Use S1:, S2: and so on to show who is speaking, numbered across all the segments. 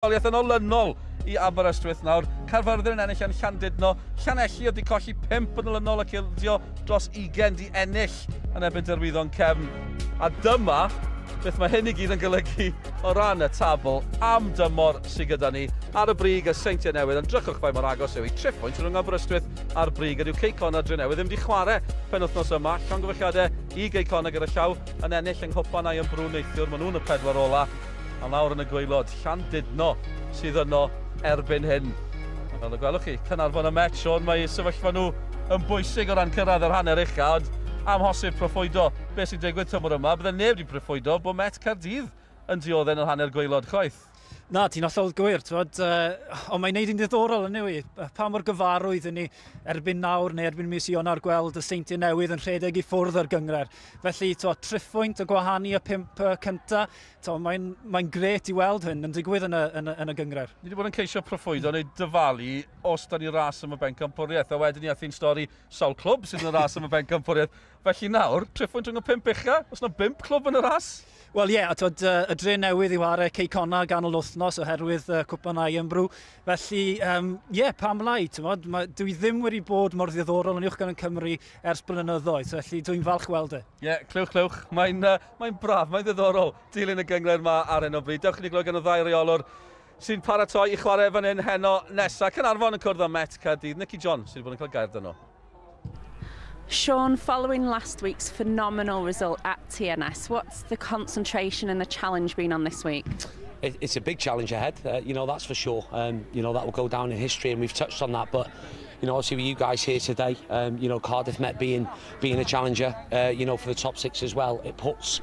S1: Fuddugoliaeth yn olynol i Aberystwyth nawr. Caerfyrddin yn ennill yn Llandudno. Llanelli oedd wedi colli 5 yn olynol ac ildio dros 20 di ennill yn erbyn Derwyddon Cefn. A dyma beth mae hyn i gyd yn golygu o ran y tabl am dymor sydd gyda ni ar y brig y Seintiau Newydd. Yn drychwch faint mor agos yw i triphwynt rhwng Aberystwyth a'r brig. A dyw Cei Connah Drenewydd ddim wedi chwarae penwythnos yma. Llongyfarchiadau i Gei Connah gyda llaw yn ennill yng Nghwpan Irn-Bru neithiwr. Maen nhw'n y pedwar ola. A lawr yn y gwaelod, Llandudno sydd yno erbyn hyn. A fel y gwelwch chi, Caernarfon y Met, Sean, mae sefyllfa nhw yn bwysig o ran cyrraedd yr hanner ucha, ond amhosib proffwydo beth sy'n digwydd tymor yma. Bydde neb wedi proffwydo bod Met Caerdydd yn dioddef yn yr hanner gwaelod chwaith.
S2: Na, ti'n hollol gywir, t'wod, ond mae'n neud yn ddiddorol yn yw i. Pa mor gyfarwydd yn ni erbyn nawr neu erbyn mis Ionawr gweld y Seintiau Newydd yn rhedeg i ffwrdd o'r gynghrair. Felly, t'wod, triphwynt o gwahanu y pump cynta, mae'n mae grêt i weld hyn yn digwydd yn y gynghrair.
S1: Ni wedi bod yn ceisio proffwydo neu dyfalu os da ni ras am y bencampwriaeth, a wedyn ni ath i'n stori sawl clwb sydd yn y ras am y bencampwriaeth. Felly nawr, triphwynt rhwng y pump ucha, os yna bump clwb yn y ras?
S2: Wel ie, yeah, a twod, y Dre Newydd i ware Cei Connah ganol wythnos oherwydd Cwpan Irn-Bru. Felly, ie, yeah, pam lai, t'mod, dwi ddim wedi bod mor ddiddorol yn Uwch Gynghrair Cymru ers blynyddoedd, felly dwi'n falch weld e.
S1: Ie, yeah, clywch, clywch, mae'n mae braf, mae'n ddiddorol dilyn y gynghrair yma ar hyn o bryd. Dewch i ni glywed gan y ddau reolwr sy'n paratoi i chwarae fan hyn heno nesaf. Caernarfon yn cwrdd â Met Caerdydd. Nicky John sydd wedi bod yn cael gair 'da nhw.
S3: Sean, following last week's phenomenal result at TNS, what's the concentration and the challenge been on this week?
S4: It's a big challenge ahead, that's for sure. That will go down in history, and we've touched on that. But obviously with you guys here today, Cardiff Met being a challenger, for the top six as well, it puts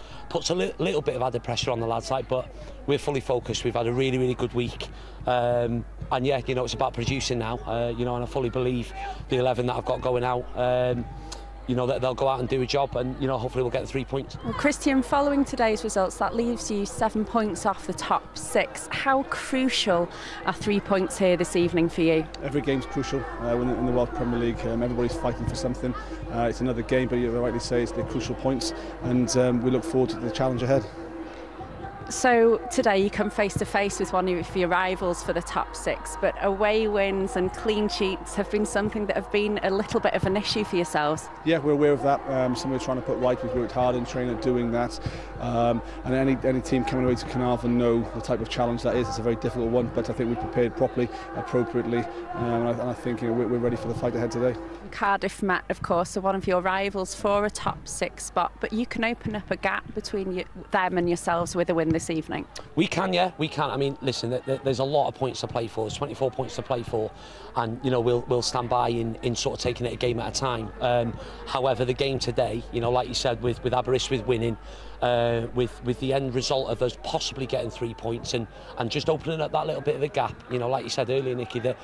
S4: a little bit of added pressure on the lads, like, but we're fully focused. We've had a really, really good week. And yeah, it's about producing now, and I fully believe the 11 that I've got going out, that they'll go out and do a job and hopefully we'll get the 3 points.
S3: Well, Christian, following today's results, that leaves you 7 points off the top six. How crucial are 3 points here this evening for you?
S5: Every game's crucial in the Welsh Premier League. Everybody's fighting for something. It's another game, but you rightly say it's the crucial points, and we look forward to the challenge ahead.
S3: So today you come face to face with one of your rivals for the top six, but away wins and clean sheets have been something that have been a little bit of an issue for yourselves.
S5: Yeah, we're aware of that. Something we're trying to put right. We've worked hard in training at doing that. And any team coming away to Caernarfon know the type of challenge that is. It's a very difficult one, but I think we've prepared properly, appropriately, and I think we're ready for the fight ahead today.
S3: Cardiff Met, of course, are one of your rivals for a top six spot, but you can open up a gap between them and yourselves with a win this evening.
S4: We can, yeah, we can. I mean, listen, there's a lot of points to play for. There's 24 points to play for, and we'll stand by in sort of taking it a game at a time. However, the game today, like you said, with Aberystwyth winning, with the end result of us possibly getting 3 points and just opening up that little bit of a gap. Like you said earlier, Nicky, that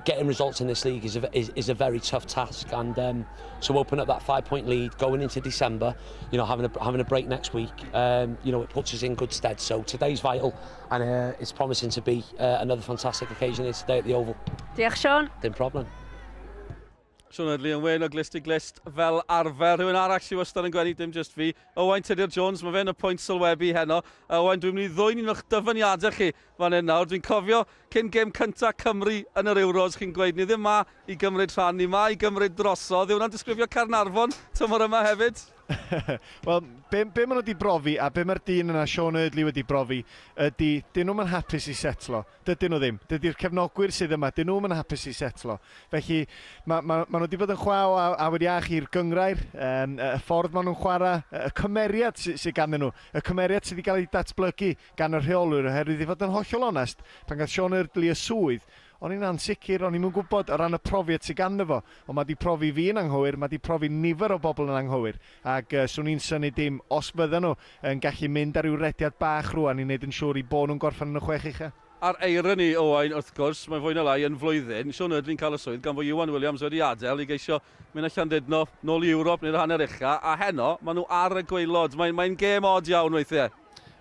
S4: getting results in this league is a very tough task, and to open up that 5-point lead going into December, having a break next week, it puts us in good stead. So today's vital, and it's promising to be another fantastic occasion here today at the Oval.
S3: Diolch, Sean.
S4: Dim problem.
S1: Sean Eardley yn wên o glust i glust fel arfer. Rhywun arall sydd wastad yn gwenu, dim just fi. Owain Tudur Jones, mae fe'n y pwynt sylwebu heno. Owain, dwi'n mynd i ddwyn un o'ch dyfyniadau chi fan hyn nawr. Dwi'n cofio cyn gêm cynta Cymru yn yr Euros, chi'n gweud, ni ddim ma i gymryd rhan, ni ma i gymryd drosodd. Yw hwnna'n disgrifio Caernarfon tymor yma hefyd?
S6: Wel, be maen nhw wedi brofi a be mae'r dyn yna, Sean Eardley, wedi brofi, ydy, dyn nhw'n hapus i setlo. Dydyn nhw ddim. Dydy'r cefnogwyr sydd yma, dyn nhw'n hapus i setlo. Felly, ma nhw wedi bod yn chwa o awyr iach i'r gynghrair, y ffordd maen nhw'n chwarae, y cymeriad sydd ganddyn nhw, y cymeriad sydd wedi cael ei datblygu gan y rheolwyr, oherwydd i fod yn hollol onest, pan gath Sean Eardley y swydd, o'n i'n ansicr, o'n i'n gwybod o ran y profiad sydd ganddo fo. Ond mae 'di profi fi yn anghywir, mae 'di profi nifer o bobl yn anghywir. Ac swn i'n synnu dim os fydden nhw yn gallu mynd ar ryw rediad bach rwan i wneud yn siŵr i bod nhw'n gorffen yn y chwech ucha.
S1: A'r irony, Owain, wrth gwrs, mae fwy na lai yn flwyddyn. Sean Eardley'n cael y swydd gan fod Iwan Williams wedi adael i geisio mynd â Llandudno nôl i Ewrop neu'r hanner ucha, a heno, maen nhw ar y gwaelod. Mae'n mae gêm od iawn weithiau.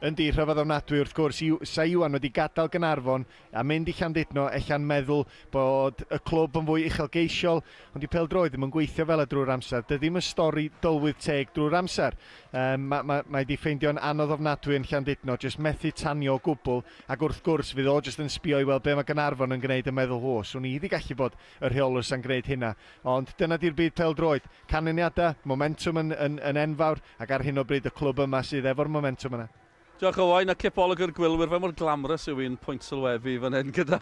S6: Yndi, rhyfedd ofnadwy wrth gwrs. Sa Iwan wedi gadael Gaernarfon a mynd i Llandudno, ella'n meddwl bod y clwb yn fwy uchelgeisiol, ond di pêl-droed ddim yn gweithio fel y drwy'r amser. Dy ddim y stori dylwydd teg drwy'r amser. Mae di ffeindio'n anodd ofnadwy yn Llandudno, jyst methu tanio o gwbl, ac wrth gwrs fydd o jyst yn sbio i weld be mae Gaernarfon yn gwneud yn meddwl, ho, swn i wedi gallu bod y rheolwr sy'n gwneud hynna. Ond dyna di'r byd pêl-droed. Canlyniadau, momentum yn enfawr, ac ar hyn o bryd y clwb yma sydd efo'r momentum yna.
S1: Diolch Owain, a cipolwg i'r gwylwyr, fe mor glamorous yw un pwynt sylwebu fan hyn gyda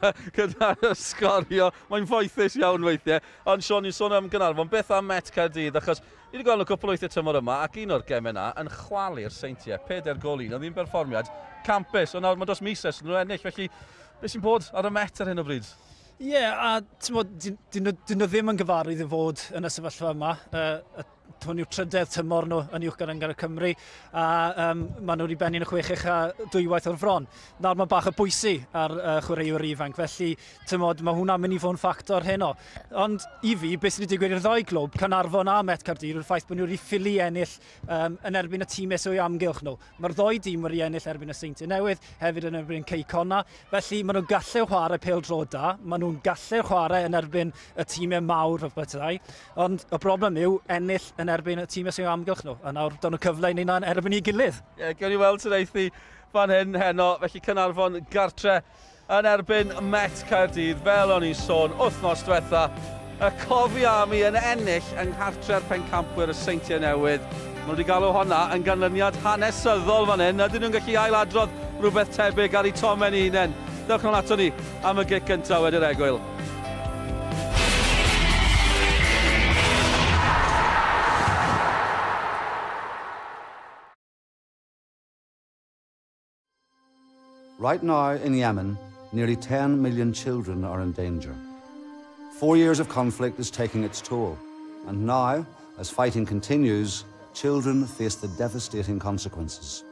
S1: sgorio. Mae'n foethus iawn weithiau. Ond Sean, ni'n sôn am Gaernarfon, beth am Met Caerdydd? Achos ni wedi gweld nhw cwpl o weithiau tymor yma, ac un o'r gemau yna yn chwalu'r Seintiau, 4-1, oedd hi'n berfformiad campus, ond nawr mae dros mis ers nhw ennill, felly beth sy'n bod ar y Met ar hyn o bryd?
S2: Ie, yeah, a dyn nhw ddim yn gyfarwydd i fod yn y sefyllfa yma. Hwn yw'r trydedd tymor nhw yn Uwch Gynghrair Cymru, a maen nhw wedi benni'n y chwech ucha dwywaith o'r fron. Nawr mae bach o bwysi ar chwaraewyr ifanc, felly tymod, mae hwnna'n mynd i fod yn ffactor heno. Ond i fi, beth sydd wedi digwydd i'r ddau glwb, Caernarfon a Met Caerdydd, yw'r ffaith bod nhw wedi ffili ennill yn erbyn y tîmau sy'n o'i amgylch nhw. Mae'r ddau dîm wedi ennill erbyn y Seintiau Newydd, hefyd yn erbyn Cei Connah, felly maen nhw'n gallu chwarae pêl-droed da, maen nhw'n gallu chwarae yn erbyn y tîmau mawr fel petai, ond y broblem yw ennill yn erbyn y tîmau sy'n amgylch nhw. A nawr, do'n nhw cyfle i ni na'n erbyn ei gilydd.
S1: Ie, yeah, gewn ni weld sy'n eithi fan hyn heno. Felly Caernarfon gartre yn erbyn Met Caerdydd, fel o'n i'n sôn wythnos diwetha. Y Cofi Army yn ennill yng nghartre'r pencampwyr y Seintiau Newydd. Maen nhw wedi galw honna yn ganlyniad hanesyddol fan hyn. Ydyn nhw'n gallu ailadrodd rhywbeth tebyg ar eu tomen eu hunain? Dewch nôl ato ni am y gic gyntaf wedi'r egwyl.
S7: Right now in Yemen, nearly 10 million children are in danger. 4 years of conflict is taking its toll. And now, as fighting continues, children face the devastating consequences.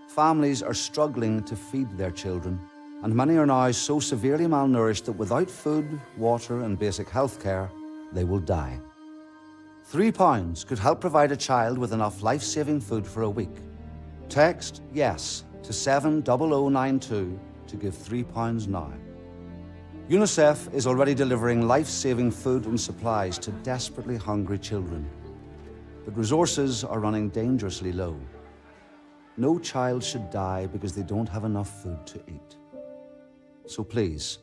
S7: Families are struggling to feed their children, and many are now so severely malnourished that without food, water, and basic health care, they will die. £3 could help provide a child with enough life-saving food for a week. Text YES to 70092 to give £3 now. UNICEF is already delivering life-saving food and supplies to desperately hungry children. But resources are running dangerously low. No child should die because they don't have enough food to eat. So please,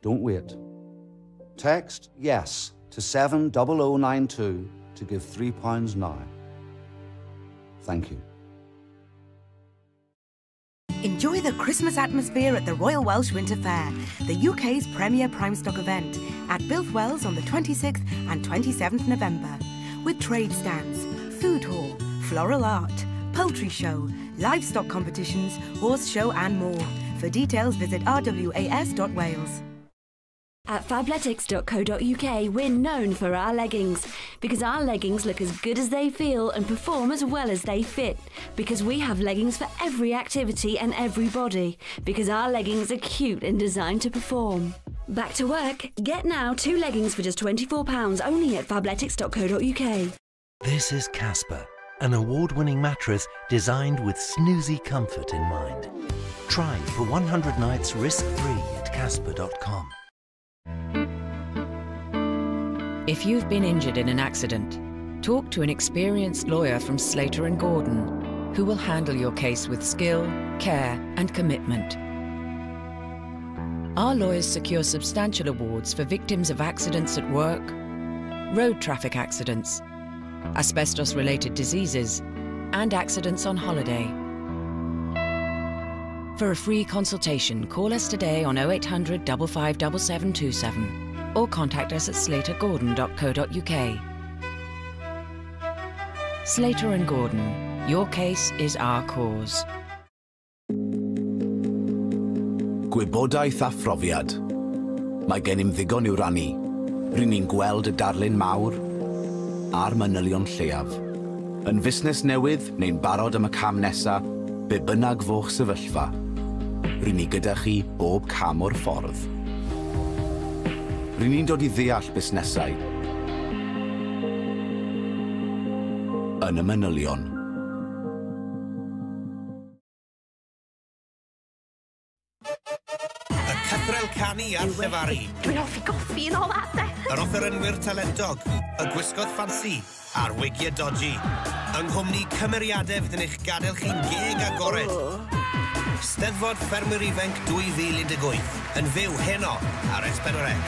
S7: don't wait. Text YES to 70092 to give £3 now. Thank you.
S8: Enjoy the Christmas atmosphere at the Royal Welsh Winter Fair, the UK's premier prime stock event, at Builth Wells on the 26th and 27th November, with trade stands, food hall, floral art, poultry show, livestock competitions, horse show and more. For details, visit rwas.wales.
S9: At fabletics.co.uk, we're known for our leggings, because our leggings look as good as they feel and perform as well as they fit, because we have leggings for every activity and every body, because our leggings are cute and designed to perform. Back to work. Get now 2 leggings for just £24 only at fabletics.co.uk.
S10: This is Casper, an award-winning mattress designed with snoozy comfort in mind. Try for 100 nights risk-free at casper.com.
S11: If you've been injured in an accident, talk to an experienced lawyer from Slater & Gordon, who will handle your case with skill, care and commitment. Our lawyers secure substantial awards for victims of accidents at work, road traffic accidents, asbestos-related diseases, and accidents on holiday. For a free consultation, call us today on 0800 557727 or contact us at slatergordon.co.uk. Slater & Gordon, your case is our cause.
S12: Gwybodaeth a phrofiad. Mae gennym ddigon i'w rannu. Ry'n ni'n gweld y darlun mawr a'r manylion lleiaf. Yn fusnes newydd neu'n barod am y cam nesaf, be bynnag fo'ch sefyllfa. Ry'n ni gyda chi bob cam o'r ffordd. Ry'n ni'n dod i ddeall busnesau yn y manylion.
S13: Cythrel canu a'r llefaru.
S14: Dwi'n hoffi goffi and all that de.
S13: Yr offerynwyr talentog, y gwisgoedd ffansi, a'r wigiau dodgy. Yng nghwmni cymeriadau fydd yn eich gadael chi'n geg agored. Steddfod Ffermwyr Ifanc 2018, yn fyw heno ar S4C.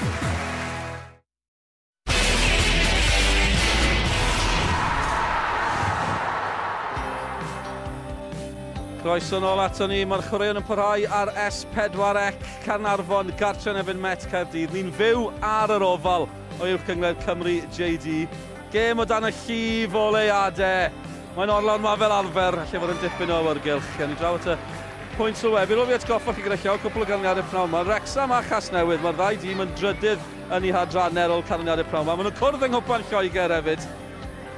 S1: Croeso nôl ato ni, mae'r chwaraeon yn parhau ar S4C Caernarfon, gartre yn erbyn Met Caerdydd. Ni'n fyw ar yr ofal o Uwch Gynghrair Cymru JD. Gêm o dan y llif o leiadau. Mae'n orlawn ma fel arfer, lle fod yn dipyn o awyrgylch. Gawn ni draw at y pwynt sylwebu. Rwyf i atgoffa chi gyda llaw, cwpl o ganlyniadau pnawn yma. Wrecsam a Chasnewydd, mae'r ddau dîm yn drydydd yn eu hadrannau ar ôl canlyniadau pnawn yma. Maen nhw'n cwrdd yng Nghwpan Lloegr hefyd.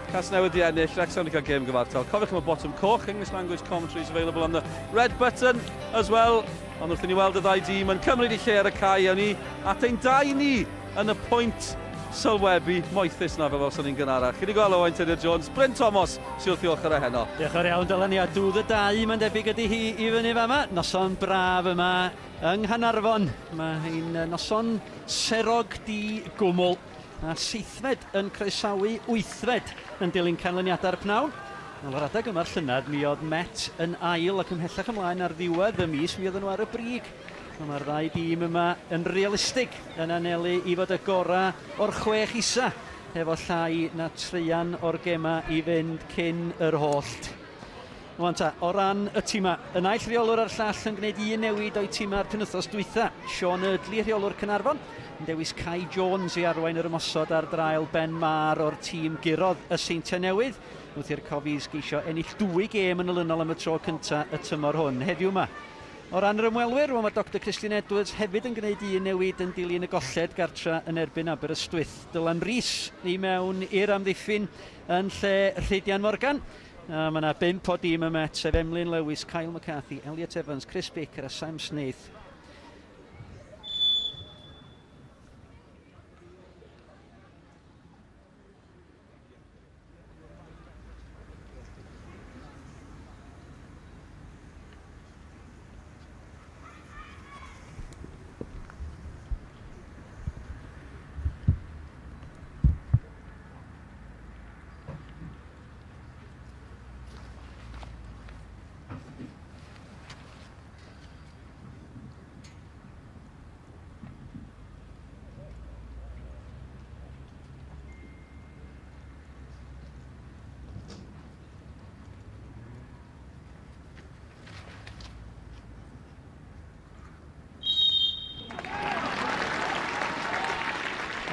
S1: Casnewydd di ennill, Wrexham wedi cael gêm gyfartal. Cofiwch am y botwm coch, English language commentary is available on the red button as well. Ond wrth i ni weld y ddau dîm yn cymryd i lle ar y cae, awn ni at ein dau ni yn y pwynt sylwebu moethus na fel welson ni'n gynharach. Chi wedi gweld Owain Tudur Jones, Bryn Thomas sydd wrth i ochr e heno.
S15: Diolch yn iawn Dylan, ia, dwdd y dau, mae'n debyg ydy hi i fyny fama. Noson braf yma yng Nghaernarfon. Mae hi'n noson serog di gwmwl. A seithfed yn croesawu wythfed yn dilyn canlyniadau'r pnawn. Wel, ar adeg yma'r llynedd, mi oedd Met yn ail ac ymhellach ymlaen ar ddiwedd y mis, mi oedden nhw ar y brig. Mae'r ddau dîm yma yn realistig yn anelu i fod y gorau o'r chwech isa, hefo llai na treian o'r gema i fynd cyn yr hollt. Wan ta, o ran y tîma, y naill rheolwr a'r llall yn gwneud un newid o'i tîma ar penwythnos dwytha. Sean Eardley, rheolwr Caernarfon, yn dewis Kai Jones i arwain yr ymosod ar draul Ben Maher o'r tîm gurodd y Seintiau Newydd. Wrth i'r Cofis geisio ennill dwy gêm yn olynol am y tro cyntaf y tymor hwn. Heddiw yma, o ran yr ymwelwyr, mae Dr Christian Edwards hefyd yn gwneud un newid yn dilyn y golled gartra yn erbyn Aberystwyth. Dylan Rees i mewn i'r amddiffyn yn lle Rhydian Morgan. A mae yna 5 o dîm y Met, sef Emlyn Lewis, Kyle McCarthy, Elliot Evans, Chris Baker a Sam Snaith.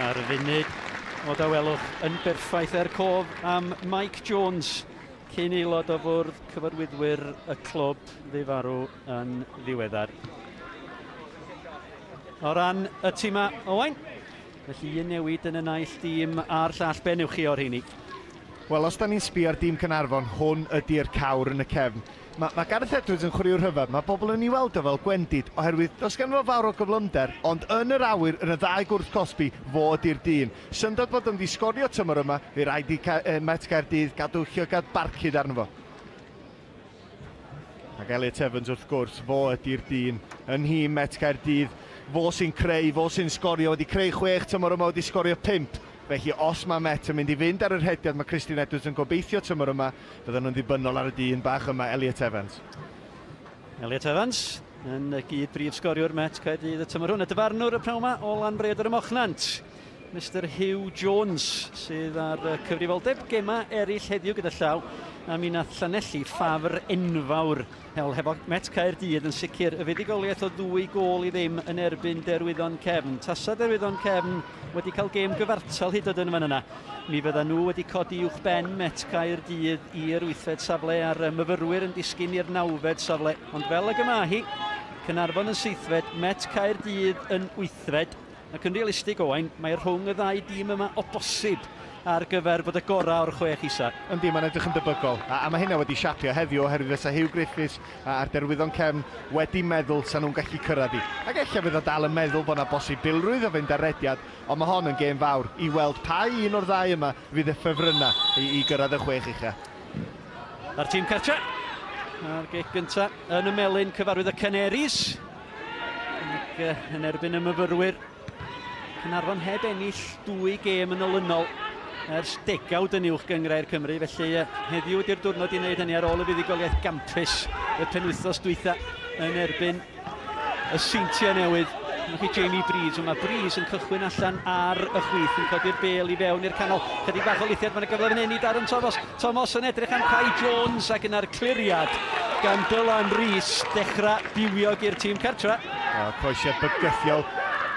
S15: Ar y funud o dawelwch yn berffaith er cof am Mike Jones, cyn aelod o fwrdd cyfarwyddwyr y clwb ddifarw yn ddiweddar. O ran y tîma, Owain, felly un newid yn y naill dîm a'r llall, be newch chi o'r rheini?
S6: Wel, os da ni'n sbio ar dîm Caernarfon, hwn ydy'r cawr yn y cefn. Mae Gareth Edwards yn chwaraewr rhyfedd, mae bobl yn ei weld o fel gwendid, oherwydd does ganddo fo fawr o gyflymder, ond yn yr awyr, yn y ddau gwrth cosbi, fo ydy'r dyn. Syndod bod o'n di sgorio tymor yma, fe rhaid i Met Caerdydd gadw llygad barcud arno fo. Ac Elliot Evans wrth gwrs, fo ydy'r dyn yn nhîm Met Caerdydd. Fo sy'n creu, fo sy'n sgorio, wedi creu 6 tymor yma, wedi sgorio 5. Felly os mae Met yn mynd i fynd ar yr hediad mae Christian Edwards yn gobeithio tymor yma, fydden nhw'n ddibynnol ar y dyn bach yma, Elliot Evans.
S15: Elliot Evans yn y gyd brif sgoriwr Met Caerdydd y tymor hwn. Y dyfarnwr y pnawn yma o Lanrhaeadr ym Mochnant, Mr Hugh Jones, sydd ar cyfrifoldeb gema eraill heddiw gyda llaw, a mi nath Llanelli ffafr enfawr. Hel, hefo Met Caerdydd yn sicr y fuddugoliaeth o 2 gôl i ddim yn erbyn Derwyddon Cefn. Tasa Derwyddon Cefn wedi cael gêm gyfartal hyd yn fan yna. Mi fydda nhw wedi codi uwch ben Met Caerdydd i'r 8fed safle a'r myfyrwyr yn disgyn i'r 9fed safle. Ond fel ag yma hi, Caernarfon yn 7fed, Met Caerdydd yn 8fed. Ac yn realistig, Owain, mae rhwng y ddau dîm yma o bosib ar gyfer bod y gorau o'r 6 isa.
S6: Yndi, mae'n edrych yn debygol. A mae hynna wedi siapio heddiw oherwydd fysa Hugh Griffiths a'r Derwyddon Cefn wedi meddwl sa nhw'n gallu cyrraedd hi. Ac ella fydd o dal yn meddwl bod yna bosibilrwydd o fynd ar rediad, ond mae hon yn gêm fawr i weld pa un o'r ddau yma fydd y ffefrynnau i gyrraedd y 6 ucha.
S15: A'r tîm cartre, a'r gic gynta yn y melyn cyfarwydd y Canaries. Ac yn erbyn y myfyrwyr, Caernarfon heb ennill 2 gêm yn olynol ers degawd yn uwch gynghrair Cymru, felly heddiw ydy'r diwrnod i wneud hynny ar ôl y fuddugoliaeth gampus y penwythnos dwytha yn erbyn y Seintiau Newydd. Dyma chi Jamie Breeze, ond mae Breeze yn cychwyn allan ar y chwith, yn codi'r bêl i fewn i'r canol. Chydig bach o lithiad, mae'n gyfle fan hyn i Darren Thomas. Thomas yn edrych am Kai Jones ac yna'r cliriad gan Dylan Rees, dechrau bywiog i'r tîm cartra.
S6: Croesiad bygythiol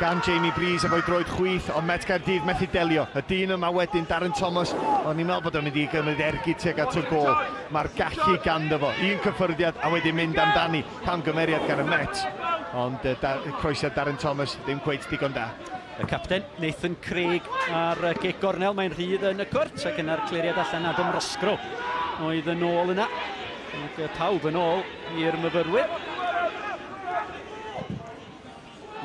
S6: gan Jamie Breeze efo'i droed chwith, ond Met Caerdydd methu delio. Y dyn yma wedyn, Darren Thomas, o'n i'n meddwl bod o'n mynd i gymryd ergyd tuag at y gôl. Mae'r gallu ganddo fo. Un cyffyrddiad a wedyn mynd amdani. Camgymeriad gan y Met. Ond croesiad Darren Thomas ddim cweit digon da.
S15: Y capten, Nathan Craig ar gic gornel, mae'n rhydd yn y cwrt ac yna'r cliriad allan Adam Roscrow oedd yn ôl yna. Ac pawb yn ôl i'r myfyrwyr.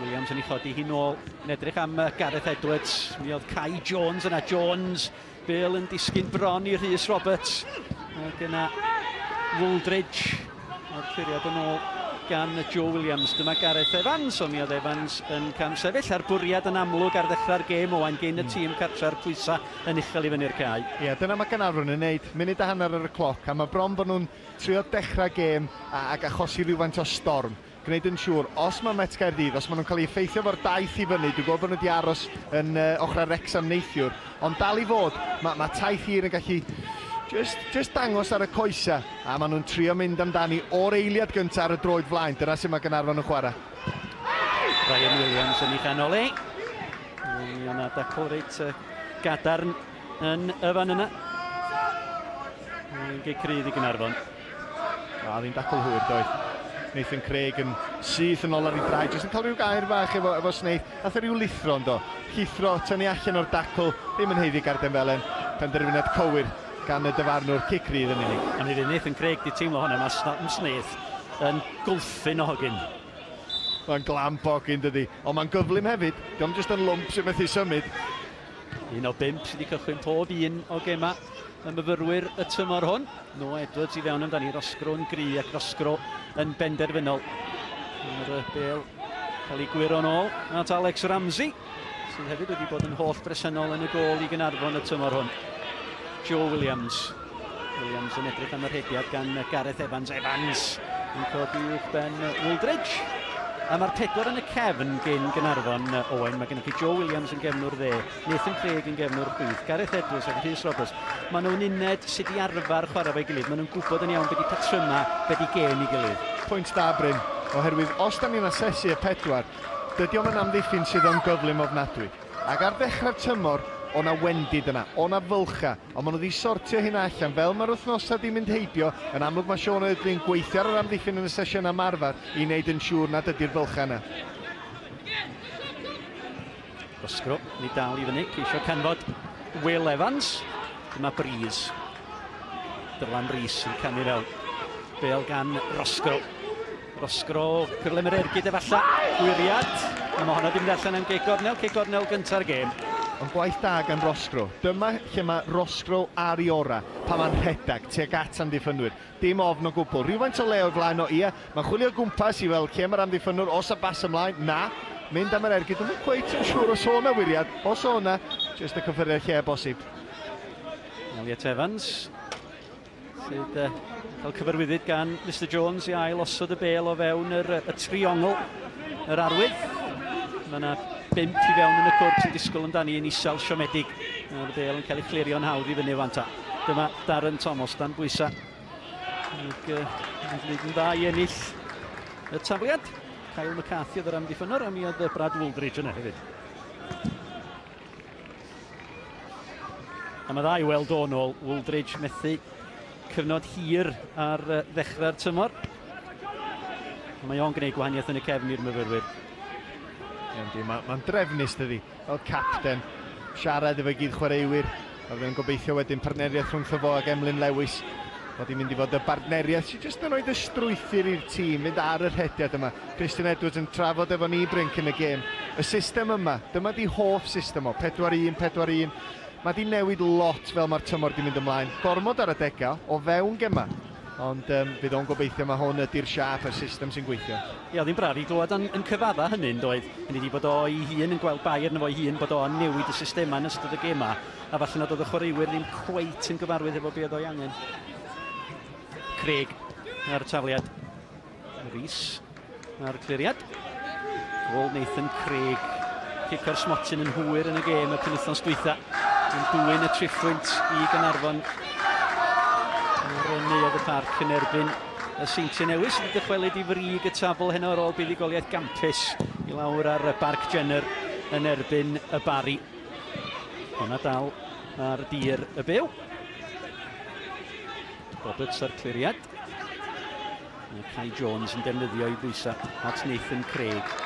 S15: Williams yn ei chodi hi nôl, yn edrych am Gareth Edwards. Mi oedd Kai Jones yna, Jones, bêl yn disgyn bron i Rhys Roberts. Ac yna Wooldridge, a'r cliriad yn ôl gan Joe Williams. Dyma Gareth Evans, ond mi oedd Evans yn camsefyll a'r bwriad yn amlwg ar ddechrau'r gêm Owain gyn y tîm cartra'r pwysau yn uchel i fyny'r cae.
S6: Ie, dyna mae Gaernarfon yn neud, munud a hanner ar y cloc, a mae bron bod nhw'n trio dechrau gêm ac achosi rhywfaint o storm. Gwneud yn siŵr, os mae Met Caerdydd, os maen nhw'n cael ei effeithio fo'r daith i fyny, dwi'n gwybod bod nhw wedi aros yn ochrau Wrecsam neithiwr, ond dal i fod, mae taith hir yn gallu just dangos ar y coesau, a maen nhw'n trio mynd amdani o'r eiliad gyntaf ar y droed flaen. Dyna sut mae Gaernarfon yn chwarae.
S15: Ryan Williams yn ei chanol e. Mi o'na dacl reit gadarn yn y fan yna. Mae'n gic rydd i Gaernarfon.
S6: A ddim dacl hwyr, doedd. Nathan Craig yn syth yn ôl ar ei draed, jyst yn cael rhyw gair bach efo Snaith. Nath e ryw lithro yndo. Llithro, tynnu allan o'r dacl, ddim yn haeddu garden felen. Penderfyniad cywir gan y dyfarnwr, cic rydd yn unig.
S15: A mi fydd Nathan Craig di teimlo hwnna, mae Snaith yn gwlffyn o hogyn.
S6: Mae'n glamp hogyn, dydi. Ond mae'n gyflym hefyd. Dio'm jyst yn lwmp sy'n methu symud.
S15: 1 o 5 sydd wedi cychwyn pob un o gema y myfyrwyr y tymor hwn. Noah Edwards i fewn amdani, Roscrow yn gry ac Roscrow yn benderfynol. Mae'r bêl cael ei gwyro nôl at Alex Ramsey, sydd hefyd wedi bod yn holl bresennol yn y gôl i Gaernarfon y tymor hwn. Joe Williams. Williams yn edrych am y rhediad gan Gareth Evans. Evans yn codi uwch ben Wooldridge. A mae'r 4 yn y cefn gyn Gaernarfon, Owen. Mae gennych chi Joe Williams yn gefnwr dde, Nathan Craig yn gefnwr chwith, Gareth Edwards ac Rhys Roberts. Maen nhw'n uned sydd i arfer chwarae fo'i gilydd. Maen nhw'n gwybod yn iawn beth i patryma, beth i gêm i gilydd.
S6: Pwynt da, Bryn, oherwydd os da ni'n asesu y 4, dydy o'm yn amddiffyn sydd o'n gyflym ofnadwy. Ac ar ddechrau'r tymor, o'na wendid yna, o'na fylcha, ond maen nhw wedi sortio hynna allan. Fel mae'r wythnosau di mynd heibio, yn amlwg mae Sean Eardley yn gweithio ar yr amddiffyn yn y sesiwn ymarfer i wneud yn siŵr nad ydy'r fylcha yna.
S15: Roscrow, ni dal i fyny, ceisio canfod Will Evans. Dyma Breeze. Dylan Rees yn camu fewn. Bêl gan Roscrow. Roscrow, cyflym yr ergyd efalla. Gwyriad. A mae hwnna wedi mynd allan am gic gornel, cic gornel gynta'r gêm.
S6: Ond gwaith da gan Roscrow. Dyma lle mae Roscrow ar ei ora, pan mae'n rhedeg tuag at amddiffynwyr. Dim ofn o gwbl. Rhywfaint o le o'i flaen o ia. Mae'n chwilio gwmpas i weld lle mae'r amddiffynwr, os a bas ymlaen, na. Mynd am yr ergyd. Dwi'm cweit yn siŵr os o'na wiriad. Os o'na, jyst y cyffyrddiad lle bosib.
S15: Elliot Evans, sydd cael cyfarwyddyd gan Mr Jones i ail osod y bêl o fewn y triongl, yr arwydd. Mae yna 5 i fewn yn y cwrt sy'n disgwyl amdani yn isel siomedig. Mae'r bêl yn cael ei chlirio'n hawdd i fyny fan ta. Dyma Darren Thomas dan bwysau. Ac yn gwneud yn dda i ennill y tafliad. Kyle McCarthy oedd yr amddiffynnwr, a mi oedd Brad Wooldridge yna hefyd. A mae dda i weld o'n ôl Wooldridge methu cyfnod hir ar ddechrau'r tymor. A mae o'n gwneud gwahaniaeth yn y cefn i'r myfyrwyr.
S6: Yndi, mae'n drefnus dydi, fel capten, siarad efo'i gyd chwaraewyr, a fydd yn gobeithio wedyn partneriaeth rhwng fo ac Emlyn Lewis, fod i'n mynd i fod y bartneriaeth sy'n jyst yn rhoi y strwythur i'r tîm, mynd ar y rhediad yma. Christian Edwards yn trafod efo ni Bryn cyn y gêm. Y system yma, dyma di hoff system o, 4-1, 4-1. Mae di newid lot fel mae'r tymor di mynd ymlaen. Gormod ar adegau o fewn gema. Ond fydd o'n gobeithio mae hwn ydy'r siâp y system sy'n gweithio.
S15: Ie, oedd hi'n braf i glywed yn cyfadda hynny'n doedd. Hynny ydi bod o'i hun yn gweld bai arno fo'i hun bod o'n newid y systema yn ystod y gema. A falle nad oedd y chwaraewyr ddim cweit yn gyfarwydd efo be oedd o'i angen. Craig ar y tafliad. Rhys ar y cliriad. Gôl Nathan Craig. Cico'r smotyn yn hwyr yn y gêm y penwythnos dwytha. Yn dwyn y triphwynt i Gaernarfon. Ar Neuadd y Parc yn erbyn y Seintiau Newydd sydd wedi dychwelyd i frig y tabl heno ar ôl buddugoliaeth gampus i lawr ar y Barc Jenner yn erbyn y Barri. Honna dal ar dir y byw. Roberts ar cliriad. Kai Jones yn defnyddio ei bwysau at Nathan Craig.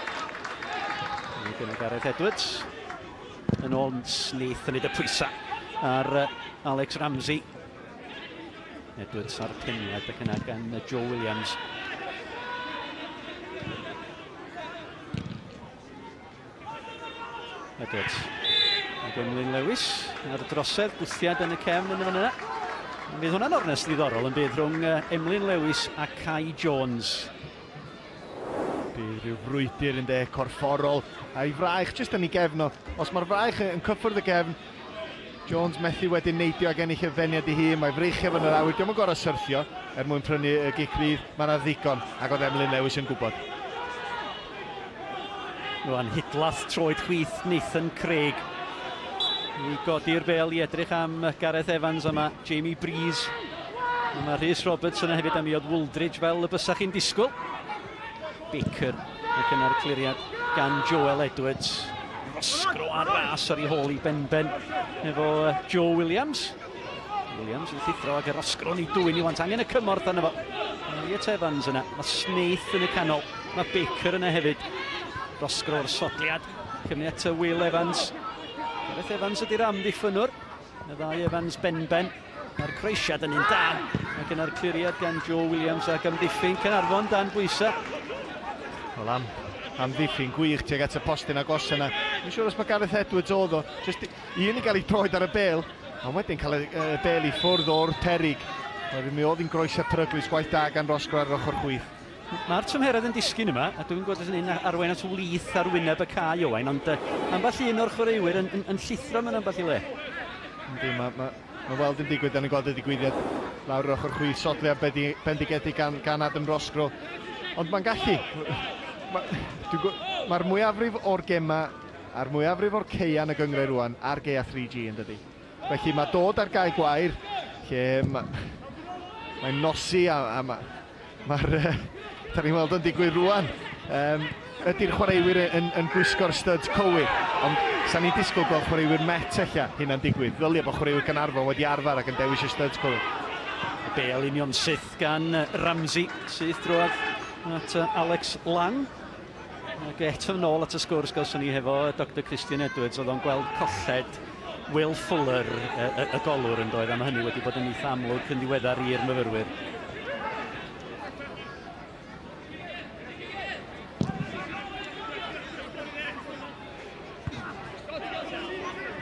S15: Gyda Gareth Edwards. Yn ôl Snaith yn neud y pwysau ar Alex Ramsey. Edwards ar peniad ac yna gan Joe Williams. Edwards. Ac Emlyn Lewis ar drosedd, gwthiad yn y cefn yn y fan yna. Fydd hwnna'n ornest ddiddorol yn bydd rhwng Emlyn Lewis a Kai Jones.
S6: Bydd rhyw frwydr yn de, corfforol, a'i fraich jyst yn ei gefn o. Os mae'r fraich yn cyffwrdd y gefn, Jones methu wedyn neidio ag ennill y feniad i hun, mae freichiau yn yr awyr, diolch yn gorau syrthio er mwyn prynu y gic rydd, mae yna ddigon, ac oedd Emlyn Lewis yn gwybod.
S15: Rwan, hidlath troed chwith Nathan Craig. I godi'r bel i edrych am Gareth Evans yma, Jamie Breeze. Yma Rhys Roberts yna hefyd am i oedd Wooldridge fel y bysach chi'n disgwyl. Baker ac yna'r cliriad gan Joel Edwards. Rosgro ar ras ar ei hôl i benben efo Joe Williams. Williams yn llithro ac y Rosgro yn ei dwyn i want. Angen y cymorth arno fo. Elliot Evans yna. Mae Snaith yn y canol. Mae Baker yna hefyd. Rosgro'r sodliad. Cymru at Will Evans. Gareth Evans ydy'r amddiffynnwr. Y ddau Evans benben. Mae'r croesiad yn un da. Ac yna'r cliriad gan Joe Williams ac amddiffyn Caernarfon dan bwysau.
S6: Wel amddiffyn gwych tuag at y postyn agos yna. Dwi'n siŵr os mae Gareth Edwards oedd o, jyst un i gael ei droed ar y bel, ond wedyn cael y bel i ffwrdd o'r perig. Mi oedd hi'n groesau peryglus, gwaith da gan Rosgro ar yr ochr chwith.
S15: Mae'r tymheredd yn disgyn yma, a dwi'n gweld yn un arwain at wlith ar wyneb y cae, Owain, ond ambell un o'r chwaraewyr yn llithro mewn ambell i le.
S6: Yndi, mae weld yn digwydd, dan ni'n gweld y digwyddiad lawr yr ochr chwith, sodliad bendigedig gan Adam Rosgro. Ond mae'n gallu. Mae'r mwyafrif o'r gemau a'r mwyafrif o'r ceia yn y gynghrair rŵan ar geia 3G yn dydi. Felly mae dod ar gae gwair lle mae'n nosi a mae'r... Da ni'n weld yn digwydd rŵan. Ydy'r chwaraewyr yn gwisgo'r studs cywir, ond sa'n ni'n disgwyl gweld chwaraewyr Met ella hynna'n digwydd. Ddylia bod chwaraewyr Caernarfon wedi arfer ac yn dewis y studs cywir.
S15: Y bêl union syth gan Ramsey, syth drwodd at Alex Lang. Ac eto yn ôl at y sgwrs gawson ni hefo Dr Christian Edwards, oedd o'n gweld colled Will Fuller, y golwr yn doedd, a mae hynny wedi bod yn eitha amlwg yn ddiweddar i'r myfyrwyr.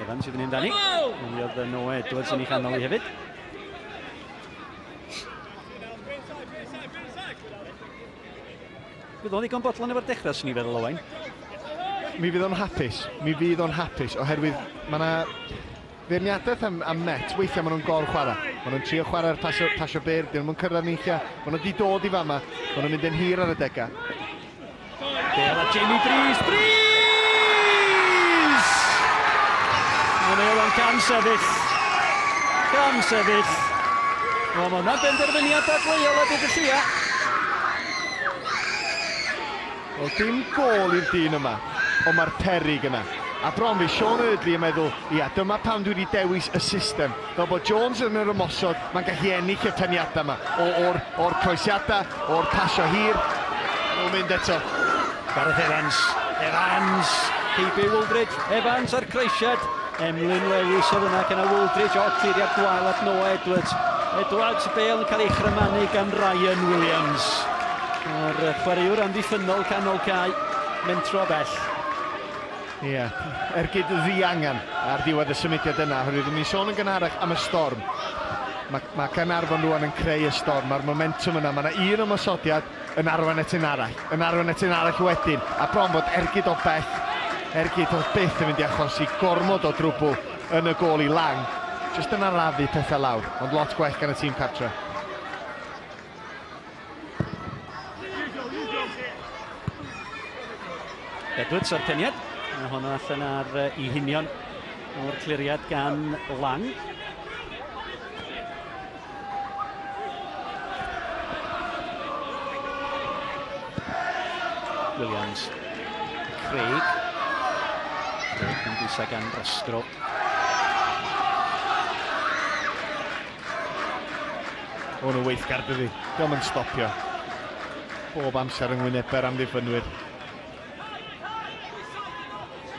S15: Evans i fyny amdani. Mi oedd Noah Edwards yn ei chanol i hefyd. Bydd o'n ddigon bodlon efo'r dechrau, swn i'n feddwl, Owain.
S6: Mi fydd o'n hapus. Mi fydd o'n hapus, oherwydd mae yna feirniadaeth am Met. Weithiau maen nhw'n gor-chwarae. Maen nhw'n trio chwarae'r pasio byr, dyn nhw'n cyrraedd nunlla. Maen nhw wedi dod i fama. Maen nhw'n mynd yn hir ar y degau.
S15: Bel a Jamie Breeze. Breeze! Mae'n ei o'n cam sefyll. Cam sefyll. Wel, mae hwnna'n benderfyniad dadleuol a dyd y llia.
S6: Wel, dim gôl i'r dyn yma, ond mae'r perig yna. A bron fi, Sean Eardley yn meddwl, ia, dyma pam dwi wedi dewis y system. Fel bod Jones yn yr ymosod, mae'n gallu ennill y peniadau yma. O'r croesiadau, o'r pasio hir. Nhw'n mynd eto.
S15: Gareth Evans, Evans, heibio Wooldridge, Evans ar croesiad. Emlyn Lewis oedd yna, gyda Wooldridge, o, cliriad gwael at Noah Edwards. Edwards, bêl yn cael ei chrymanu gan Ryan Williams. Mae'r chwaraewr amddiffynnol canol cae, mentro bell.
S6: Ie, ergyd ddiangen ar ddiwedd y symudiad yna, oherwydd ni'n sôn yn gynharach am y storm. Mae Caernarfon rwan yn creu y storm, mae'r momentum yna, mae yna un ymosodiad yn arwain at un arall, yn arwain at un arall wedyn, a bron bod ergyd o bell, ergyd o byth yn mynd i achosi gormod o drwbl yn y gôl i Lang. Jyst yn arafu pethau lawr, ond lot gwell gan y tîm cartre.
S15: Edwards o'r peniad, a honno allan ar ei hunion o'r cliriad gan Lang. Williams, Craig, Craig yn bwysau gan Roscrow.
S6: O, nhw weithgar dydi, diolch yn stopio. Bob amser yng ngwynebau'r amddiffynwyr.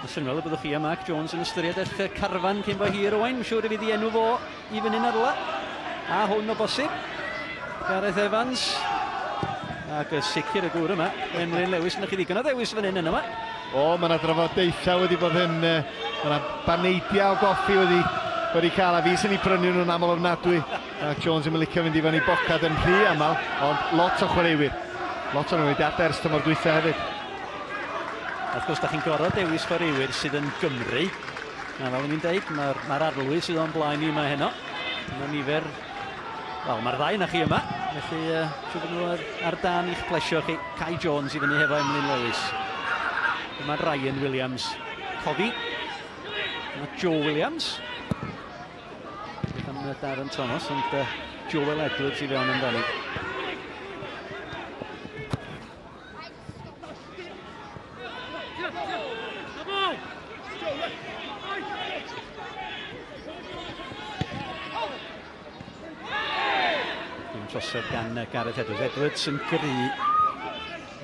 S15: Os yn fel y byddwch chi a Mark Jones yn ystyried eich carfan cyn bo hir, Owain, mae'n siŵr y fydd i enw fo i fyny'n arla. A hwn o bosib, Gareth Evans. Ac y sicr y gŵr yma, Emlyn Lewis, yna'ch chi ddigon o ddewis fan hyn yma.
S6: O, mae yna drafodaethau wedi bod yn... Mae yna baneidiau o goffi wedi cael, a fi sy'n ei prynu nhw'n aml ofnadwy. Mark Jones yn licio fynd i fyny bocad yn rhy aml, ond lot o chwaraewyr. Lot o'n nhw wedi adael ers tymor dwytha hefyd.
S15: Wrth gwrs, da chi'n gorfod dewis chwaraewyr sydd yn Gymru. A fel o'n i'n deud, mae'r arlwy sydd o'n blaen i yma heno. Mae nifer... Wel, mae'r ddau na chi yma. Felly, siŵr bod nhw ar dan i'ch plesio chi. Kai Jones i fyny hefo Emlyn Lewis. Dyma Ryan Williams. Cofi. Dyma Joe Williams. Beth am Darren Thomas, ond Joel Edwards i fewn amdani. Trosedd gan Gareth Edwards. Edwards yn gry.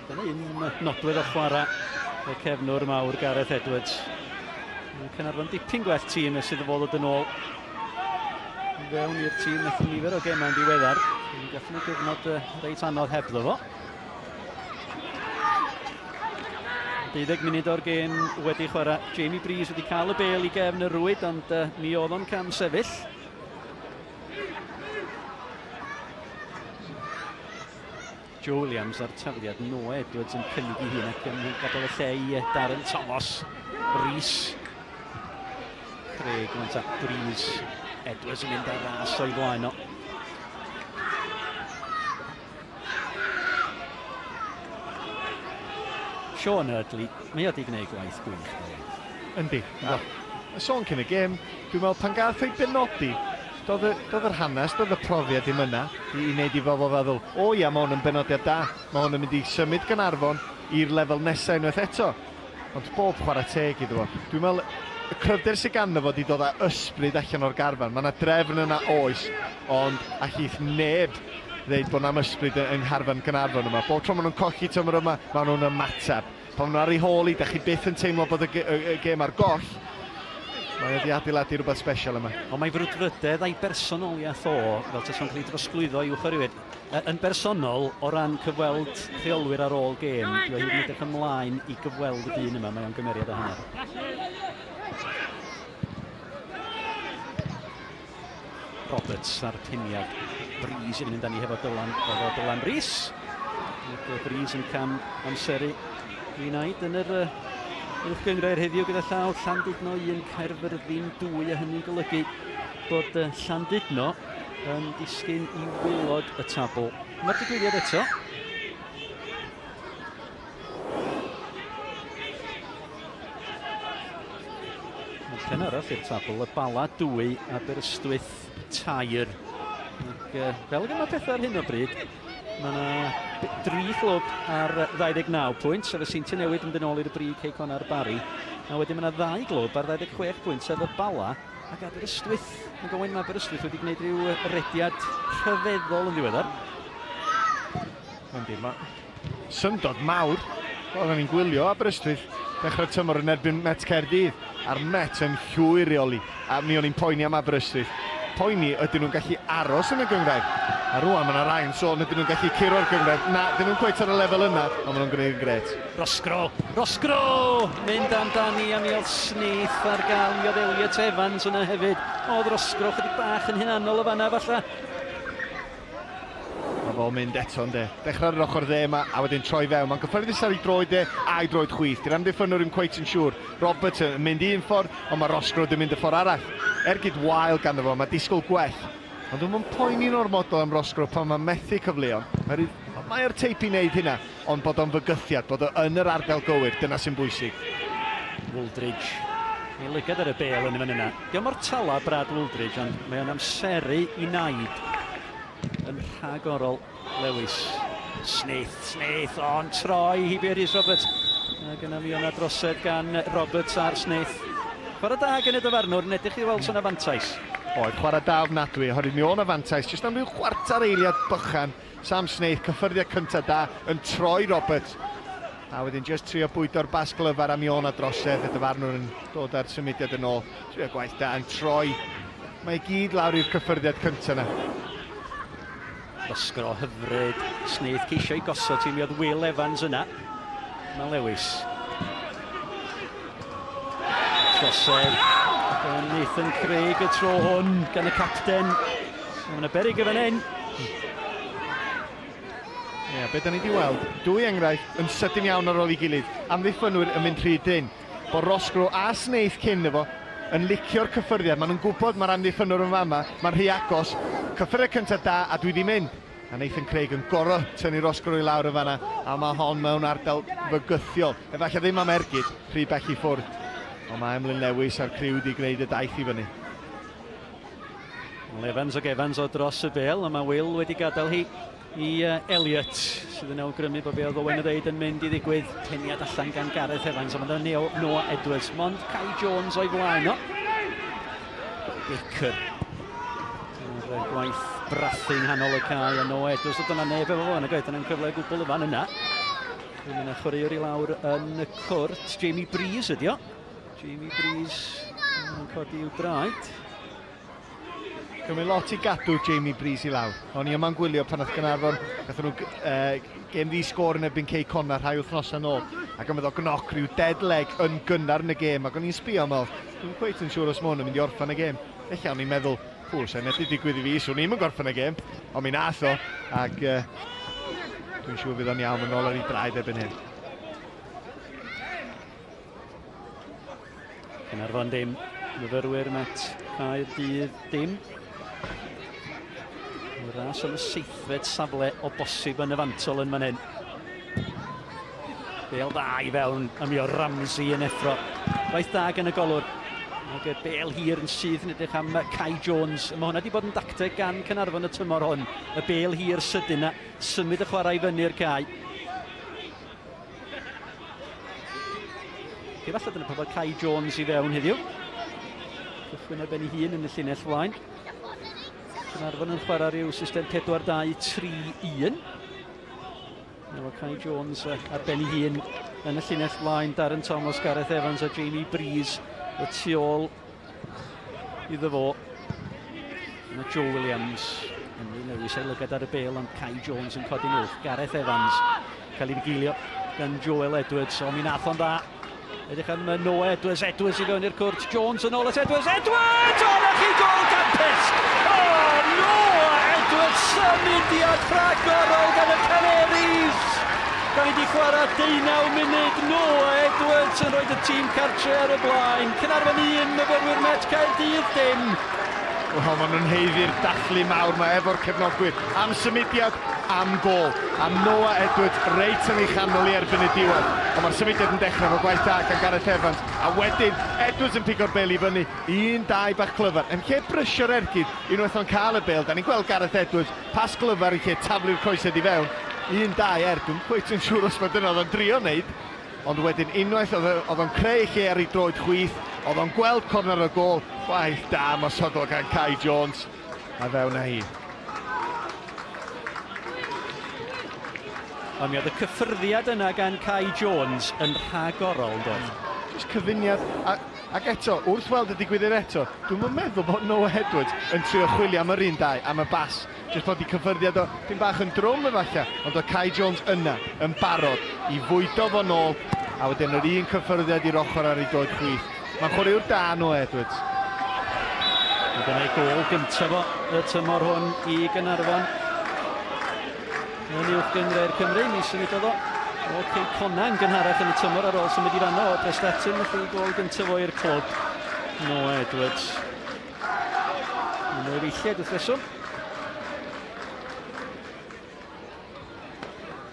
S15: Dyna un nodwedd o chwarae y cefnwr mawr Gareth Edwards. Caernarfon dipyn gwell tîm ers iddo fo ddod yn ôl fewn i'r tîm nath nifer o gemau'n ddiweddar. Gathon nhw gyfnod reit anodd hebddo fo. 12 munud o'r gêm wedi chwarae. Jamie Breeze wedi cael y bêl i gefn y rwyd, ond mi oedd o'n cam sefyll. Joe Williams a'r tafliad, Noah Edwards yn cynnig i hun ac yn gadael y lle i Darren Thomas. Rhys. Craig yn at Breeze. Edwards yn mynd ar ras o'i flaen o. Sean Hurdley, mae o wedi gwneud gwaith gwych.
S6: Yndi. Y sôn cyn y gêm, dwi'n meddwl pan gath ei benodi, doedd yr hanes, doedd y profiad ddim yna i wneud i bobl feddwl, o ia, mae hwn yn benodiad da, mae hwn yn mynd i symud Gaernarfon i'r lefel nesaf unwaith eto. Ond bob chwarae teg iddo fo. Dwi'n meddwl, y cryfder sydd ganddo fo wedi dod â ysbryd allan o'r garfan. Mae yna drefn yna oes, ond allith neb ddeud bod na'm ysbryd yng ngharfan Gaernarfon yma. Bob tro maen nhw'n colli tymor yma, maen nhw'n ymateb. Pan maen nhw ar ei hôl i, da chi byth yn teimlo bod y gêm ar goll. Mae wedi adeiladu rhywbeth special yma.
S15: Ond mae frwdfrydedd a'i bersonoliaeth o, fel tasa'n cael ei drosglwyddo i'w chwaraewyr. Yn bersonol, o ran cyfweld rheolwyr ar ôl gêm, dwi o hyd yn edrych ymlaen i gyfweld y dyn yma, mae o'n gymeriad o hanner. Roberts a'r peniad. Breeze yn mynd â ni hefo Dylan Rees. Breeze yn cam amseru i wneud yn yr uwch gynghrair heddiw gyda llaw. Llandudno 1, Caerfyrddin 2, a hynny'n golygu bod Llandudno yn disgyn i waelod y tabl. Mae'r digwyddiad eto. Mae'r pen arall i'r tabl, y Bala 2, Aberystwyth 3. Ac fel y mae pethau ar hyn o bryd, mae yna 3 clwb ar 29 pwynt, sef y Seintiau Newydd yn mynd yn ôl i'r brig, Cei Connah a'r Barri. A wedyn mae yna 2 glwb ar 26 pwynt, sef y Bala ac Aberystwyth. Mae'n gofyn, mae Aberystwyth wedi gwneud rhyw rediad rhyfeddol yn ddiweddar.
S6: Yndi, mae syndod mawr. Oedden ni'n gwylio Aberystwyth dechrau tymor yn erbyn Met Caerdydd, a'r Met yn llwyr reoli. A mi o'n i'n poeni am Aberystwyth. Poeni ydyn nhw'n gallu aros yn y gynghrair. A rwan mae yna rai yn sôn ydyn nhw'n gallu curo'r gynghrair. Na, dyn nhw'n cweit ar y lefel yna, ond maen nhw'n gwneud yn grêt.
S15: Roscrow! Roscrow! Mynd amdani a mi oedd Snaith ar gael, mi oedd Elliot Evans yna hefyd. Oedd Roscrow chydig bach yn hunanol o fanna falle.
S6: Mae fo'n mynd eto yndê. Dechrau ar yr ochr dde yma a wedyn troi fewn. Mae'n gyffyrddus ar ei droed e a'i droed chwith. Dy'r amddiffynnwr yn cweit yn siŵr. Roberts yn mynd un ffordd, ond mae Roscrow yn mynd y ffordd arall. Ergyd wael ganddo fo, mae disgwyl gwell. Ond dwi'm yn poeni'n ormodol am Roscrow pan mae'n methu cyfleon. Mae'r teip i wneud hynna, ond bod o'n fygythiad, bod o yn yr ardal gywir, dyna sy'n bwysig.
S15: Wooldridge. Ei lygad ar y bêl yn y fan yna. Dio'm mor tala Brad Wooldridge, ond mae o'n amseru i naid yn rhagorol. Lewis. Snaith, Snaith, o'n troi heibio Rhys Roberts. Ac yna mi o'na drosedd gan Roberts ar Snaith. Chwarae da gan y dyfarnwr, yn edrych i weld sy'n afantais.
S6: Oedd, chwarae da ofnadwy, oherwydd mi o'n afantais, jyst am ryw chwarter eiliad bychan. Sam Snaith, cyffyrddiad cyntaf da, yn troi Roberts. A wedyn jyst trio bwydo'r bas glyfar a mi o'n drosedd, y dyfarnwr yn dod ar symudiad yn ôl. Trio gwaith da, yn troi. Mae i gyd lawr i'r cyffyrddiad cyntaf yna.
S15: Roscrow hyfryd, Snaith ceisio i gosod ti, mi oedd Will Evans yna. Mae Lewis. Trosedd gan Nathan Craig y tro hwn, gan y capten. Mae yna beryg y fan hyn.
S6: Ie, be da ni wedi weld, dwy enghraifft yn sydyn iawn ar ôl ei gilydd. Amddiffynwyr yn mynd rhy dynn. Bod Roscrow a Snaith cyn efo yn licio'r cyffyrddiad. Maen nhw'n gwybod mae'r amddiffynwr yn fama, mae'n rhy agos. Cyffyrddiad cyntaf da a dwi wedi mynd. A Nathan Craig yn gorau tynnu Roscrow i lawr y fanna, a mae hon mewn ardal fygythiol. Efallai ddim am ergyd, rhy bell i ffwrdd. Ond mae Emlyn Lewis a'r criw wedi gwneud y daith i fyny.
S15: Evans ag Evans o dros y bêl, a mae Will wedi gadael hi i Elliot, sydd yn awgrymu bod be oedd Owen yn dweud yn mynd i ddigwydd. Peniad allan gan Gareth Evans, a mae'n Noah Edwards, mond Kai Jones o'i flaen o. Baker. Mae'r gwaith brathu yng nghanol y cae, a Noah Edwards, oedd yna neb efo fo, yn y gwaith, yna'n cyfle gwbl y fan yna. Dwi'n yna chwaraewr i lawr yn y cwrt. Jamie Breeze ydi o. Jamie Breeze yn codi i'w draed.
S6: Cymryd lot i gadw Jamie Breeze i lawr. O'n i yma'n gwylio pan nath Gaernarfon, gathon nhw gêm ddi-sgôr yn erbyn Cei Connah rhai wythnosau nôl, ac yn meddwl gnoc rhyw dead leg yn gynnar yn y gêm, ac o'n i'n sbio am meddwl, dwi'n cweit yn siŵr os ma' hwn yn mynd i orffen y gêm. Felly o'n i'n meddwl, hw, sa'n medru digwydd i fi, swn i'm yn gorffen y gêm, ond mi nath o, ac dwi'n siŵr fydd o'n iawn yn ôl ar ei draed erbyn hyn.
S15: Caernarfon dim, myfyrwyr Met Caerdydd dim. Ras am y seithfed safle o bosib yn y fantol yn fan hyn. Bêl dda i fewn, a mi o Ramsey yn effro. Waith da gan y golwr. Ac y bêl hir yn syth yn edrych am Kai Jones. Mae hwnna wedi bod yn dacteg gan Caernarfon y tymor hwn. Y bêl hir sydyn na, symud y chwarae i fyny'r cae. Efallai dyna pobl Kai Jones i fewn heddiw. Cychwyn ar ben ei hun yn y llinell flaen. Caernarfon yn chwarae rhyw system 4-2-3-1. Efo Kai Jones ar ben ei hun yn y llinell flaen. Darren Thomas, Gareth Evans a Jamie Breeze y tu ôl iddo fo. Yna Joe Williams yn ei Lewis ei lygad ar y bêl, ond Kai Jones yn codi'n uwch. Gareth Evans cael ei fugeilio gan Joel Edwards, ond mi nath o'n dda. Edrych am Noah Edwards, Edwards i fewn i'r cwrt, Jones yn ôl at Edwards, Edwards! O, na chi gol campus! O, Noah Edwards, symudiad rhagorol gan y Canaries! Da ni wedi chwarae 19 munud, Noah Edwards yn rhoi y tîm cartre ar y blaen. Caernarfon 1, myfyrwyr Met Caerdydd dim.
S6: Wel, maen nhw'n haeddu'r dathlu mawr ma efo'r cefnogwyr. Am symudiad, am gol. A Noah Edwards reit yn ei chanol i erbyn y diwedd. Ond mae'r symudiad yn dechrau efo gwaith da gan Gareth Evans. A wedyn, Edwards yn pigo'r bêl i fyny. 1-2 bach clyfar. Yn lle brysio'r ergyd, unwaith o'n cael y bêl, da ni'n gweld Gareth Edwards, pas glyfar yn lle taflu'r coesed i fewn. 1-2 dwi'n cweit yn siŵr os mae dyna oedd o'n drio wneud. Ond wedyn unwaith oedd o'n creu lle ar ei droed chwith, oedd o'n gweld corner y gôl, gwaith da ymosodol gan Kai Jones, a fewn â hi.
S15: Ond mi oedd y cyffyrddiad yna gan Kai Jones yn rhagorol, doedd?
S6: Just cyfuniad. Ac eto, wrth weld y digwyddiad eto, dwi'n meddwl bod Noah Edwards yn trio chwilio am yr un dau, am y bas. Just bod i cyffyrddiad o, dim bach yn drwm efallai, ond o Kai Jones yna, yn barod, i fwydo fo nôl, a wedyn yr un cyffyrddiad i'r ochr ar ei droed chwith. Mae'n chwaraewr da Noah Edwards.
S15: A dyna ei gôl gyntaf o y tymor hwn i Gaernarfon. Yn uwch gynghrair Cymru, mi symudodd o o Cei Connah yn gynharach yn y tymor ar ôl symud i fanno o Prestatyn, felly gôl gyntaf o i'r clwb. Noah Edwards. Un o'i efeilliaid wrth reswm.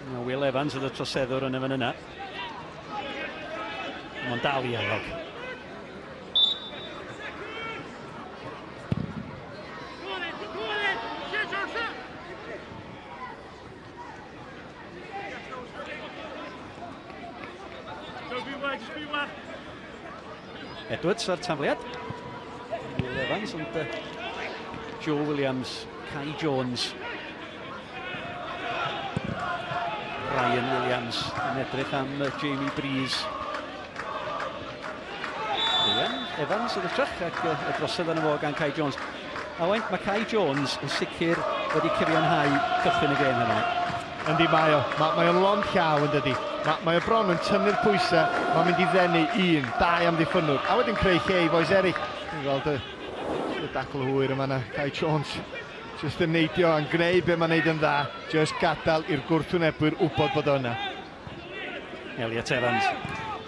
S15: Mae Will Evans oedd y troseddwr yn y fan yna. Mae'n dal i annog. Edwards ar tafliad. Will Evans ond Joe Williams, Kai Jones. Ryan Williams yn edrych am Jamie Breeze. William Evans yn ytrach ac y drosedd arno fo gan Kai Jones. A wen, mae Kai Jones yn sicr wedi cyfiawnhau cychwyn y gêm hynny.
S6: Yndi mae o. Mae o'n lond llaw yn dydi. Mae o bron yn tynnu'r pwysau, mae'n mynd i ddenu un, dau amddiffynnwr, a wedyn creu lle i fois eraill. Dwi'n gweld y dacl hwyr yma na, Kai Jones jyst yn neidio a'n gwneud be mae'n neud yn dda, jyst gadael i'r gwrthwynebwyr wybod bod o yna.
S15: Elliot Evans,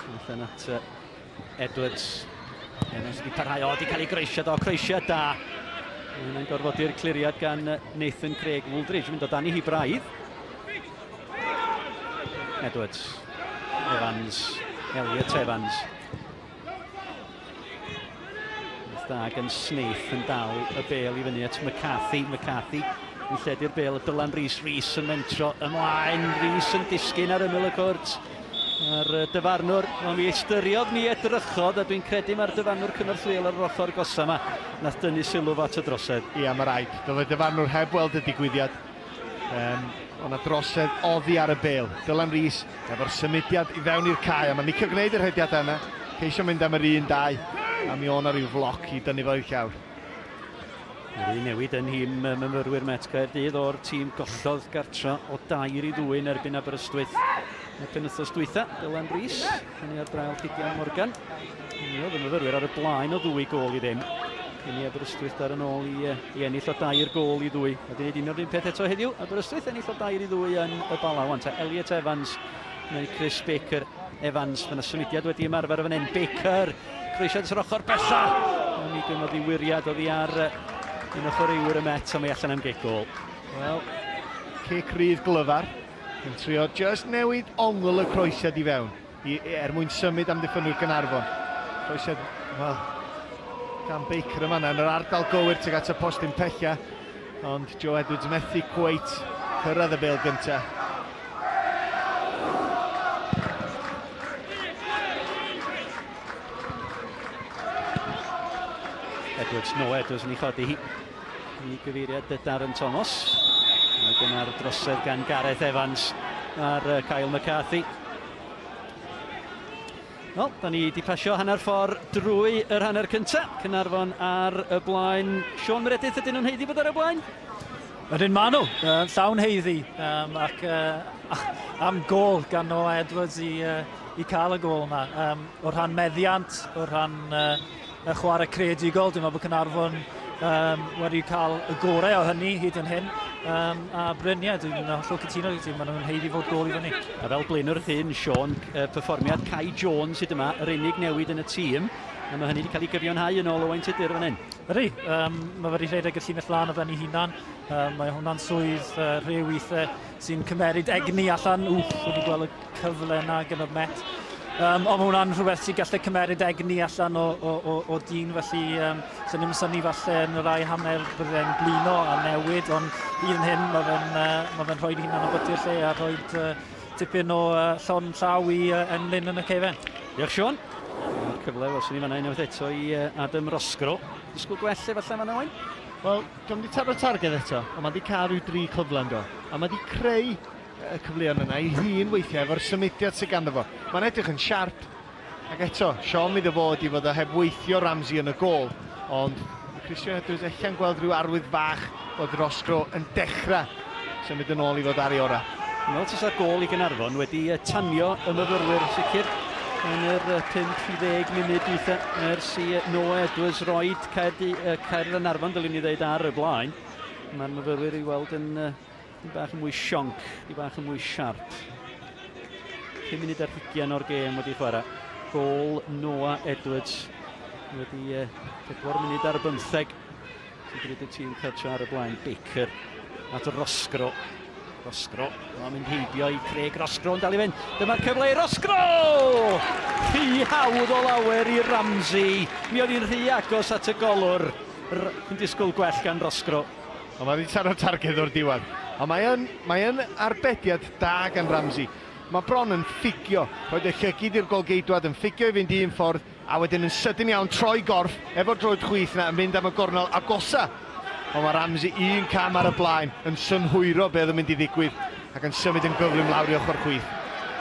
S15: allan at Edwards. Evans wedi parhau, o, wedi cael ei groesiad o, croesiad da. Mae'n gorfodi'r cliriad gan Nathan Craig Wooldridge, mynd o dan i hi braidd. Edwards, Evans, Elliot Evans. Dag yn Snaith yn dal y bêl i fyny at McCarthy. McCarthy yn lledu'r bêl, Dylan Rees. Rees yn mentro ymlaen. Rees yn disgyn ar ymyl y cwrt. A'r dyfarnwr, wel, mi ystyriodd, mi edrychodd, a dwi'n credu mae'r dyfarnwr cynorthwyol ar yr ochr gosa yma nath dynnu sylw at y drosedd.
S6: Ia, mae rhaid. Doedd y dyfarnwr heb weld y digwyddiad. O'na drosedd oddi ar y bêl. Dylan Rees efo'r symudiad i fewn i'r cae, a mae'n licio gwneud yr rhediadau yna. Ceisio mynd am yr un, dau, a mi o'na rhyw floc i dynnu fo i'r llawr.
S15: Yr un newid yn nhîm myfyrwyr Met Caerdydd o'r tîm gollodd gartra o 2-2 yn erbyn Aberystwyth. Y penwythnos dwytha, Dylan Rees, hynny ar draul Rhidian Morgan. Mi oedd y myfyrwyr ar y blaen o 2 gôl i ddim. Cyn i Aberystwyth ar yn ôl i ennill o 2 gôl i 2. A di wneud un o'r un peth eto heddiw. Aberystwyth ennill o 2-2 yn y Bala. Wan ta Elliot Evans neu Chris Baker Evans. Mae yna symudiad wedi ymarfer fan hyn. Baker, croesiad yr ochr bella. Mi gymrodd i wiriad oddi ar un o chwaraewyr y Met, a mae allan am gic gôl.
S6: Wel, cic rydd glyfar. Yn trio just newid ongl y croesiad i fewn er mwyn symud amddiffynwyr Gaernarfon. Croesiad, wel, gan Baker yma yn yr ardal gywir tuag at y postyn pella, ond Joe Edwards methu cweit cyrraedd y bêl gynta.
S15: Edwards, no Edwards yn ei chodi hi i gyfeiriad Darren Thomas. Mae dyna'r drosedd gan Gareth Evans ar Kyle McCarthy. Wel, da ni wedi pasio hanner ffordd drwy yr hanner cyntaf. Caernarfon ar y blaen. Siôn Meredith, ydyn nhw'n haeddu bod ar y blaen?
S2: Ydyn maen nhw, llawn haeddu. Ac am gôl gan Noah Edwards i cael y gôl yna. O rhan meddiant, o rhan y chwarae creadigol, dwi'n meddwl bod Caernarfon wedi cael y gorau o hynny hyd yn hyn. A Bryn, ie, dwi'n hollol cytuno gyda ti, maen nhw'n haeddu fod gôl i fyny.
S15: A fel blaenwr hyn, Siôn, perfformiad Kai Jones hyd yma, yr unig newid yn y tîm, a mae hynny wedi cael ei gyfiawnhau yn ôl Owain Tudur fan hyn.
S2: Ydy, mae wedi rhedeg y llinell lan o ben ei hunan, mae hwnna'n swydd rhyw weithiau sy'n cymeryd egni allan, wedi gweld y cyfle yna gyda'r Met. Ond mae hwnna'n rhywbeth sy'n gallu cymeryd egni allan o dyn, felly sy'n ddim synnu falle yn y rai hanner bydde'n blino a newid, ond hyd yn hyn mae fe'n rhoi hunan o byty'r lle a rhoi tipyn o llond llaw i Enlyn yn y cefen.
S15: Diolch Siôn. Mae'r cyfle fel sy'n ni fanna unwaith eto i Adam Roscrow. Disgwyl gwell efallai fanna, Owain?
S6: Wel, dio'm wedi taro targed eto, ond mae wedi cael rhyw 3 cyfle ynddo. A mae wedi creu y cyfleon yna i hun weithiau efo'r symudiad sydd ganddo fo. Mae'n edrych yn siarp. Ac eto, siom iddo fo ydi fod o heb weithio Ramsey yn y gôl, ond Christian Edwards ella'n gweld rhyw arwydd fach bod Roscrow yn dechrau symud yn ôl i fod ar ei orau.
S15: Dwi'n meddwl tasa'r gôl i Gaernarfon wedi tanio y myfyrwyr sicr yn yr 5-10 munud dwytha ers i Noah Edwards roed Caernarfon, dylwn ni ddeud, ar y blaen. Mae'r myfyrwyr i weld yn bach yn mwy sionc, di bach yn mwy siarp. 5 munud ar 20 o'r gêm wedi chwarae. Gôl Noah Edwards wedi 4 munud ar 15. Sy'n gwneud y tîm cartre ar y blaen. Baker at Roscrow. Roscrow, mae'n mynd heibio i Craig Roscrow yn dal i fynd. Dyma'r cyfle i Roscrow! Rhy hawdd o lawer i Ramsey. Mi oedd hi'n rhy agos at y golwr. Yn disgwyl gwell gan Roscrow.
S6: Ond mae wedi taro targed o'r diwedd. Ond mae arbediad da gan Ramsey. Mae bron yn ffugio, rhoed y llygid i'r golgeidwad, yn ffugio i fynd un ffordd, a wedyn yn sydyn iawn troi gorff efo'r droed chwith na yn mynd am y gornel agosa. Ond mae Ramsey un cam ar y blaen yn synhwyro beth yn mynd i ddigwydd ac yn symud yn gyflym lawr i ochr chwith.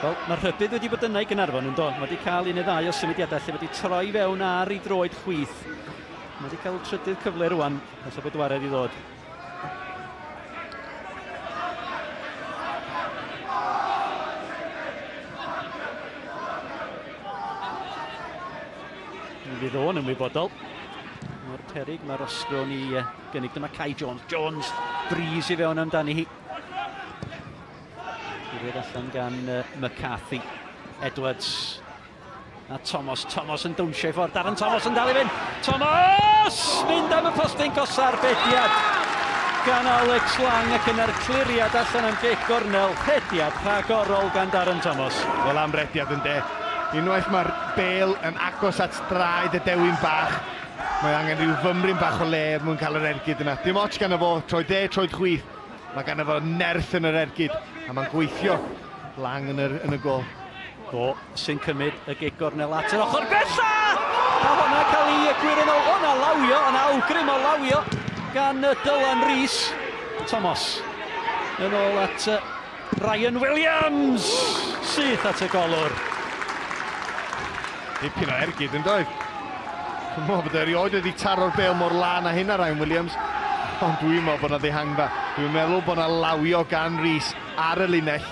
S15: Wel, mae'r rhybudd wedi bod yna i Gaernarfon yn do. Mae wedi cael un neu ddau o symudiadau lle wedi troi fewn ar ei droed chwith. Mae wedi cael trydydd cyfle rwan, os o bedwaredd i ddod. Mi fydd o'n ymwybodol o'r peryg mae Roscrow ni gynnig. Dyma Kai Jones. Jones, bris i fewn amdani hi. Curiad allan gan McCarthy. Edwards a Thomas. Thomas yn dawnsio i ffordd. Darren Thomas yn dal i fynd. Thomas! Mynd am y postyn gosa'r bediad gan Alex Lang ac yna'r cliriad allan am gic gornel. Rhediad rhagorol gan Darren Thomas.
S6: Wel, am rediad yn de. Unwaith mae'r bêl yn agos at draed y dewin bach, mae angen rhyw fymryn bach o le er mwyn cael yr ergyd yna. Dim ots gan fo, troed de, troed chwith. Mae gan fo nerth yn yr ergyd, a mae'n gweithio Lang yn y gôl.
S15: Fo sy'n cymryd y gic gornel at yr ochr bella! A hwnna cael ei gwirio nôl. O'na lawio, o'na awgrym o lawio gan Dylan Rees. Thomas yn ôl at Ryan Williams! Syth at y golwr.
S6: Dipyn o ergyd yn doedd. Dwi'n meddwl bod erioed wedi taro'r bêl mor lân â hynna Ryan Williams. Ond dwi'n meddwl bod 'na ddihangfa. Dwi'n meddwl bod 'na lawio gan Rees ar y linell.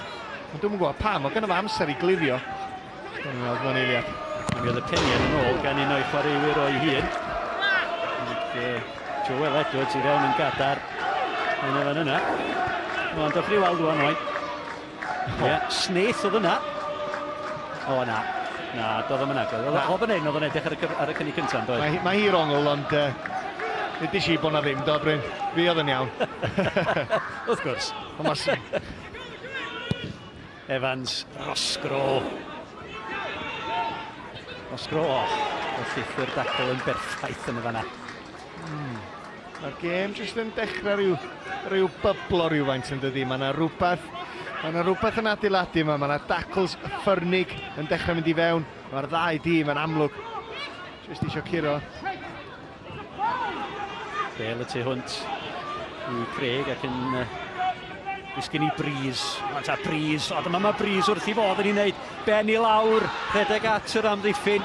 S6: Ond dwi'm yn gwybod pam, oedd gynno fo amser i glirio. Dwi'n meddwl mewn eiliad.
S15: Mi oedd y peniad yn ôl gan un o'i chwaraewyr o'i hun. Ac Joel Edwards i fewn yn gadar yn y fan yna. Ond dewch ni weld rwan oen. Ie, Snaith oedd yna. O na. Na, doedd o'm yn agor. Oedd yn un, oedd o'n edrych ar y cynnig cyntaf, doedd?
S6: Mae hi'r ongl, ond nid i bod na ddim, do, Bryn. Fi oedd yn iawn.
S15: Wrth gwrs. Evans, Roscrow. Roscrow, o. Y llithwyr dacl yn berffaith yn y fanna.
S6: Mae'r gêm jyst yn dechrau rhyw byblo rhywfaint yn dydi. Mae yna rhywbeth yn adeiladu yma. Mae yna dacls ffyrnig yn dechrau mynd i fewn. Mae'r ddau dîm yn amlwg jyst eisiau curo.
S15: Bel y tu hwnt i Craig ac yn disgyn i Breeze. Ta Breeze, o dyma mae Breeze wrth i fodd yn ei wneud. Ben i lawr, rhedeg at yr amddiffyn.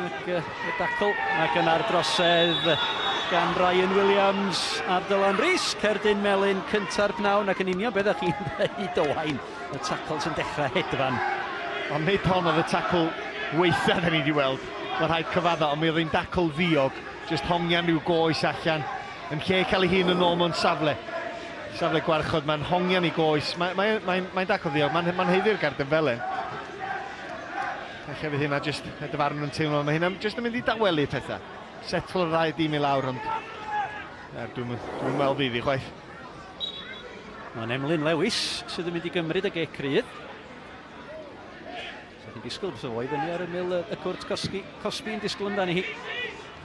S15: Ac y dacl ac yna'r drosedd gan Ryan Williams ar Dylan Rees. Cerdyn melyn cynta'r pnawn ac yn union beth ydych chi'n dweud, Owain. Y tacl sy'n dechrau hedfan.
S6: Ond nid hon oedd y tacl weitha da ni wedi weld. Mae rhaid cyfadda, ond mi oedd hi'n dacl ddiog. Just hongian rhyw goes allan. Yn lle cael ei hun yn ôl mewn safle. Safle gwarchod, mae'n hongian i goes. Mae'n dacl ddiog, mae'n haeddu'r garden felen. Ella fydd hynna jyst y dyfarnwr yn teimlo, mae hynna jyst yn mynd i dawelu pethau. Setlo'r ddau dîm i lawr, ond dwi'n meddwl fydd i chwaith.
S15: Mae'n Emlyn Lewis sydd yn mynd i gymryd y gic rydd. So chi'n disgwyl beth o i fyny ar ymyl y cwrt cosbi yn disgwyl amdani hi.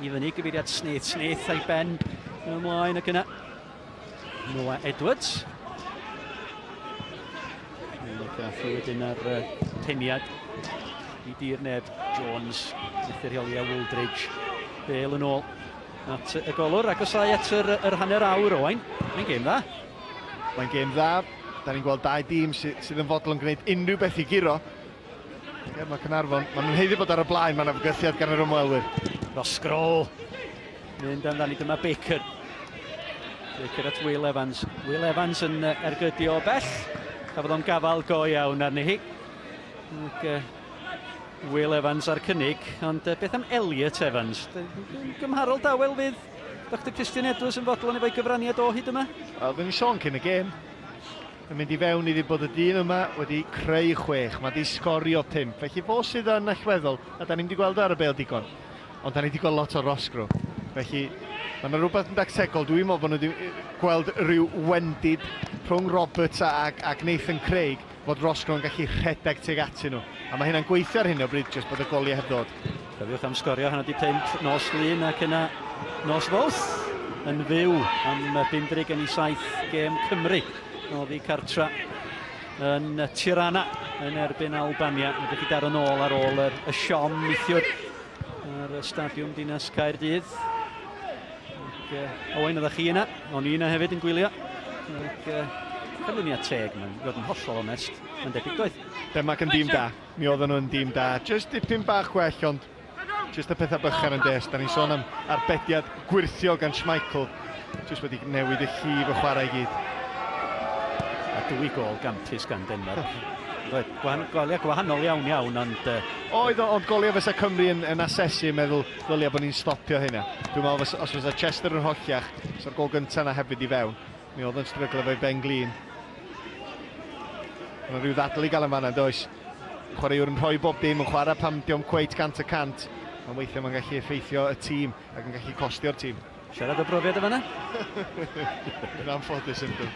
S15: I fyny gyfeiriad Snaith, Snaith a'i ben yn ymlaen ac yna Noah Edwards. McCarthy wedyn ar peniad i dir neb. Jones, methu rheoli a Wooldridge. Bale yn ôl at y golwr, agosau at yr hanner awr, Owain. Mae'n gêm dda.
S6: Mae'n gêm dda. Da ni'n gweld dau dîm sydd yn fodlon gwneud unrhyw beth i guro. Ie, mae Caernarfon, maen nhw'n haeddu bod ar y blaen, mae'n fygythiad gan yr ymwelwyr.
S15: Roscroll. Mynd amdani, dyma Baker. Baker at Will Evans. Will Evans yn ergydio o bell. Cafodd o'n gafal go iawn arni hi. Ac, Will Evans ar cynnig, ond beth am Elliot Evans? Gymharol dawel fydd Dr Christian Edwards yn fodlon efo'i gyfraniad o hyd yma?
S6: Wel, dyn ni sôn cyn y gêm. Yn mynd i fewn iddi bod y dyn yma wedi creu 6, mae wedi sgorio 5. Felly fo sydd yn allweddol, a da ni'n wedi gweld ar y bêl digon, ond da ni wedi gweld lot o Roscrow. Felly mae yna rhywbeth yn dactegol, dwi'n meddwl bod nhw wedi gweld rhyw wendid rhwng Roberts ac Nathan Craig, fod Roscrow yn gallu rhedeg tuag atyn nhw. A mae hynna'n gweithio ar hyn o bryd, jyst bod y goliau heb ddod.
S15: Cofiwch am sgorio 5:30 nos Lun ac yna nos Fawrth yn fyw am 6:55 gêm Cymru. Oddi cartra yn Tirana yn erbyn Albania. Mae wedi daro nôl ar ôl y siom neithiwr ar y Stadiwm Dinas Caerdydd. Ac, Owain, oeddech chi yna? O'n i yna hefyd yn gwylio. Ac, canlyniad teg, mae'n fod yn hollol onest. Mae'n debyg doedd.
S6: Denmark yn dîm da. Mi oedden nhw'n dîm da. Just dipyn bach gwell, ond just y pethau bychan yn des. Da ni'n sôn am arbediad gwyrthio gan Schmeichel. Just wedi newid y llif y chwarae i gyd.
S15: A 2 gôl gampus gan Denmark. Goliau gwahanol iawn iawn, ond...
S6: Oedd, ond goliau fysa Cymru yn asesu, meddwl ddylia bod ni'n stopio hynna. Dwi'n meddwl os fysa Chester yn holliach, so'r gôl gyntaf yna hefyd i fewn, mi oedd yn stryglo efo'i ben glin. Mae rhyw ddadl i gael yn fanna, does? Chwaraewr yn rhoi bob dim yn chwarae pam dio'm cweit 100%, ond weithiau mae'n gallu effeithio y tîm ac yn gallu costio'r tîm.
S15: Siarad o brofiad y fanna?
S6: Yn anffodus yn dod.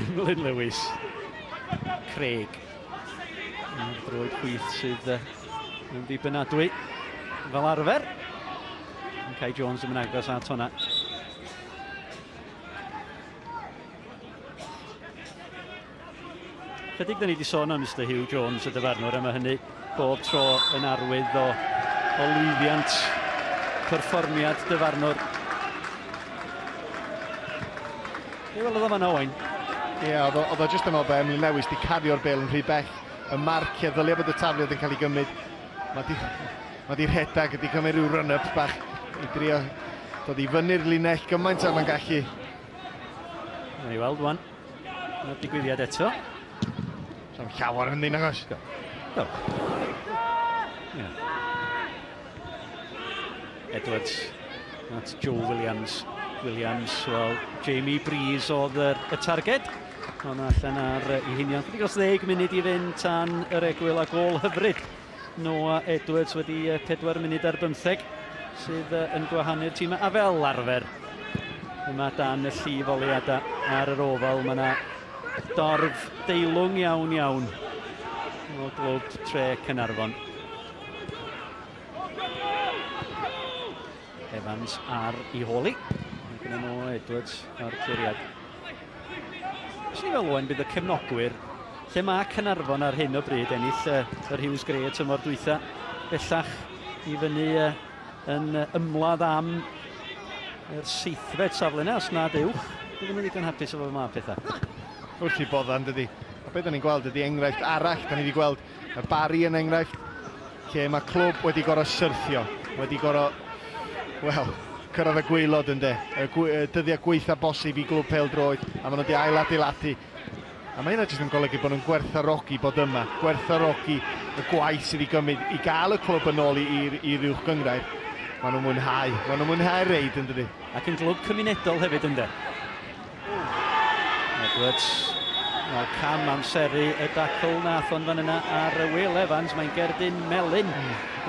S15: Emlyn Lewis, Craig, a'r droed chwith sydd yn ddibynadwy fel arfer. Kai Jones yn agos at hwnna. Chydig da ni wedi sôn am Mr Hugh Jones y dyfarnwr, a mae hynny bob tro yn arwydd o lwyddiant perfformiad dyfarnwr. Be welodd o fan'na, Owain?
S6: Ie, oedd o jyst yn meddwl bod Emlyn Lewis wedi cario'r bêl yn rhy bell. Y marciau, ddylia bod y tafliad yn cael ei gymryd. Mae di rhedeg, wedi cymryd rhyw run-up bach i drio dod i fyny'r linell gymaint a mae'n gallu.
S15: Nawn ni weld wan. Mae'r digwyddiad eto.
S6: Sa'm llawer hynny, nagos?
S15: Do. Yeah. Edwards, that's Joe Williams. Williams, wel, Jamie Breeze oedd y targed. Ond allan ar ei hunion. Chydig dros 10 munud i fynd tan yr egwyl a gôl hyfryd. Noah Edwards wedi 4 munud ar 15 sydd yn gwahanu'r tîm. A fel arfer, yma dan y llif oleuadau ar yr ofal, mae yna dorf deilwng iawn iawn o glwb Tre Caernarfon. Evans ar ei holi. Ac yna Noah Edwards ar cliriad. Swn i'n fel Owen, bydd y cefnogwyr, lle mae Caernarfon ar hyn o bryd ennill yr Hughes Grey y tymor dwytha, bellach i fyny yn ymladd am yr 7fed safle yna, os nad uwch. Bydden nhw'n ddigon hapus efo yma pethau.
S6: Wrth i boddan, dydy. A beth da ni'n gweld ydy enghraifft arall. Da ni wedi gweld y Barry yn enghraifft, lle mae clwb wedi gorfod syrthio, wedi gorfod, wel, cyrraedd y gwaelod ynde, y dyddiau gweitha bosib i glwb pêl-droed, a maen nhw wedi ailadeiladu. A mae hynna jyst yn golygu bod nhw'n gwerthfawrogi bod yma, gwerthfawrogi y gwaith sydd wedi gymryd i gael y clwb yn ôl i'r uwch gynghrair. Maen nhw'n mwynhau, maen nhw'n mwynhau'r reid yn dydy.
S15: Ac yn glwb cymunedol hefyd ynde. Edwards, wel, cam amseru y dacl nath o'n fan yna ar Will Evans, mae'n gerdyn melyn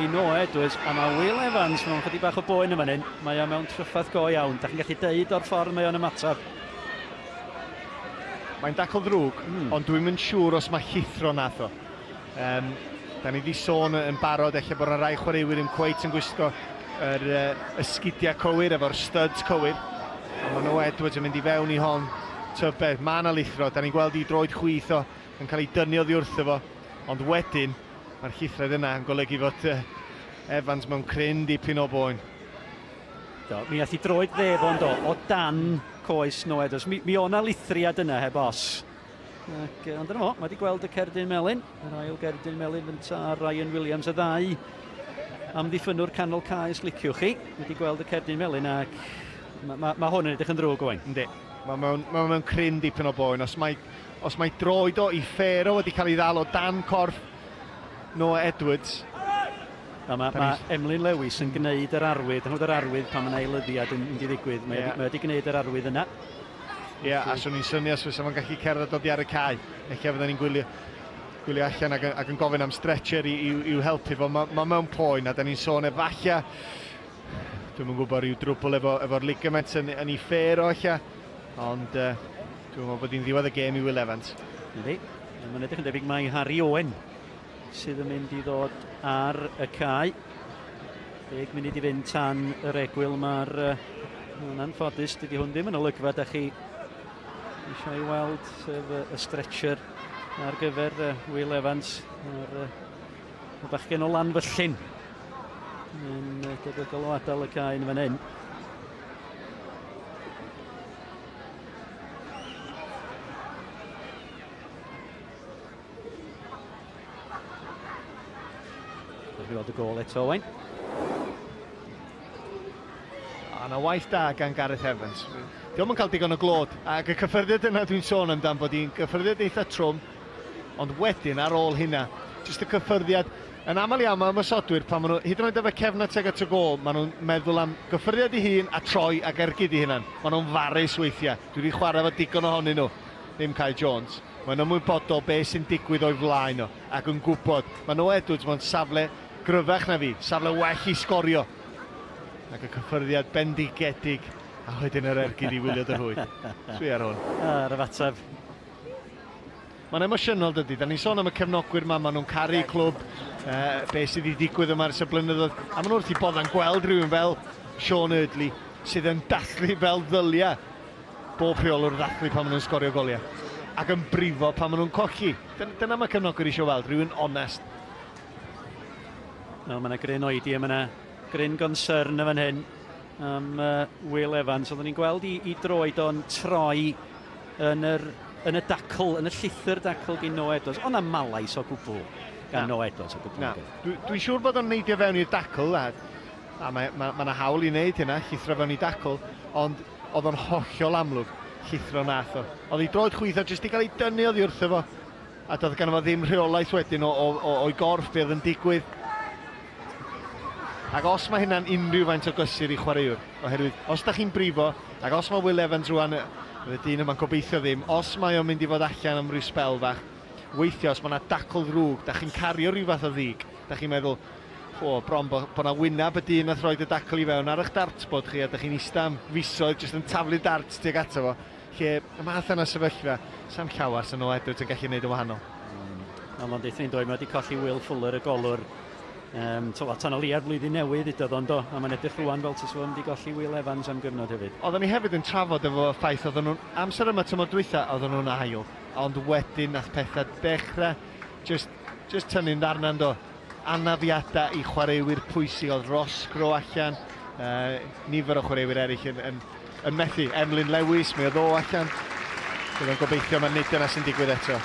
S15: i Noah Edwards, a mae Will Evans mewn chydig bach o boen yma hyn, mae o mewn tryffath go iawn. Da chi'n gallu deud o'r ffordd mae o'n ymateb.
S6: Mae'n dacl ddrwg, ond dwi'm yn siŵr os mae llithro nath o. Da ni wedi sôn yn barod ella bod yna rai chwaraewyr yn cweit yn gwisgo yr esgidiau cywir efo'r studs cywir. A mae Noah Edwards yn mynd i fewn i hon. Tybed, mae yna lithro, da ni'n gweld i droed chwith o yn cael ei dynnu oddi wrtho fo, ond wedyn mae'r llithred yna yn golygu fod Evans mewn cryn dipyn o boen.
S15: Do, mi ath i droed dde fo'n do, o dan coes Noah Edwards. Mi o'na lithriad yna heb os. Ac, ond dyna fo, mae wedi gweld y cerdyn melyn, yr ail gerdyn melyn fynta Ryan Williams, y ddau amddiffynnwr canol cae os liciwch chi, wedi gweld y cerdyn melyn ac mae hwn yn edrych yn ddrwg, Owain.
S6: Yndi, mae mewn cryn dipyn o boen. Os mae droed o i ffero wedi cael ei ddal o dan corff Noah Edwards.
S15: Mae Emlyn Lewis yn gwneud yr arwydd, yn yr arwydd pan mae'n eilyddiad yn mynd i ddigwydd. Mae wedi gwneud yr arwydd yna.
S6: Ie, a swn i'n synnu os fysa fo'n gallu cerdded dod i ar y cae. Ella fydden ni'n gwylio allan ac yn gofyn am stretcher i'w helpu fo. Mae mewn poen a da ni'n sôn efallai, dwi'm yn gwybod rhyw drwbl efo'r ligament yn ei ffêr o ella, ond dwi'n meddwl bod hi'n ddiwedd y gêm i Will Evans.
S15: Yndi, mae'n edrych yn debyg mai Harry Owen sydd yn mynd i ddod ar y cae. 10 munud i fynd tan yr egwyl. Mae'r anffodus, dydy hwn ddim yn olygfa da chi eisiau ei weld, sef y stretcher ar gyfer Will Evans, a'r bachgen o Lanfyllin yn debygol o adael y cae yn fan hyn. Dewch i weld y gôl eto, Owain.
S6: A na waith da gan Gareth Evans. Dio'm yn cael digon o glod, ac y cyffyrddiad yna dwi'n sôn amdan bod hi'n gyffyrddiad eitha trwm, ond wedyn ar ôl hynna, jyst y cyffyrddiad, yn aml iawn mae ymosodwyr, pan maen nhw, hyd yn oed efo cefn tuag at y gôl, maen nhw'n meddwl am gyffyrddiad i hun a troi ac ergyd i hunan. Maen nhw'n farus weithiau. Dwi wedi chwarae efo digon ohonyn nhw, ddim Kai Jones. Maen nhw'n ymwybodol beth sy'n digwydd o'i flaen nhw, ac yn gwybod. Mae Noah Edwards mewn safle gryfach na fi, safle well i sgorio. Ac y cyffyrddiad bendigedig, a wedyn yr ergyd i wylio dy rhwyd. Swi ar hwn.
S15: Ar y fataf.
S6: Mae'n emosiynol dydy. Da ni'n sôn am y cefnogwyr yma, maen nhw'n caru clwb, be sydd wedi digwydd yma ers y blynyddoedd. A maen nhw wrth i bodda'n gweld rhywun fel Sean Eardley, sydd yn dathlu fel ddylia. Bob rheolwr ddathlu pan maen nhw'n sgorio goliau. Ac yn brifo pan maen nhw'n colli. Dyna mae cefnogwyr eisiau weld, rhywun onest.
S15: No, mae yna gryn oedi a mae yna gryn gonsern yn fan hyn am Will Evans. Oeddwn ni'n gweld i droed o'n troi yn y dacl, yn y llithr dacl gan Noah Edwards. Ond na malais o gwbl gan Noah Edwards o gwbl.
S6: Na, dwi'n siŵr bod o'n neidio fewn i'r dacl, a mae yna hawl i wneud hynna, llithro fewn i dacl, ond oedd o'n hollol amlwg llithro nath o. Oedd ei droed chwith o jyst i gael ei dynnu oddi wrtho fo, a doedd ganddo fo ddim rheolaeth wedyn o'i gorff be oedd yn digwydd. Ac os mae hynna'n unrhyw faint o gysur i chwaraewr, oherwydd os da chi'n brifo, ac os mae Will Evans rwan, y dyn yma'n gobeithio ddim, os mae o'n mynd i fod allan am ryw sbel fach, weithio os mae yna dacl ddrwg, da chi'n cario rhyw fath o ddig, da chi'n meddwl, o, bron bod yna wynab y dyn nath roed y dacl i fewn ar eich dartboard chi, a da chi'n ista am fisoedd jyst yn taflu dart tuag ato fo, lle y math yna sefyllfa, sam llawer sy'n Noah Edwards yn gallu gwneud yn wahanol.
S15: Ond deutha ni'n dweud, mae wedi colli Will Fuller y golwr. Tan o leia'r flwyddyn newydd udodd o'n do, a mae'n edrych rwan fel tas fo'n wedi golli Will Evans am gyfnod hefyd.
S6: Oedden ni hefyd yn trafod efo ffaith, oedden nhw'n, amser yma tymor dwytha, oedden nhw'n ail, ond wedyn nath pethau dechrau, just tynnu'n ddarna do. Anafiadau i chwaraewyr pwysig, oedd Roscrow allan, nifer o chwaraewyr eraill yn methu. Emlyn Lewis, mi oedd o allan. Bydd o'n gobeithio mae nid yna sy'n digwydd eto.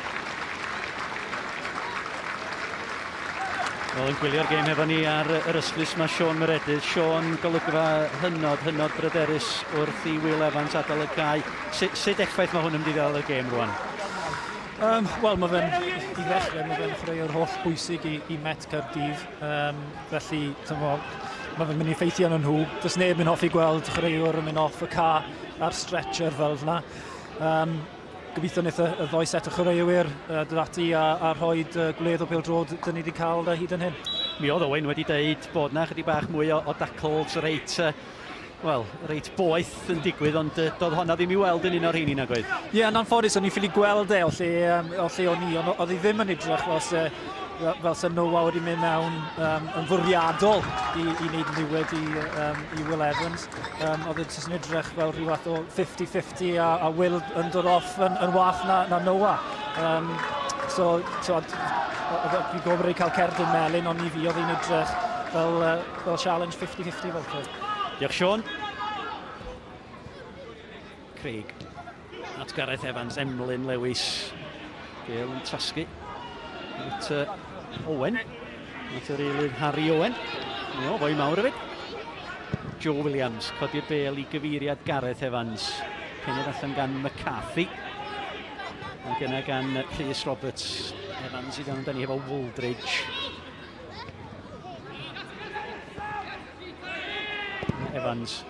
S15: Wel, yn gwylio'r gêm efo ni ar yr ystlys mae Siôn Meredydd. Siôn, golygfa hynod, hynod bryderus wrth i Will Evans adael y cae. Sut effaith mae hwn yn mynd i ddal y gêm rwan?
S2: Wel, mae fe'n, i ddechrau, mae fe'n chwaraewr holl bwysig i Met Caerdydd. Felly, mae fe'n mynd i effeithio arnyn nhw. Does neb yn hoffi gweld chwaraewr yn mynd off y ca ar stretcher fel yna. Gobeithio wnaeth y ddoi set o chwaraewyr dod ati a rhoi gwledd o bêl-droed dyn ni wedi cael hyd yn hyn.
S15: Mi oedd Owain wedi deud bod na chydig bach mwy o dacls reit, wel, reit boeth yn digwydd, ond doedd honna ddim i weld yn un o'r rheini nag oedd.
S2: Ie, yn anffodus, o'n i'n ffili gweld e o lle o'n i, ond oedd hi ddim yn edrych fel se Noah wedi mynd mewn yn fwriadol i wneud niwed i Will Evans. Oedd e jyst yn edrych fel rhyw fath o 50-50 a Will yn dod off yn wath na Noah. So, fi'n gwybod wedi cael cerdyn melyn, ond i fi oedd hi'n edrych fel challenge 50-50 fel lle.
S15: Diolch, Siôn. Craig at Gareth Evans, Emlyn Lewis. Bale yn tasgu at Owen. At yr eilydd Harry Owen. O, fwy mawr hefyd. Joe Williams, codi'r bel i gyfeiriad Gareth Evans. Penod allan gan McCarthy. Ac yna gan Rhys Roberts. Evans i fewn dan ni efo Wooldridge. Evans.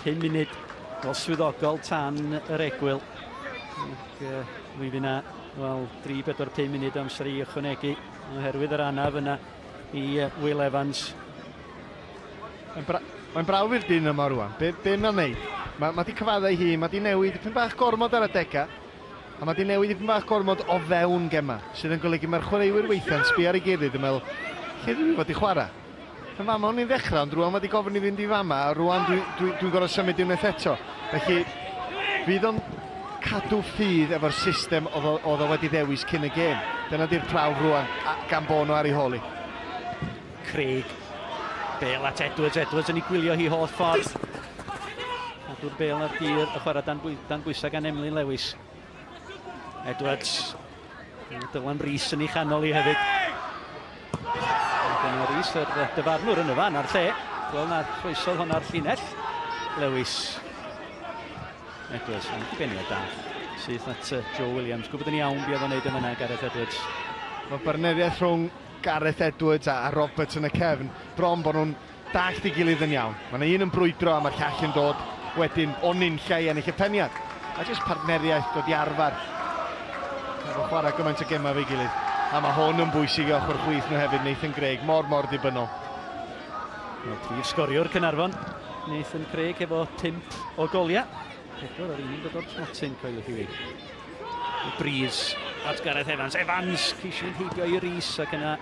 S15: 5 munud fel swyddogol tan yr egwyl. Ac mi fydd yna, wel, 3, 4, 5 munud amser i ychwanegu oherwydd yr anaf yna i Will Evans.
S6: Mae'n brawf i'r dyn yma rwan. Be mae'n neud? Mae di cyfaddau hi, mae di newid dipyn bach gormod ar adega, a mae di newid dipyn bach gormod o fewn gema, sydd yn golygu mae'r chwaraewyr weithiau'n sbio ar ei gilydd yn meddwl, lle dwi fod i chwarae? Yn fama o'n i'n ddechrau, ond rwan mae di gofyn i fynd i fama, a rwan dwi'n gorfod symud unwaith eto. Felly, fydd o'n cadw ffydd efo'r system oedd o wedi ddewis cyn y gêm. Dyna di'r prawf rwan, gan bod nhw ar ei hôl hi.
S15: Craig. Bale at Edwards, Edwards yn ei gwylio hi holl ffordd. Cadw'r bel ar dir, y chwarae dan bwysau gan Emlyn Lewis. Edwards. Dylan Rees yn ei chanol hi hefyd. Dylan Rees, yr dyfarnwr yn y fan a'r lle. Wel, na croesodd hwnna'r llinell. Lewis. Edwards, yn dibeniad da. Syth at Joe Williams. Gwybod yn iawn be oedd o'n neud yn fyna, Gareth Edwards.
S6: Mae barneriaeth rhwng Gareth Edwards a Roberts yn y cefn, bron bod nhw'n dallt ei gilydd yn iawn. Mae yna un yn brwydro a mae'r llall yn dod wedyn o nunlla i ennill y peniad. A jyst partneriaeth dod i arfer efo chwarae gymaint o gemau efo'i gilydd. A mae hwn yn bwysig i ochr chwith nhw hefyd, Nathan Craig, mor ddibynnol.
S15: Wel, prif sgoriwr Caernarfon, Nathan Craig efo 5 o goliau. 4 o'r unig dod o'r smotyn, coelwch i fi. Breeze at Gareth Evans. Evans ceisio heibio i Rees ac yna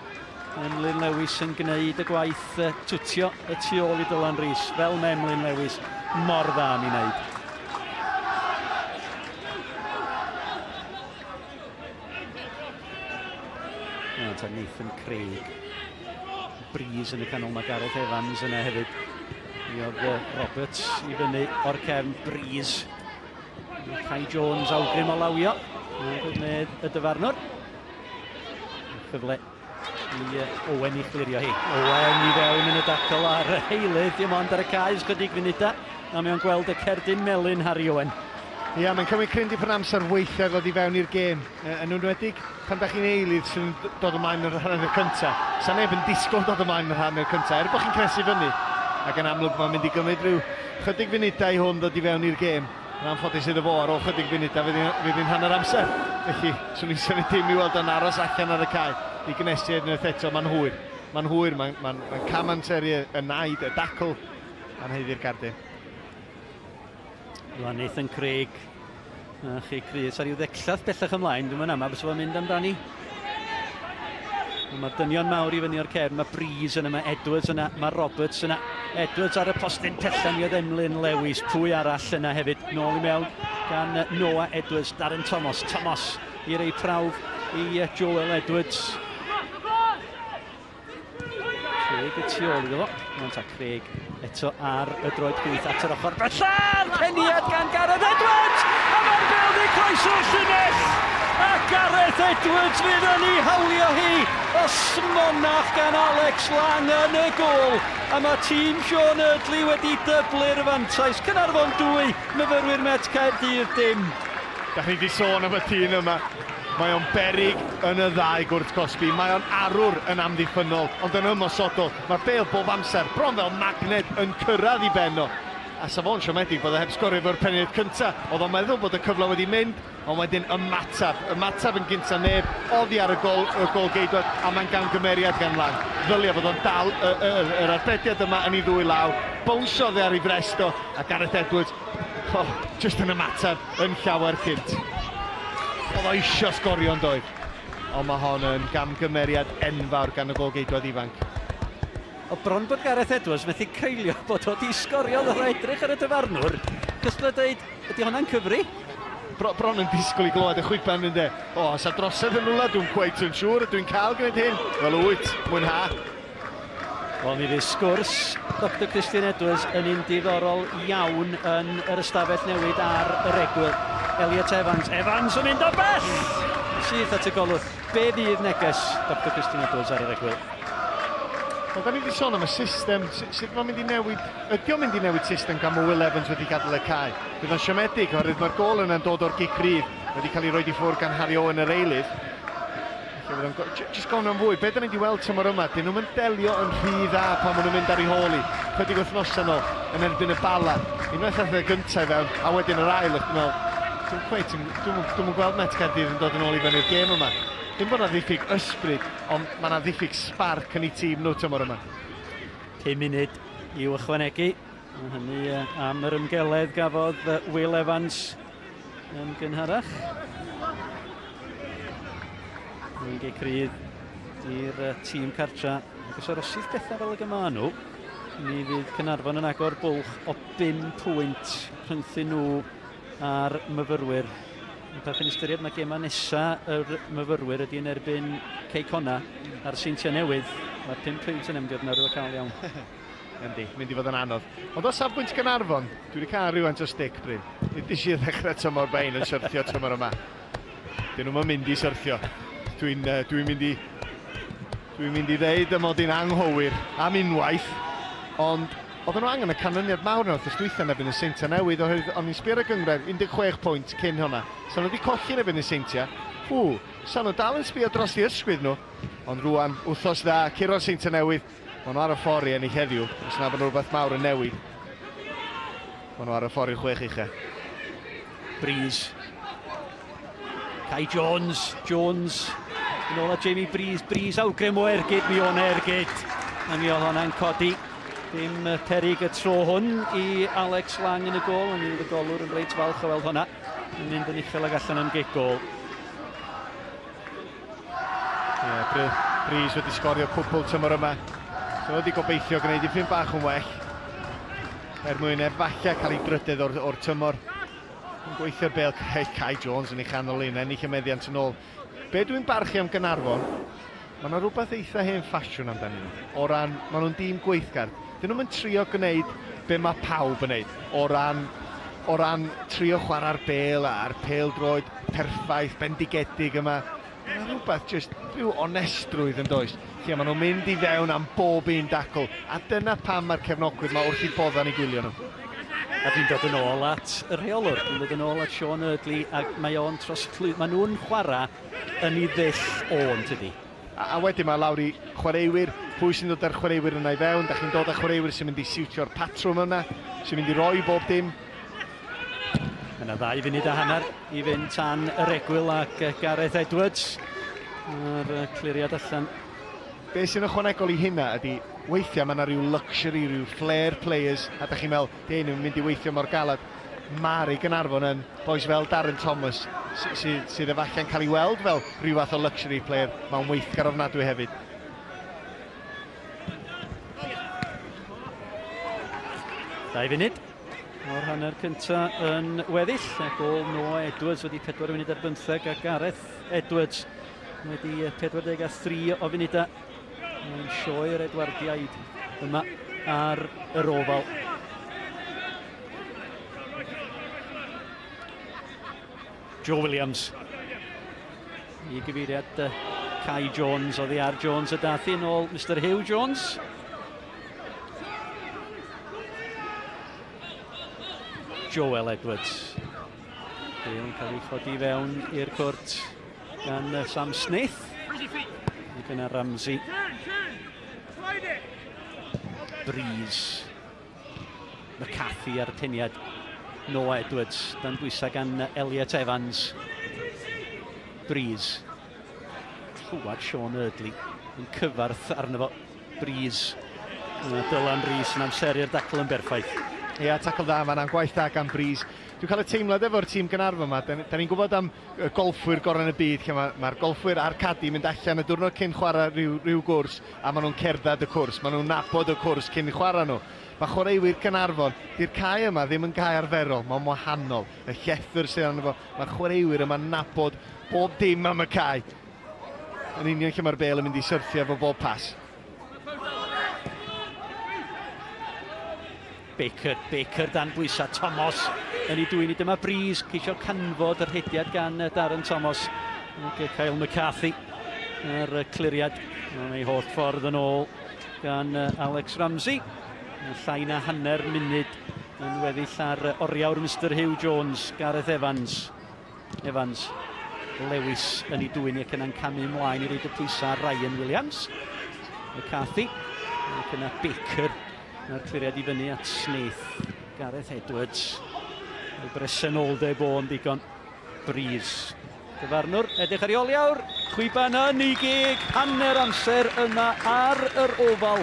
S15: Emlyn Lewis yn gwneud y gwaith twtio y tu ôl i Dylan Rees. Fel mae Emlyn Lewis mor dda yn ei wneud. Ta Nathan Craig. Breeze yn y canol, mae Gareth Evans yna hefyd. Mi oedd Roberts i fyny o'r cefn. Breeze. Kai Jones awgrym o lawio. Gwneud y dyfarnwr. Cyfle i Owen i chlirio hi. Owen i fewn yn y dacl ar y heilydd, dim ond ar y caes chydig funudau. A mae o'n gweld y cerdyn melyn Harry Owen.
S6: Ia, mae'n cymryd cryn dipyn amser weithiau ddod i fewn i'r gêm. Yn enwedig pan da chi'n eilydd sy'n dod ymlaen yr hanner cyntaf. Sa neb yn disgwyl dod ymlaen yr hanner cyntaf, er bod chi'n cnesu fyny. Ac yn amlwg mae'n mynd i gymryd rhyw chydig funudau i hwn ddod i fewn i'r gêm. Yn anffodus iddo fo, ar ôl chydig funudau fydd hi'n hanner amser. Felly, swn i'n symud dim i weld o'n aros allan ar y cae i gnesu unwaith eto. Mae'n hwyr. Mae'n hwyr, mae'n cam amseru y naid, y dacl, a'n haeddu'r gardyn.
S15: Rwan Nathan Craig, a chi Crys ar i'w ddecllath bellach ymlaen, dwi'n mynd amau bys fo'n mynd amdani. Mae'r dynion mawr i fyny o'r cefn, mae Breeze yna, mae Edwards yna, mae Roberts yna. Edwards ar y postyn pella, mi oedd Emlyn Lewis, pwy arall yna hefyd, nôl i mewn gan Noah Edwards, Darren Thomas, Thomas i rei prawf i Joel Edwards. Craig y tu ôl iddo fo. Mae'n ta Craig eto ar y droed chwith at yr ochr. Bella'r peniad gan Gareth Edwards! A mae'r bêl wedi croeso'r llinell! A Gareth Edwards fydd yn ei hawlio hi! Y smonach gan Alex Lang yn y gôl. A mae tîm Sean Eardley wedi dyblu'r fantais. Caernarfon 2, myfyrwyr Met Caerdydd dim.
S6: Da chi wedi sôn am y tîm yma. Mae o'n berig yn y ddau gwrt cosbi. Mae o'n arwr yn amddiffynnol, ond yn ymosodol. Mae'r bêl bob amser, bron fel magnet, yn cyrraedd i ben o. A sa fo'n siomedig bod o heb sgorio efo'r peniad cyntaf. Oedd o'n meddwl bod y cyfle wedi mynd, ond wedyn ymateb. Ymateb yn gynta neb, oddi ar y gol geidwad, a mae'n gamgymeriad gan Lang. Ddylia fod o'n dal yr arbediad yma yn ei ddwy law. Bownsiodd e ar ei frest o, a Gareth Edwards, just yn ymateb yn llawer cynt. Oedd o isio sgorio yn doedd. Ond mae hon yn gamgymeriad enfawr gan y golgeidwad ifanc.
S15: O bron bod Gareth Edwards methu creulio bod o di sgorio, oedd o'n edrych ar y dyfarnwr. Cystal dweud, ydy hwnna'n cyfri?
S6: Bron yn disgwyl i glywed y chwiban yn de. O, sa drosedd yn rhywle, dwi'n cweit yn siŵr, dwi'n cael gwneud hyn. Wel wyt, mwynha.
S15: Wel, mi fydd sgwrs Dr Christian Edwards yn un diddorol iawn yn yr ystafell newid ar yr egwyl. Elliot Evans. Evans yn mynd o bell! Syth at y golwr. Be fydd neges Dr Christian Edwards ar yr egwyl?
S6: Wel, da ni wedi sôn am y system. Sut mae'n mynd i newid? Ydy o'n mynd i newid system gan mae Will Evans wedi gadael y cae? Bydd o'n siomedig, oherwydd mae'r gôl yna'n dod o'r gic rydd wedi cael ei roed i ffwrdd gan Harry Owen yr eilydd. Jyst gofyn am fwy, be da ni wedi weld tymor yma, dyn nhw'n delio yn rhy dda pan maen nhw'n mynd ar ei hôl i. Chydig wythnosau nôl yn erbyn y Bala. Unwaith aeth y gyntaf i fewn, a wedyn yr ail, dwi'n cweit, dwi'n gweld Met Caerdydd yn dod yn ôl i fyny'r gêm yma. Dim bod yna ddiffyg ysbryd, ond mae yna ddiffyg sbarc yn ei tîm nhw tymor yma.
S15: 5 munud i'w ychwanegu. Hynny am yr ymgeledd gafodd Will Evans yn gynharach. Mae'n gic rydd i'r tîm cartra. Ac os arosith bethau fel y gyma nhw, mi fydd Caernarfon yn agor bwlch o 5 pwynt rhyngthyn nhw a'r myfyrwyr. Pan chi'n ystyried mae gemau nesaf yr myfyrwyr ydy yn erbyn Cei Connah a'r Seintiau Newydd. Mae'r 5 pwynt yn emdio yna rhywbeth cael iawn.
S6: Yndi, mynd i fod yn anodd. Ond o safbwynt Gaernarfon, dwi wedi cael rhywfaint o stick, Bryn. Nid i ddechrau tymor bein yn syrthio tymor yma. Dyn nhw'n mynd i syrthio. Dwi'n mynd i ddeud y mod i'n anghywir am unwaith, ond oedden nhw angen y canlyniad mawr yna wrth dwytha yn erbyn y Seintiau Newydd, oherwydd o'n i'n sbio ar y gynghrair 16 pwynt cyn hwnna. So nhw wedi colli yn erbyn y Seintiau. Sa nhw dal yn sbio dros i ysgwydd nhw, ond rwan, wythnos dda, curo'r Seintiau Newydd, maen nhw ar y ffordd i ennill heddiw, os na bod nhw rhywbeth mawr yn newid. Maen nhw ar y ffordd i'r 6 ucha.
S15: Breeze. Kai Jones, Jones, yn ôl at Jamie Breeze, Breeze awgrym o ergyd, mi o'n ergyd. A mi oedd hwnna'n codi. Dim perig y tro hwn i Alex Lang yn y gôl, ond mi oedd y golwr yn reit falch o weld hwnna. Yn mynd yn uchel ag allan am gic gôl.
S6: Ie, Breeze wedi sgorio cwpl tymor yma. So wedi gobeithio gwneud dipyn bach yn well. Er mwyn efallai cael ei drydedd o'r tymor. Yn gweithio'r bêl, Kai Jones yn ei chanol un, ennill y meddiant yn ôl. Be dwi'n barchu am Gaernarfon, mae yna rhywbeth eitha hen ffasiwn amdanyn nhw. O ran, maen nhw'n dîm gweithgar. Dyn nhw'n trio gwneud be mae pawb yn neud. O ran trio chwarae'r bêl a'r pêl-droed perffaith, bendigedig yma. Mae yna rhywbeth, just rhyw onestrwydd yn does. Lle maen nhw'n mynd i fewn am bob un dacl. A dyna pam mae'r cefnogwyr yma wrth i boddan i gwylio nhw.
S15: A dwi'n dod yn ôl at y rheolwr, dwi'n dod yn ôl at Sean Eardley, ac mae o'n trosglwyd, maen nhw'n chwarae yn ei ddull o'n, tydi.
S6: A wedyn mae lawr i chwaraewyr, pwy sy'n dod â'r chwaraewyr yna i fewn, da chi'n dod â chwaraewyr sy'n mynd i siwtio'r patrwm yna, sy'n mynd i roi bob dim.
S15: Mae yna 2.5 funud i fynd tan yr egwyl ac Gareth Edwards a'r cliriad allan.
S6: Be sy'n ychwanegol i hynna ydy, weithiau mae yna rhyw luxury, rhyw flair players, a da chi'n meddwl, dyn nhw'n mynd i weithio mor galad. Mae'r Gaernarfon yn bois fel Darren Thomas, sydd efallai'n cael ei weld fel rhyw fath o luxury player, mae'n weithgar ofnadwy hefyd.
S15: 2 funud o'r hanner cyntaf yn weddill, a gôl Noah Edwards wedi 4 munud ar 15 a Gareth Edwards wedi 43 o funudau. Mae'n sioe'r Edwardiaid yma ar yr ofal. Joe Williams i gyfeiriad Kai Jones, oddi ar Jones y dath yn ôl Mr Hugh Jones. Joel Edwards. Bale yn cael ei chodi fewn i'r cwrt gan Sam Smith. Ac yna Ramsey. Breeze. McCarthy ar y peniad. Noah Edwards, dan bwysau gan Elliot Evans. Breeze. Clywed Sean Eardley yn cyfarth arno fo. Breeze. Dylan Rees yn amseru'r dacl yn berffaith.
S6: Ia, tacl dda, mae'n gwaith da gan Breeze. Dwi'n cael y teimlad efo'r tîm Gaernarfon yma. Da ni'n gwybod am golffwyr gorau yn y byd, lle mae'r golffwyr a'r cadi mynd allan y diwrnod cyn chwarae rhyw gwrs, a maen nhw'n cerdded y cwrs, maen nhw'n nabod y cwrs cyn chwarae nhw. Mae chwaraewyr Gaernarfon, di'r cae yma ddim yn cae arferol, mae'n wahanol. Y llethr sydd arno fo, mae'r chwaraewyr yma'n nabod bob dim am y cae. Yn union lle mae'r bêl yn mynd i syrthio efo bob pas.
S15: Baker, Baker dan bwysau, Thomas yn ei dwyn i. Dyma Breeze, ceisio canfod yr hediad gan Darren Thomas. Ac Kyle McCarthy ar y cliriad. Mae'n ei holl ffordd yn ôl gan Alex Ramsey. Llai na hanner munud yn weddill ar oriawr Mr Hugh Jones, Gareth Evans. Evans, Lewis yn ei dwyn ac yna'n camu ymlaen i roid y pwysau ar Ryan Williams. McCarthy, ac yna Baker. Mae'r cliriad i fyny at Snaith. Gareth Edwards. Ei bresenoldeb o'n digon. Breeze. Dyfarnwr, edrych ar ei oliawr. Chwiban yn ei geg. Hanner amser yma ar yr ofal.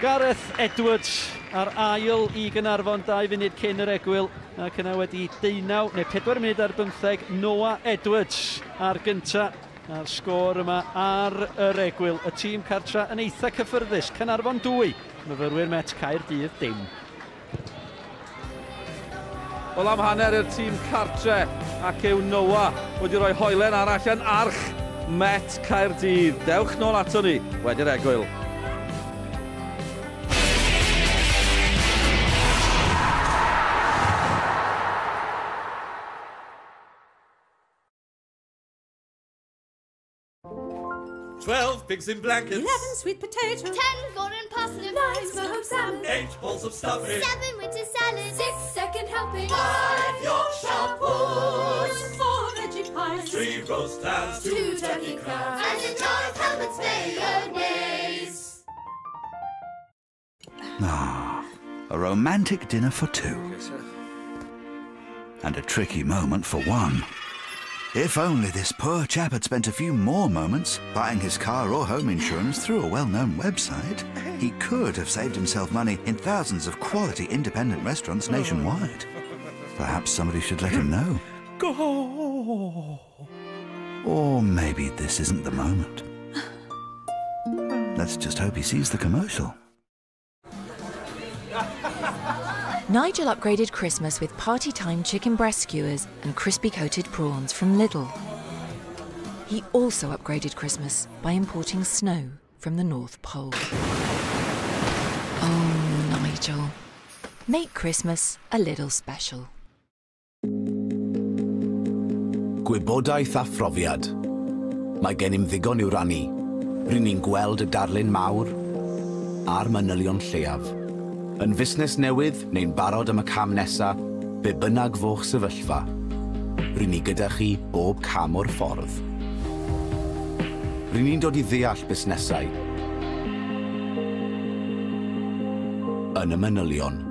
S15: Gareth Edwards ar ail i Gaernarfon 2 funud cyn yr egwyl. Ac yna wedi 19 neu 4 munud ar 15, Noah Edwards ar gynta. A'r sgôr yma ar yr egwyl. Y tîm cartra yn eitha cyffyrddus. Caernarfon 2, myfyrwyr Met Caerdydd dim.
S1: Wel, am hanner i'r tîm cartre, ac yw Noah wedi rhoi hoelen arall yn arch Met Caerdydd. Dewch nôl ato ni wedi'r egwyl.
S16: 12 pigs in blankets.
S17: 11 sweet potatoes.
S18: 10 golden parsnips.
S17: 9 smoked salmon.
S16: 8 bowls of stuffing.
S18: 7 winter salads.
S17: 6 second helpings.
S16: 5 Yorkshire puds.
S17: 4 veggie pies.
S16: 3 roast hams.
S18: 2 turkey crowns. And a jar of Helmet's mayonnaise.
S19: Ah, a romantic dinner for two. And a tricky moment for one. If only this poor chap had spent a few more moments buying his car or home insurance through a well-known website, he could have saved himself money in thousands of quality independent restaurants nationwide. Perhaps somebody should let him know.
S16: Go!
S19: Or maybe this isn't the moment. Let's just hope he sees the commercial.
S11: Nigel upgraded Christmas with party time chicken breast skewers and crispy coated prawns from Lidl. He also upgraded Christmas by importing snow from the North Pole. Oh, Nigel. Make Christmas a little special.
S12: Gwybodaeth a phrofiad. Mae gennym ddigon i'w rannu. Ry'n ni'n gweld y darlun mawr a'r manylion lleiaf. Yn fusnes newydd neu'n barod am y cam nesa, be bynnag fo'ch sefyllfa. Ry'n ni gyda chi bob cam o'r ffordd. Ry'n ni'n dod i ddeall busnesau. Yn y manylion.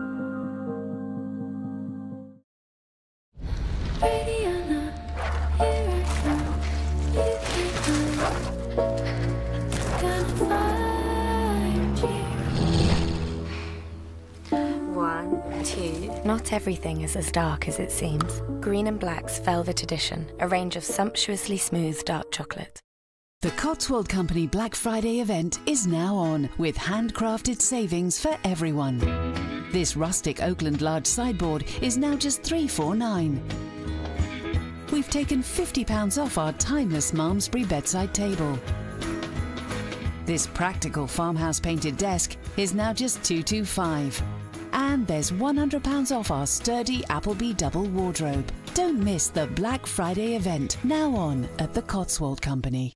S20: Not everything is as dark as it seems. Green and Black's Velvet Edition, a range of sumptuously smooth dark chocolate.
S21: The Cotswold Company Black Friday event is now on, with handcrafted savings for everyone. This rustic Oakland large sideboard is now just £349. We've taken £50 off our timeless Malmesbury bedside table. This practical farmhouse painted desk is now just £225. And there's £100 off our sturdy Appleby double wardrobe. Don't miss the Black Friday event, now on at the Cotswold Company.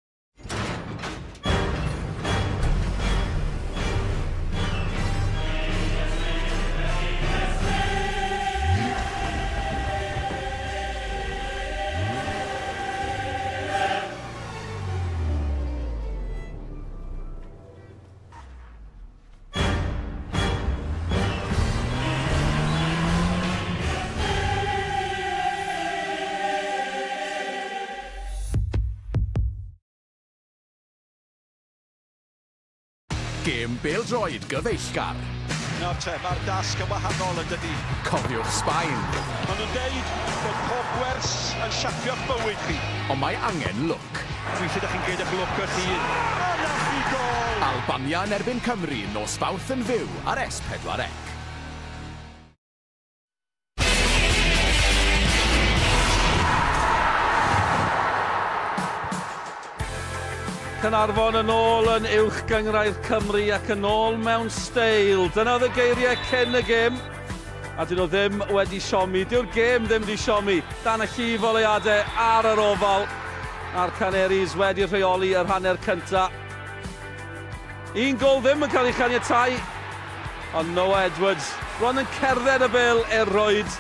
S12: Gêm bêl-droed gyfeillgar.
S22: Nawr te, mae'r dasg yn wahanol yn dydi.
S12: Cofiwch Sbaen.
S22: Maen nhw'n deud bod pob gwers yn siapio'ch bywyd chi.
S12: Ond mae angen lwc.
S22: Dwi eisiau ydych chi'n gweud eich lwc eich hun. A nath i gol!
S12: Albania yn erbyn Cymru, nos Fawrth yn fyw ar S4C.
S1: Caernarfon yn ôl yn uwch gynghrair Cymru ac yn ôl mewn steil. Dyna oedd y geiriau cyn y gêm. A dyn nhw ddim wedi siomi. Dyw'r gêm ddim wedi siomi. Dan y llif oleuadau ar yr ofal. A'r Canaries wedi rheoli yr hanner cynta. Un gol ddim yn cael ei chaniatau. Ond Noah Edwards bron yn cerdded y bêl i'r rwyd.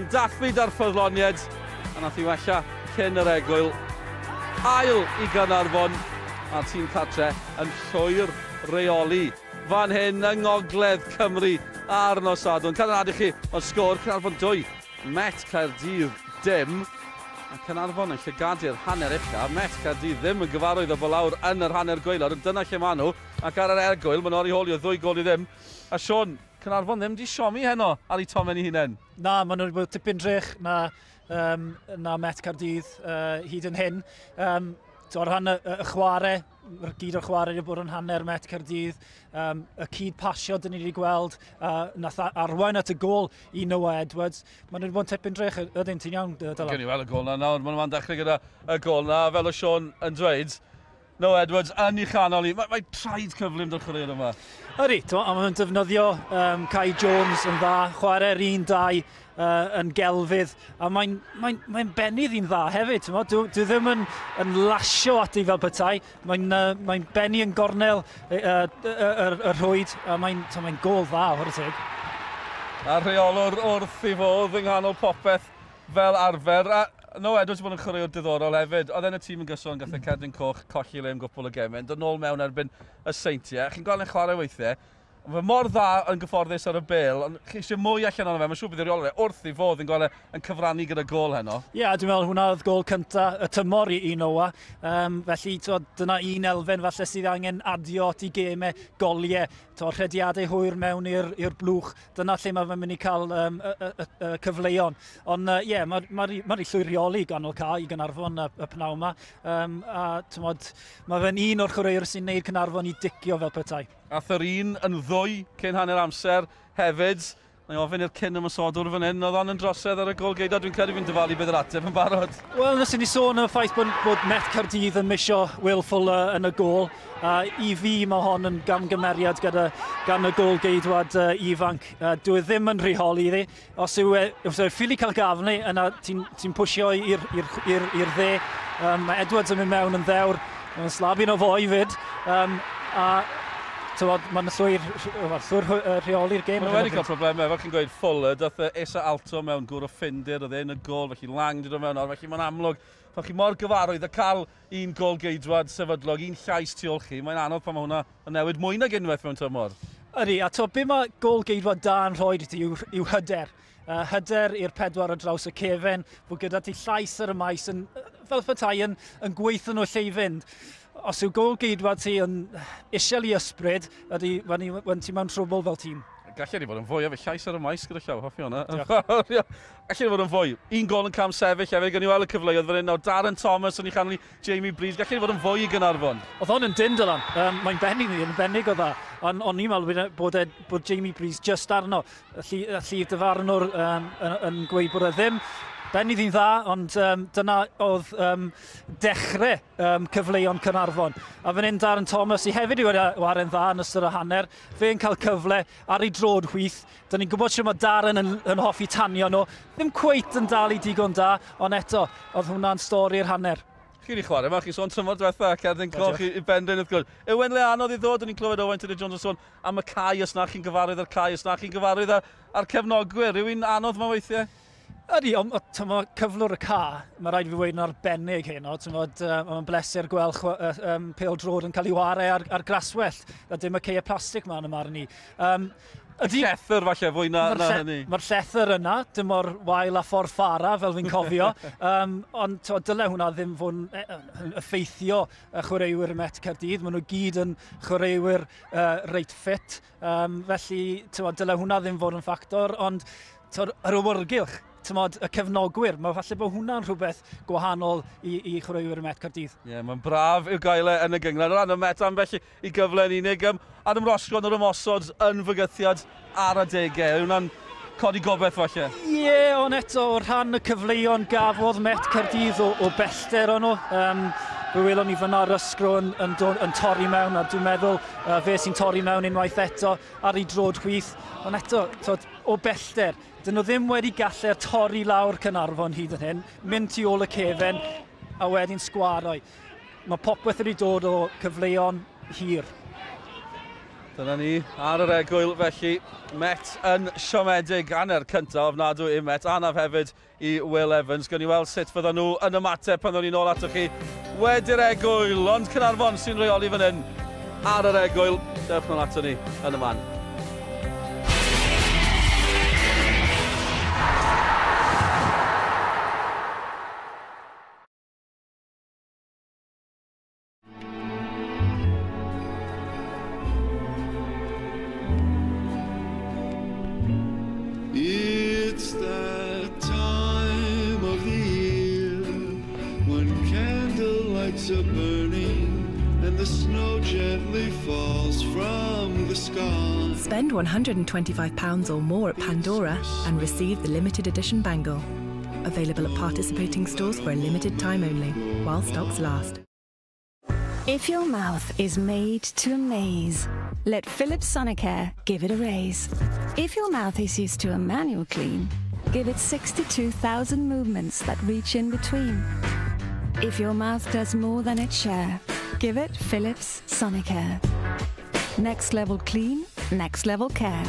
S1: Yn dathlu da'r ffyddloniad. A nath i wella cyn yr egwyl. Ail i Gaernarfon. A'r tîm cartre yn llwyr reoli. Fan hyn yng Ngogledd Cymru ar nos Sadwrn. Cadarnhad i chi o sgôr Caernarfon 2, Met Caerdydd dim. A Caernarfon yn llygadu'r hanner ucha. Met Caerdydd ddim yn gyfarwydd o bod lawr yn yr hanner gwaelod. Ond dyna lle maen nhw. Ac ar yr ergwyl, maen nhw ar ei hôl i o 2-0. A Sean, Caernarfon ddim di siomi heno ar eu tomen eu hunain.
S2: Na, maen nhw wedi bod tipyn drech na Met Caerdydd hyd yn hyn. O ran y chwarae, mae'r gyd o'r chwarae wedi bod yn hanner Met Caerdydd. Y cyd pasio dyn ni wedi gweld, nath arwain at y gôl i Noah Edwards. Maen nhw wedi bod yn tipyn drech, ydyn, ti'n iawn, Dylan?
S1: Gewn ni weld y gôl na nawr, maen nhw'n dechrau gyda y gôl na, fel o Sean yn dweud. Noah Edwards yn ei chanol i. Mae traed cyflym dy'r chwaraewr yma.
S2: Ydy, a maen nhw'n defnyddio Kai Jones yn dda, chwarae'r 1-2 yn gelfydd, a mae'n bennu ddi'n dda hefyd. Dwi ddim yn lasio ati fel petai, mae'n bennu yn gornel y rhwyd, a mae'n gôl dda, chwarae teg.
S1: A rheolwr wrth ei fodd yng nghanol popeth fel arfer. A Noah Edwards bod yn chwaraewr diddorol hefyd. Oedd e'n y tîm yn gyson, gath e cerdyn coch, colli le am gwpl o gemau, dod nôl mewn erbyn y Seintiau. Chi'n gweld yn chwarae weithiau, mae mor dda yn gyfforddus ar y bêl, ond chi eisiau mwy allan ono fe. Mae'n siŵr bydd y rheolwr wrth ei fodd yn gweld yn cyfrannu gyda gôl heno.
S2: Ie, yeah, dwi'n meddwl hwnna oedd gôl cynta y tymor i Noah. Felly, dyna un elfen falle sydd angen adio at ei gemau, goliau, rhediadau hwyr mewn i'r blwch. Dyna lle mae fe'n mynd i cael y cyfleon. Ond ie, yeah, mae llwyr reoli ganol ca i Gaernarfon y pnawn yma. A mae fe'n un o'r chwaraewyr sy'n neud Caernarfon i dicio fel petai.
S1: Ath yr un yn ddwy cyn hanner amser hefyd. Na i ofyn i'r cyn ymosodwr fan hyn, oedd on yn drosedd ar y gôl geidwad. Dwi'n credu fi'n dyfalu bydd yr ateb yn barod.
S2: Wel, nes i ni sôn am y ffaith bod Met Caerdydd yn misio Will Fuller yn y gôl. I fi mae hon yn gamgymeriad gan y gôl geidwad ifanc. Dwi ddim yn rheoli iddi. Os yw e ffili cael gafn i, yna ti'n pwysio i'r dde. Mae Edwards yn mynd mewn yn ddewr. Mae'n slabu'n o fo hefyd. Mae'n llwyr rheoli'r gêm.
S1: Mae wedi cael problemau, fel chi'n gweud, Fuller, dath Esa Alto mewn gŵr o Ffindir, oedd e'n y gôl, felly Lang di dod mewn o'r, felly mae'n amlwg, pan chi mor gyfarwydd a cael un gôl geidwad sefydlog, un llais tu ôl chi, mae'n anodd pan mae hwnna yn newid mwy nag unwaith mewn tymor.
S2: Ydy, a be mae gôl geidwad da yn rhoi i ti yw hyder. Hyder i'r pedwar ar draws y cefen, fod gyda ti llais ar y maes, fel petai yn gweithio nhw lle i fynd. Os yw gôl geidwad ti yn isiel i ysbryd, ydy, wen ti mewn trwbl fel tîm.
S1: Gallen ni fod yn fwy, efo llais ar y maes gyda llaw, hoffi hwnna. Gallen ni fod yn fwy. Un gôl yn cam sefyll hefyd, gan i weld y cyfleoedd fan hyn nawr. Darren Thomas yn ei chanol i Jamie Breeze. Gallen ni fod yn fwy i Gaernarfon.
S2: Oedd hon yn dyn, Dylan. Mae'n bennig ni, yn bennig o dda. Ond o'n i'n meddwl bod Jamie Breeze just arno. Llif dyfarnwr yn gweud bod e ddim. Benni ddi'n dda, ond dyna oedd dechrau cyfleon Caernarfon. A fan hyn Darren Thomas, i hefyd i ware'n dda yn ystod y hanner. Fe'n cael cyfle ar ei drod chwith. Dyn ni'n gwybod sut mae Darren yn hoffi tanio nhw. Ddim cweit yn dal i digon da, ond eto, oedd hwnna'n stori'r hanner.
S1: Chi wedi chwarae yma, chi'n sôn tymor diwetha, cerdyn coch i Benrhyn wrth gwrs. Yw e'n le anodd i ddod, o'n i'n clywed Owain Tudur Jones yn sôn am y cae os na chi'n gyfarwydd â'r cae, os na chi'n gyfarwydd â'r cefnogwyr. Yw hi'n anodd yma weithiau?
S2: Ydy, ond cyflwr y ca, mae rhaid i fi weud yn arbennig heno. Mae'n bleser gweld pêl-droed yn cael ei wario ar graswellt, a dim y ceie plastig ma yn y marn i.
S1: Llethr falle fwy na hynny.
S2: Mae'r llethr yna, dim mor wael a ffordd ffara fel fi'n cofio, ond dyle hwnna ddim fod yn effeithio y chwaraewyr Met Caerdydd. Maen nhw gyd yn chwaraewyr reit ffit, felly dyle hwnna ddim fod yn ffactor, ond yr awyrgylch, y cefnogwyr, mae falle bod hwnna'n rhywbeth gwahanol i chwaraewyr Met Caerdydd.
S1: Ie, yeah, mae'n braf i'w gael e yn y gynghrair. O ran y Met, ambell i gyfle yn unig. Adam Roscroft o'r ymosod yn fygythiad ar adegau. Hwnna'n codi gobeith falle.
S2: Ie, yeah, ond eto, o rhan y cyfleon gafodd Met Caerdydd o bellter o'n nhw. Fe welon ni fyna Rysgro yn torri mewn, a dwi'n meddwl fe sy'n torri mewn unwaith eto ar ei drod chwith. Ond eto, twod, o bellter, dyn nhw ddim wedi gallu torri lawr Caernarfon hyd yn hyn, mynd tu ôl y cefen a wedyn sgwaroi. Mae popeth wedi dod o cyfleon hir.
S1: Dyna ni ar yr egwyl felly. Met yn siomedig, hanner cyntaf ofnadwy i Met, anaf hefyd i Will Evans. Gawn ni weld sut fyddan nhw yn ymateb pan ddown ni nôl atoch chi wedi'r egwyl. Ond Caernarfon sy'n rheoli fan hyn ar yr egwyl. Dewch nôl ato ni yn y man.
S3: It's that time of the year when candlelights are burning and the snow gently falls from the sky.
S5: Spend £125 or more at Pandora and receive the limited edition bangle. Available at participating stores for a limited time only, while stocks last.
S23: If your mouth is made to amaze, let Philips Sonicare give it a raise. If your mouth is used to a manual clean, give it 62,000 movements that reach in between. If your mouth does more than its share, give it Philips Sonicare. Next level clean, next level care.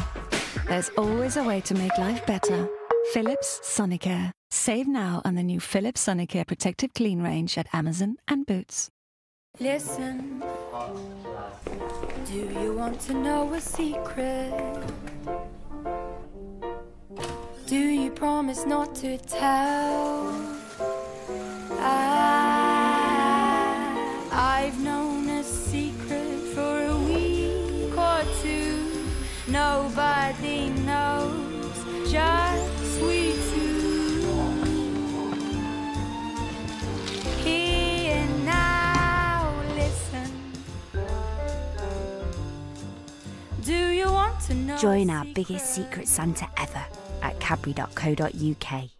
S23: There's always a way to make life better. Philips Sonicare. Save now on the new Philips Sonicare Protective Clean range at Amazon and Boots.
S24: Listen, do you want to know a secret? Do you promise not to tell? I've known a secret for a week or two. Nobody knows, just we two. Here now, listen. Do you want to know?
S25: Join our biggest secret Santa ever at cadbury.co.uk.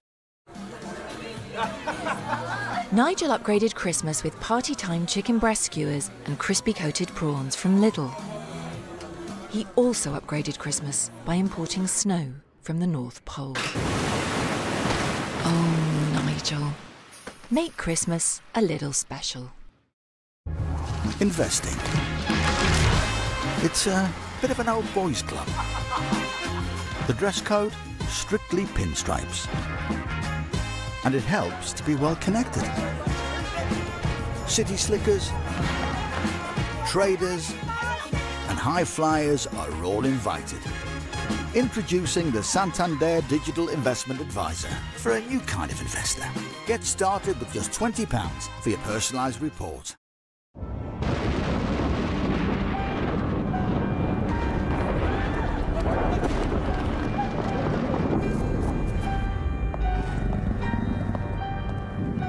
S11: Nigel upgraded Christmas with party time chicken breast skewers and crispy coated prawns from Lidl. He also upgraded Christmas by importing snow from the North Pole. Oh, Nigel. Make Christmas a little special.
S19: Investing. It's a bit of an old boys club. The dress code, strictly pinstripes. And it helps to be well connected. City slickers, traders, and high flyers are all invited. Introducing the Santander Digital Investment Advisor for a new kind of investor. Get started with just £20 for your personalised report.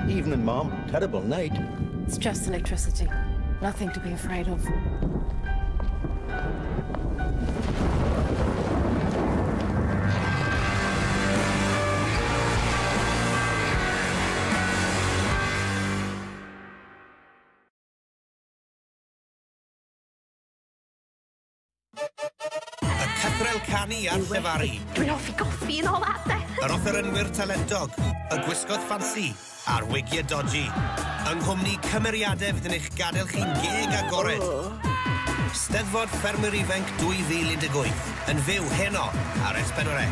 S26: Evening, Mom. Terrible night.
S27: It's just electricity. Nothing to be afraid of.
S13: Y cythrel canu a'r llefaru.
S14: Dwi'n hoffi goffi and all that, de.
S13: Yr offerynwyr talentog, y gwisgoedd ffansi, a'r wigiau dodgy. Yng nghwmni cymeriadau fydd yn eich gadael chi'n geg agored. Steddfod Ffermwyr Ifanc 2018, yn fyw heno ar S4C.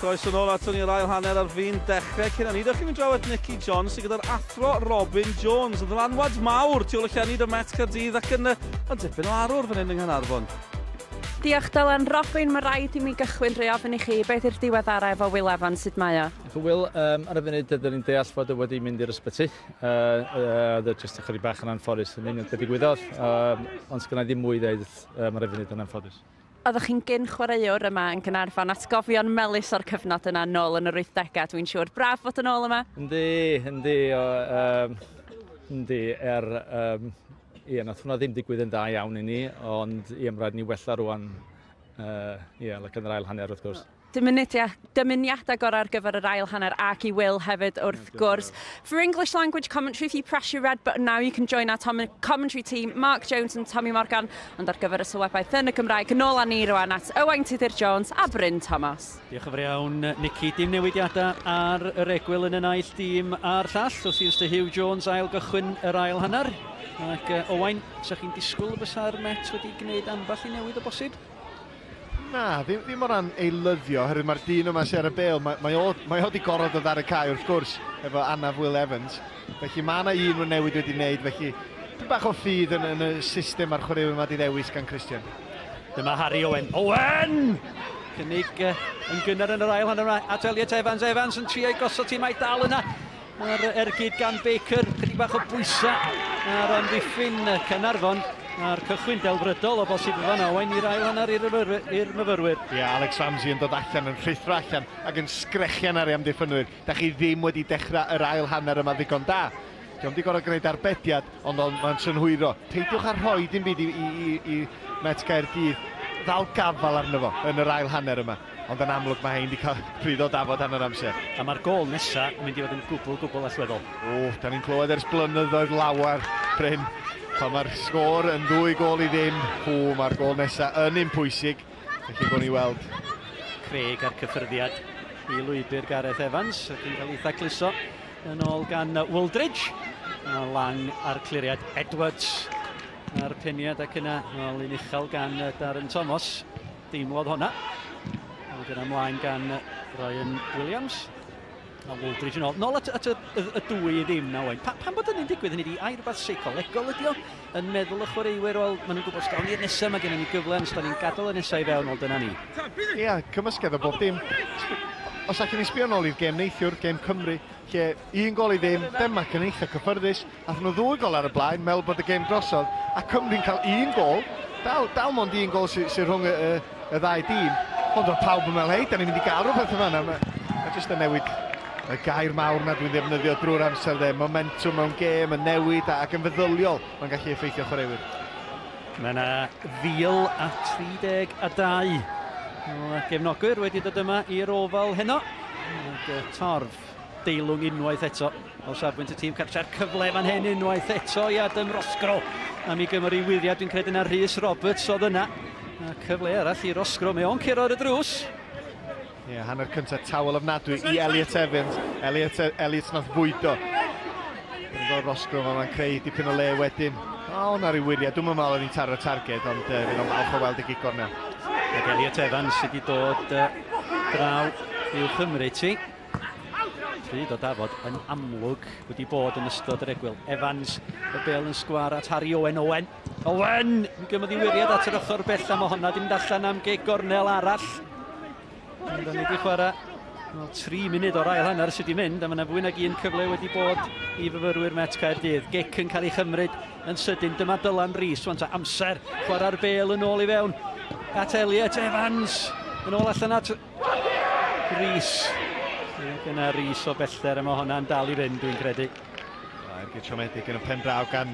S1: Croeso nôl aton ni'r ail hanner ar fin dechrau. Cyn hynny, dewch chi fynd draw at Nicky John sydd gyda'r athro Robin Jones, yn ddylanwad mawr tu ôl y llenni 'da Met Caerdydd ac yn dipyn o arwr fan hyn yng Nghaernarfon.
S28: Diolch Dylan. Robin, mae rhaid i mi gychwyn drwy ofyn i chi beth yw'r diweddara efo Will Evans, sut mae o?
S29: Efo Will, ar y funud, ydyn ni'n deall fod o wedi mynd i'r ysbyty. Oedd o jyst ychydig bach yn anffodus yn union beth ddigwyddodd, ond sgynna i ddim mwy i ddeud ar y funud yn anffodus.
S28: Oeddech chi'n gyn chwaraewr yma yn Gaernarfon, atgofion melys o'r cyfnod yna nôl yn yr 80au, dwi'n siŵr. Braf fod yn ôl yma?
S29: Yndi, yndi, yndi, ie, nath hwnna ddim digwydd yn dda iawn i ni, ond ie, mae'n rhaid ni wella rwan, ie, like yn yr ail hanner wrth gwrs.
S28: Dymuniadau gorau ar gyfer yr ail hanner ac i Will hefyd wrth gwrs. For English language commentary, if you press your red button now, you can join our commentary team, Mark Jones and Tommy Morgan. Ond ar gyfer y sylwebaeth yn y Gymraeg, yn ôl â ni rwan at Owain Tudur Jones a Bryn Thomas.
S4: Diolch yn fawr iawn, Nicky. Dim newidiadau ar yr egwyl yn y naill dîm a'r llall. Wrth i Mr Hugh Jones ail gychwyn yr ail hanner. Ac Owain, sa chi'n disgwyl y bysa'r Met wedi gwneud ambell i newid o bosib?
S6: Na, ddim o ran eilyddio, oherwydd mae'r dyn yma sy'n ar y bêl, mae o wedi gorfod dod ar y cae wrth gwrs, efo anaf Will Evans. Felly mae yna un newid wedi wneud, felly dipyn bach o ffydd yn y system a'r chwaraewyr yma wedi ddewis gan Christian.
S4: Dyma Harry Owen. Owen! Cynnig yn gynnar yn yr ail hanner yma at Elliot Evans. Evans yn trio ei gosod ti, mae dal yna. Mae'r ergyd gan Baker, chydig bach o bwysau ar amddiffyn Caernarfon. A'r cychwyn delfrydol o bosib fan Owain i'r ail hanner i'r myfyrwyr.
S6: Ie, yeah, Alex Ramsey yn dod allan, yn rhuthro allan ac yn sgrechian ar ei amddiffynwyr. Da chi ddim wedi dechrau yr ail hanner yma ddigon da. Dio'm wedi gorfod gwneud arbediad, ond mae'n synhwyro. Peidiwch â rhoi dim byd i Met Caerdydd ddal gafal arno fo yn yr ail hanner yma. Ond yn amlwg mae hein wedi cael pryd o dafod hanner amser.
S4: A mae'r gôl nesaf yn mynd i fod yn gwbl, gwbl allweddol.
S6: O, da ni'n clywed ers blynyddoedd lawer, Bryn. Pan mae'r sgôr yn 2-0, mae'r gôl nesaf yn un pwysig. Felly gwni weld.
S4: Craig a'r cyffyrddiad i lwybr Gareth Evans, ac yn cael ei thacluso yn ôl gan Wooldridge. A Lang a'r cliriad Edwards a'r peniad ac yna ôl un uchel gan Darren Thomas. Deimlodd hwnna. Ac yna ymlaen gan Ryan Williams. A Wooldridge yn ôl. Nôl at y 2-0 na, Owain. Pam bod hynny'n digwydd? Hynny ydi, ai rhywbeth seicolegol ydi o? Yn meddwl y chwaraewyr, wel, maen nhw'n gwybod os gawn ni'r nesaf, mae gennym ni gyfle, os da ni'n gadael y nesaf i fewn, wel, dyna ni.
S6: Ie, yeah, cymysgedd o bob dim. Os allwn ni sbio nôl i'r gêm neithiwr, gêm Cymru, lle 1-0, Denmark yn eitha cyffyrddus, ath nhw 2 gôl ar y blaen, meddwl bod y gêm drosodd, a Cymru'n cael 1 gôl, dal mond 1 gôl sy'n rhwng y ddau dîm, ond oedd pawb yn meddwl, hei, da ni'n mynd i gael rhywbeth yma, mae jyst yn newid y gair mawr na dwi'n ddefnyddio drwy'r amser dde, momentum mewn gêm yn newid ac yn feddyliol, mae'n gallu effeithio chwaraewyr.
S4: Mae yna 1,032 o gefnogwyr wedi dod yma i'r ofal heno. Ac torf deilwng unwaith eto o safbwynt y tîm cartre'r cyfle fan hyn unwaith eto i Adam Roscrow. A mi gymryd i wyddiad, dwi'n credu na Rhys Roberts oedd yna. A cyfle arall i Roscrow, mae o'n curo ar y drws.
S6: Ie, yeah, hanner cyntaf tawel ofnadwy i Elliot Evans. Elliot nath fwydo. Yn gweld Roscrow, mae'n creu dipyn o le wedyn. O, na ryw wyriad. Dwi'n meddwl oedd hi'n taro targed, ond fydd o'n falch o weld y gig gornel.
S4: Ac Elliot Evans sydd wedi dod draw i'w Chymru ti. Pryd o dafod yn amlwg wedi bod yn ystod yr egwyl. Evans, y bêl yn sgwar at Harry Owen. Owen! Owen! Mi gymryd i wyriad at yr ochr bella, mae honna ddim allan am gig gornel arall. Ond ni wedi chwarae 3 munud o'r ail hanner sydd wedi mynd, a mae yna fwy nag un cyfle wedi bod i fyfyrwyr Met Caerdydd. Gic yn cael ei chymryd yn sydyn. Dyma Dylan Rees, wan ta amser, chwarae'r bêl yn ôl i fewn at Elliot Evans. Yn ôl allan at Rees. Ac yna Rees o bellter, a mae hwnna'n dal i fynd, dwi'n credu.
S6: Ergyd siomedig yn y pen draw gan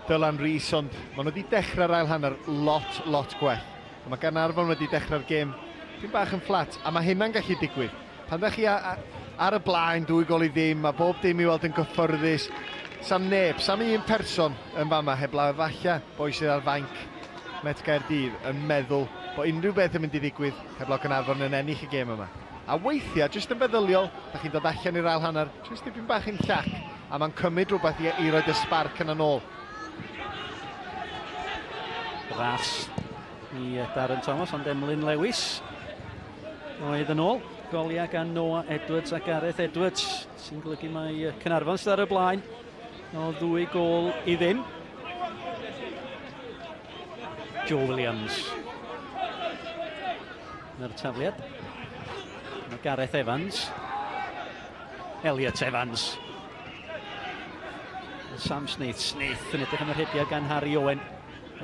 S6: Dylan Rees, ond maen nhw wedi dechrau'r ail hanner lot gwell. A mae Gaernarfon wedi dechrau'r gêm dipyn bach yn fflat, a mae hynna'n gallu digwydd. Pan ddech chi ar y blaen 2-0, a bob dim i weld yn gyffyrddus, sam neb, sam un person yn fama heblaw efalla boi sydd ar fainc Met Gaerdydd yn meddwl bod unrhyw beth yn mynd i ddigwydd heblaw Gaernarfon yn ennill y gêm yma. A weithiau, jyst yn feddyliol, da chi'n dod allan i'r ail hanner, jyst dipyn bach yn llac, a mae'n cymryd rhywbeth i roed y sbarc yna nôl.
S4: Ras i Darren Thomas, ond Emlyn Lewis oedd yn ôl. Goliau gan Noah Edwards a Gareth Edwards, sy'n golygu mai Caernarfon sydd ar y blaen o 2-0. Joe Williams. Na'r tafliad. Mae Gareth Evans. Elliot Evans. Sam Snaith. Snaith yn edrych am y rhediad gan Harry Owen.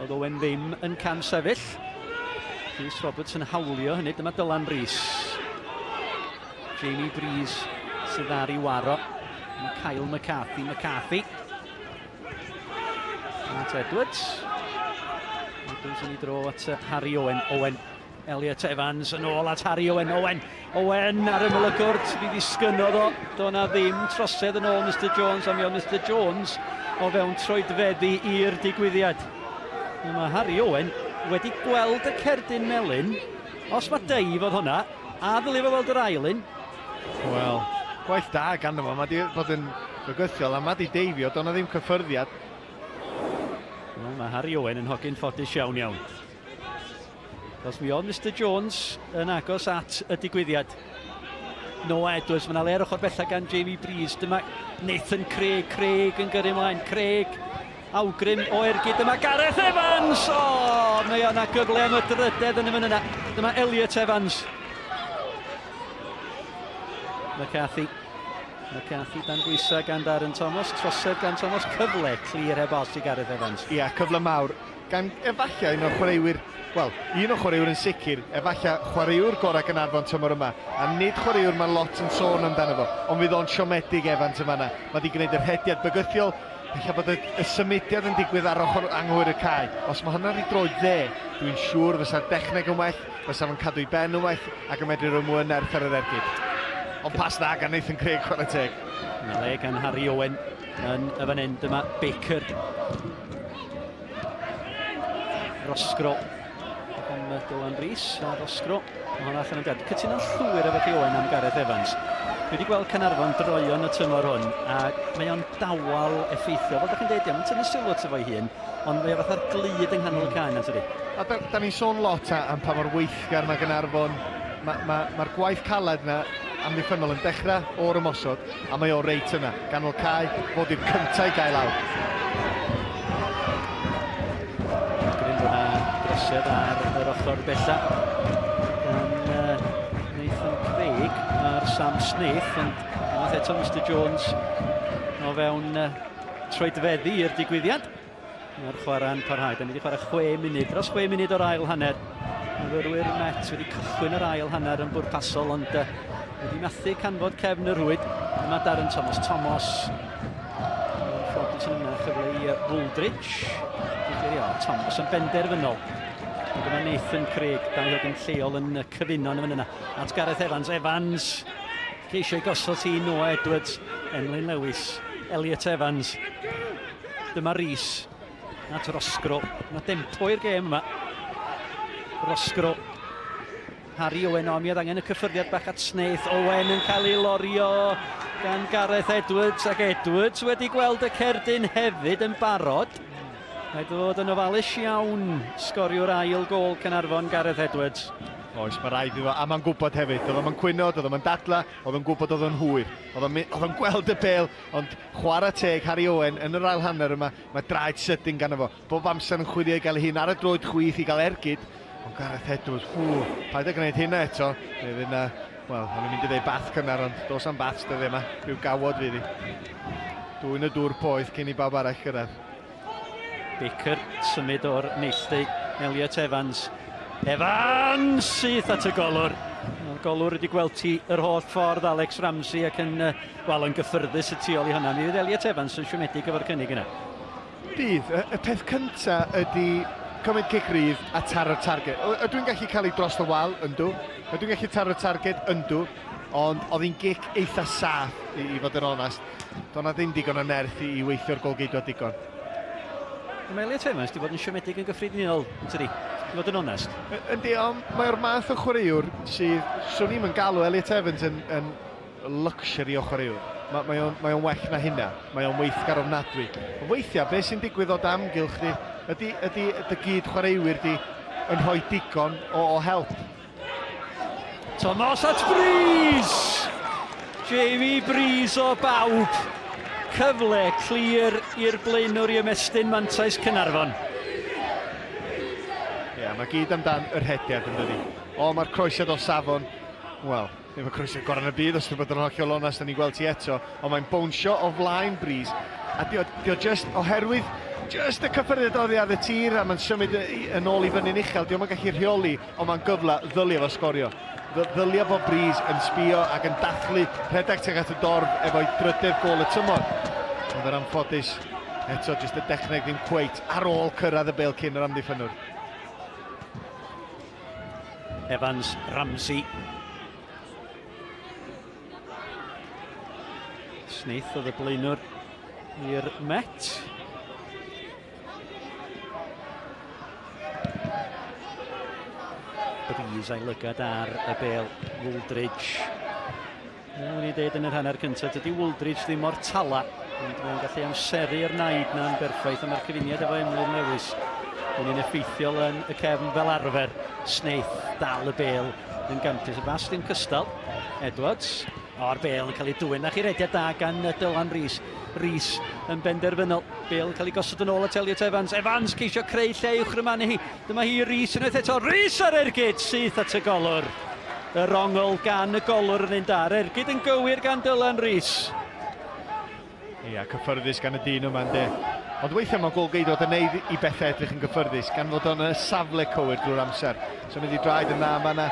S4: Oedd Owen ddim yn cam sefyll. Rhys Roberts yn hawlio hynny. Dyma Dylan Rees. Jamie Breeze sydd ar ei waro. Mae Kyle McCarthy. McCarthy. At Edwards. Edwards yn ei dro at Harry Owen. Owen Elliot Evans yn ôl at Harry Owen. Owen, Owen ar ymyl y cwrt, mi ddisgynnodd o. Do na ddim trosedd yn ôl Mr Jones, a mi oedd Mr Jones o fewn troedfeddi i'r digwyddiad. Mae Harry Owen wedi gweld y cerdyn melyn. Os mae deif oedd hwnna, a ddylai fo weld yr ail un.
S6: Wel, gwaith da ganddo fo. Mae wedi bod yn fygythiol a mae wedi deifio, doedd na ddim cyffyrddiad.
S4: Wel, mae Harry Owen yn hogyn ffodus iawn iawn. Cos mi oedd Mr Jones yn agos at y digwyddiad. Noah Edwards, mae yna le ar ochr bella gan Jamie Breeze. Dyma Nathan Craig, Craig yn gyrru ymlaen. Craig, awgrym o ergyd. Dyma Gareth Evans! O, mae yna gyfle am y drydedd yn y fan yna. Dyma Elliot Evans. McCarthy. McCarthy dan bwysau gan Darren Thomas. Trosedd gan Thomas. Cyfle clir heb os i Gareth Evans.
S6: Ia, cyfle mawr. Gan efallai un o'r chwaraewyr, wel, un o'r chwaraewyr yn sicr, efallai chwaraewr gorau Gaernarfon tymor yma, a nid chwaraewr mae lot yn sôn amdano fo, ond fydd o'n siomedig Evans yma yna. Mae wedi gwneud yr rhediad bygythiol, ella bod y symudiad yn digwydd ar ochr anghywir y cae. Os mae hwnna'n ei droed dde, dwi'n siŵr fysa'r dechneg yn well, fysa fo'n cadw ei ben yn well, ac yn medru rhoi mwy o nerth ar yr ergyd. Ond pas dda gan Nathan Craig, chwarae teg.
S4: Mae le gan Harry Owen yn y fan hyn. Dyma Baker. Roscrow. Am Dylan Rees a Roscrow. Mae hwnna allan yn dad. Cytuno'n llwyr efo chi Owen am Gareth Evans. Dwi wedi gweld Caernarfon droion y tymor hwn, a mae o'n dawel effeithiol. Fel ydych chi'n dweud, mae'n tynnu sylw ato fo'i hun, ond mae o fatha'r glud yng nghanol y cae yna, tydi?
S6: A da, da ni'n sôn lot am pa mor weithgar mae Gaernarfon. Mae'r ma gwaith caled yna amddiffynnol yn dechrau o'r ymosod, a mae o reit yna. Ganol cae, fod i'r cyntaf i gael awr.
S4: Gryn bod yna drosedd ar yr ochr bella gan Nathan Craig a'r Sam Snaith, ond unwaith eto Mr Jones o fewn troedfeddi i'r digwyddiad. Mae'r chwarae'n parhau. Da ni wedi chwarae 6 munud, dros 6 munud o'r ail hanner. Myfyrwyr Met wedi cychwyn yr ail hanner yn bwrpasol, ond wedi methu canfod cefn y rhwyd. Yma Darren Thomas. Thomas yn ffodus yn yna, chyfle i Wooldridge. Thomas yn benderfynol. A dyma Nathan Craig, dau hogyn lleol yn cyfuno yn y fan yna. At Gareth Evans. Evans ceisio i gosod hi Noah Edwards, Emlyn Lewis, Elliot Evans. Dyma Rees at Roscrow. Mae tempo i'r gêm yma. Roscrow. Harry Owen, o, mi oedd angen y cyffyrddiad bach at Snaith. Owen yn cael ei lorio gan Gareth Edwards, ac Edwards wedi gweld y cerdyn hefyd yn barod. Rhaid fod yn ofalus iawn, sgoriwr ail gôl Caernarfon, Gareth Edwards.
S6: Oes, mae rhaid iddo, a mae'n gwybod hefyd, oedd o'n cwyno, oedd o'n dadla, oedd o'n gwybod oedd o'n hwyr. Oedd o'n gweld y bêl, ond chwarae teg Harry Owen yn yr ail hanner yma, mae draed sydyn ganddo fo. Bob amser yn chwilio i gael ei hun ar y droed chwith i gael ergyd, ond Gareth Edwards, ww, paid â gwneud hynna eto. Neu fydd yna, wel, o'n i'n mynd i ddeud bath cynnar, ond dos am bath dyddiau yma, rhyw gawod fydd hi. Dwyn y dŵr poeth cyn i bawb arall gyrraedd.
S4: Baker symud o'r neilltu, Elliot Evans. Evans syth at y golwr. Mae'r golwr wedi gweld ti yr holl ffordd, Alex Ramsey, ac yn, wel, yn gyffyrddus y tu ôl i hwnna. Mi fydd Elliot Evans yn siomedig efo'r cynnig yna.
S6: Bydd. Y peth cyntaf ydy cymryd cic rydd a taro'r target. Ydw i'n gallu cael ei dros y wal? Yndw. Ydw i'n gallu taro'r target? Yndw. Ond oedd hi'n gic eitha saff, i fod yn onast. Doedd na ddim digon o nerth i weithio'r golgeidwad digon.
S4: Mae Elliot Evans wedi bod yn siomedig yn gyffredinol, yn tydi? I fod yn onest.
S6: Yndi, ond mae'r math o chwaraewr sydd, swn i'm yn galw Elliot Evans yn luxury o chwaraewr. Mae o'n well na hynna. Mae o'n weithgar ofnadwy. Ond weithiau, beth sy'n digwydd o damgylch di, ydy dy gyd chwaraewyr di yn rhoi digon o help.
S4: Thomas at Breeze! Jamie Breeze o bawb. Cyfle clir i'r blaenwr i ymestyn mantais Caernarfon.
S6: Ie, yeah, mae gyd amdan yr hediad yn dydi. O, mae'r croesiad o safon, wel, ddim y croesiad gorau yn y byd, os dwi'n bod yn hollol onast, da ni'n gweld ti eto, ond mae'n bownsio o flaen Breeze. A di o just, oherwydd, just y cyffyrddiad oddi ar y tir, a mae'n symud yn ôl i fyny'n uchel, di o'm yn gallu rheoli, ond mae'n gyfle, ddylio fo sgorio. Ddylia bod Breeze yn sbio ac yn dathlu rhedeg tuag at y dorf efo'i drydedd gôl y tymor. Ond yr anffodus, eto jyst y dechneg ddim cweit ar ôl cyrraedd y bêl cyn yr amddiffynnwr.
S4: Evans, Ramsey. Snaith oedd y blaenwr i'r Met. Breeze a'i lygad ar y bel. Wooldridge. O'n i dweud yn yr hanner cyntaf, dydy Wooldridge ddim mor tala, ond mae'n gallu amseru'r naid na'n berffaith, a mae'r cyfuniad efo Emlyn Lewis yn un effeithiol yn y cefn fel arfer. Snaith dal y bel yn gampus. Y bas ddim cystal. Edwards. O'r bel yn cael ei dwyn. A chi rediad da gan Dylan Rees. Rees yn benderfynol. Bel yn cael ei gosod yn ôl at Elliot Evans. Evans ceisio creu lle i'w chrymanu hi. Dyma hi Rees unwaith eto. Rees ar ergyd syth at y golwr. Yr ongl gan y golwr yn un da. Yr ergyd yn gywir gan Dylan Rees.
S6: Ia, cyffyrddus gan y dyn yma, ynddi. Ond weithiau mae golgeidwad yn neud i bethau edrych yn gyffyrddus, gan fod o'n y safle cywir drwy'r amser. So mynd i draed yn dda yma yna.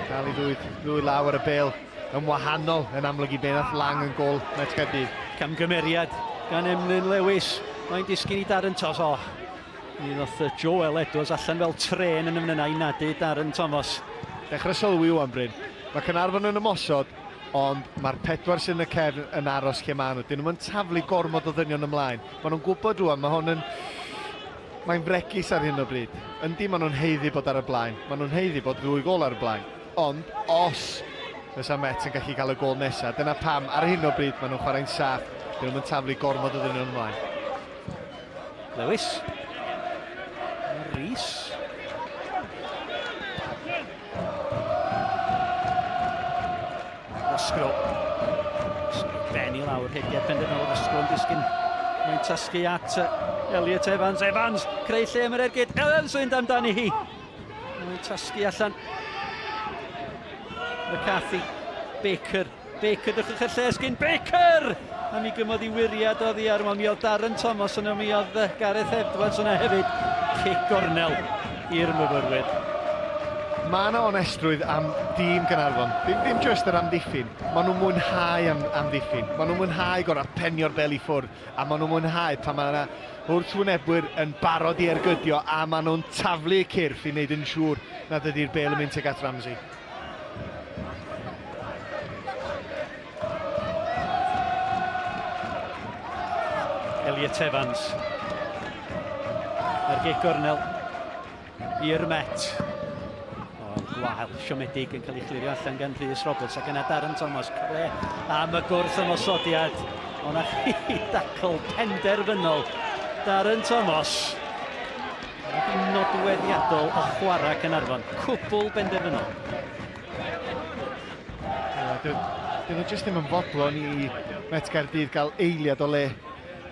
S6: Dal i ddwy law ar y bel yn wahanol yn amlwg i be nath Lang yn gol Met Caerdydd.
S4: Camgymeriad gan Emlyn Lewis. Mae'n disgyn i Darren Thomas. O, mi ddoth Joel Edwards allan fel tren yn ymwneud i nadu Darren Thomas.
S6: Dechrau sylwi ŵan, Bryn. Mae Caernarfon yn ymosod, ond mae'r pedwar sy'n y cefn yn aros lle maen nhw. Dyn nhw'n taflu gormod o ddynion ymlaen. Maen nhw'n gwybod rŵan, mae hwn yn... Mae'n fregus ar hyn o bryd. Yndi, maen nhw'n haeddu bod ar y blaen. Maen nhw'n haeddu bod ddwy gol ar y blaen. Ond, os fysa Met yn gallu cael y gol nesaf, dyna pam ar hyn o bryd maen nhw'n chwarae'n saff. Dyn nhw'n taflu gormod o ddynion ymlaen.
S4: Lewis. Rees. Roscrow. Ben i lawr, hediad penderfynol Roscrow yn disgyn. Mae'n tasgu at Elliot Evans. Evans, creu lle am yr ergyd. Evans yn mynd amdani hi. Mae'n tasgu allan. McCarthy, Baker. Baker, dechreuwch y lle sgyn. Baker! A mi gymodd i wiriad oddi ar. Mi oedd Darren Thomas yno, mi oedd Gareth Edwards yna hefyd. Cic gornel i'r myfyrwyr.
S6: Mae yna onestrwydd am dîm Caernarfon. Ddim just yr amddiffyn. Maen nhw'n mwynhau amddiffyn. Maen nhw'n mwynhau gorau penio'r bel i ffwrdd. A maen nhw'n mwynhau pan mae yna wrthwynebwyr yn barod i ergydio a maen nhw'n taflu y cyrff i wneud yn siŵr nad ydy'r bel yn mynd tuag at Ramsey.
S4: Elliot Evans. Ar gic gornel i'r Met. Gwael, siomedig yn cael ei chlirio allan gan Rhys Roberts ac yna Darren Thomas. Cyfle am y gwrth ymosodiad. Ond chi dacl penderfynol Darren Thomas. Nodweddiadol o chwarae Caernarfon. Cwbl benderfynol.
S6: Dyn nhw jyst ddim yn fodlon i Met Caerdydd gael eiliad o le.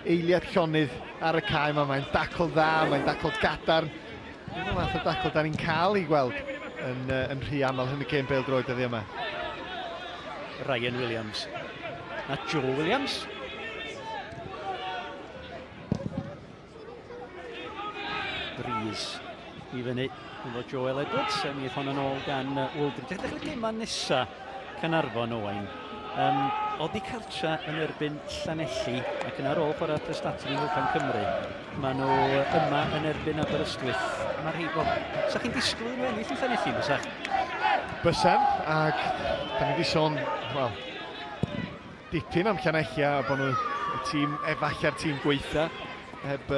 S6: Eiliad llonydd ar y cae yma. Mae'n dacl dda, mae'n dacl gadarn. Dwi'n math o dacl da ni'n cael ei gweld yn rhy aml yn y gêm bêl-droed dyddiau yma.
S4: Ryan Williams a Joe Williams. Breeze i fyny efo Joel Edwards. Mi aeth hon yn ôl gan Wooldridge. Dechrau gemau nesaf Caernarfon, Owain. Oddi cartra yn erbyn Llanelli ac yn ar ôl chwarae Prestatyn yng Nghwpan Cymru. Maen nhw yma yn erbyn Aberystwyth. Mae'r rhai, wel, sa chi'n disgwyl nhw ennill yn Llanelli, bysach?
S6: Bysen, ac da ni wedi sôn, wel, dipyn am Llanelli a bod nhw y tîm, efallai'r tîm gweitha, heb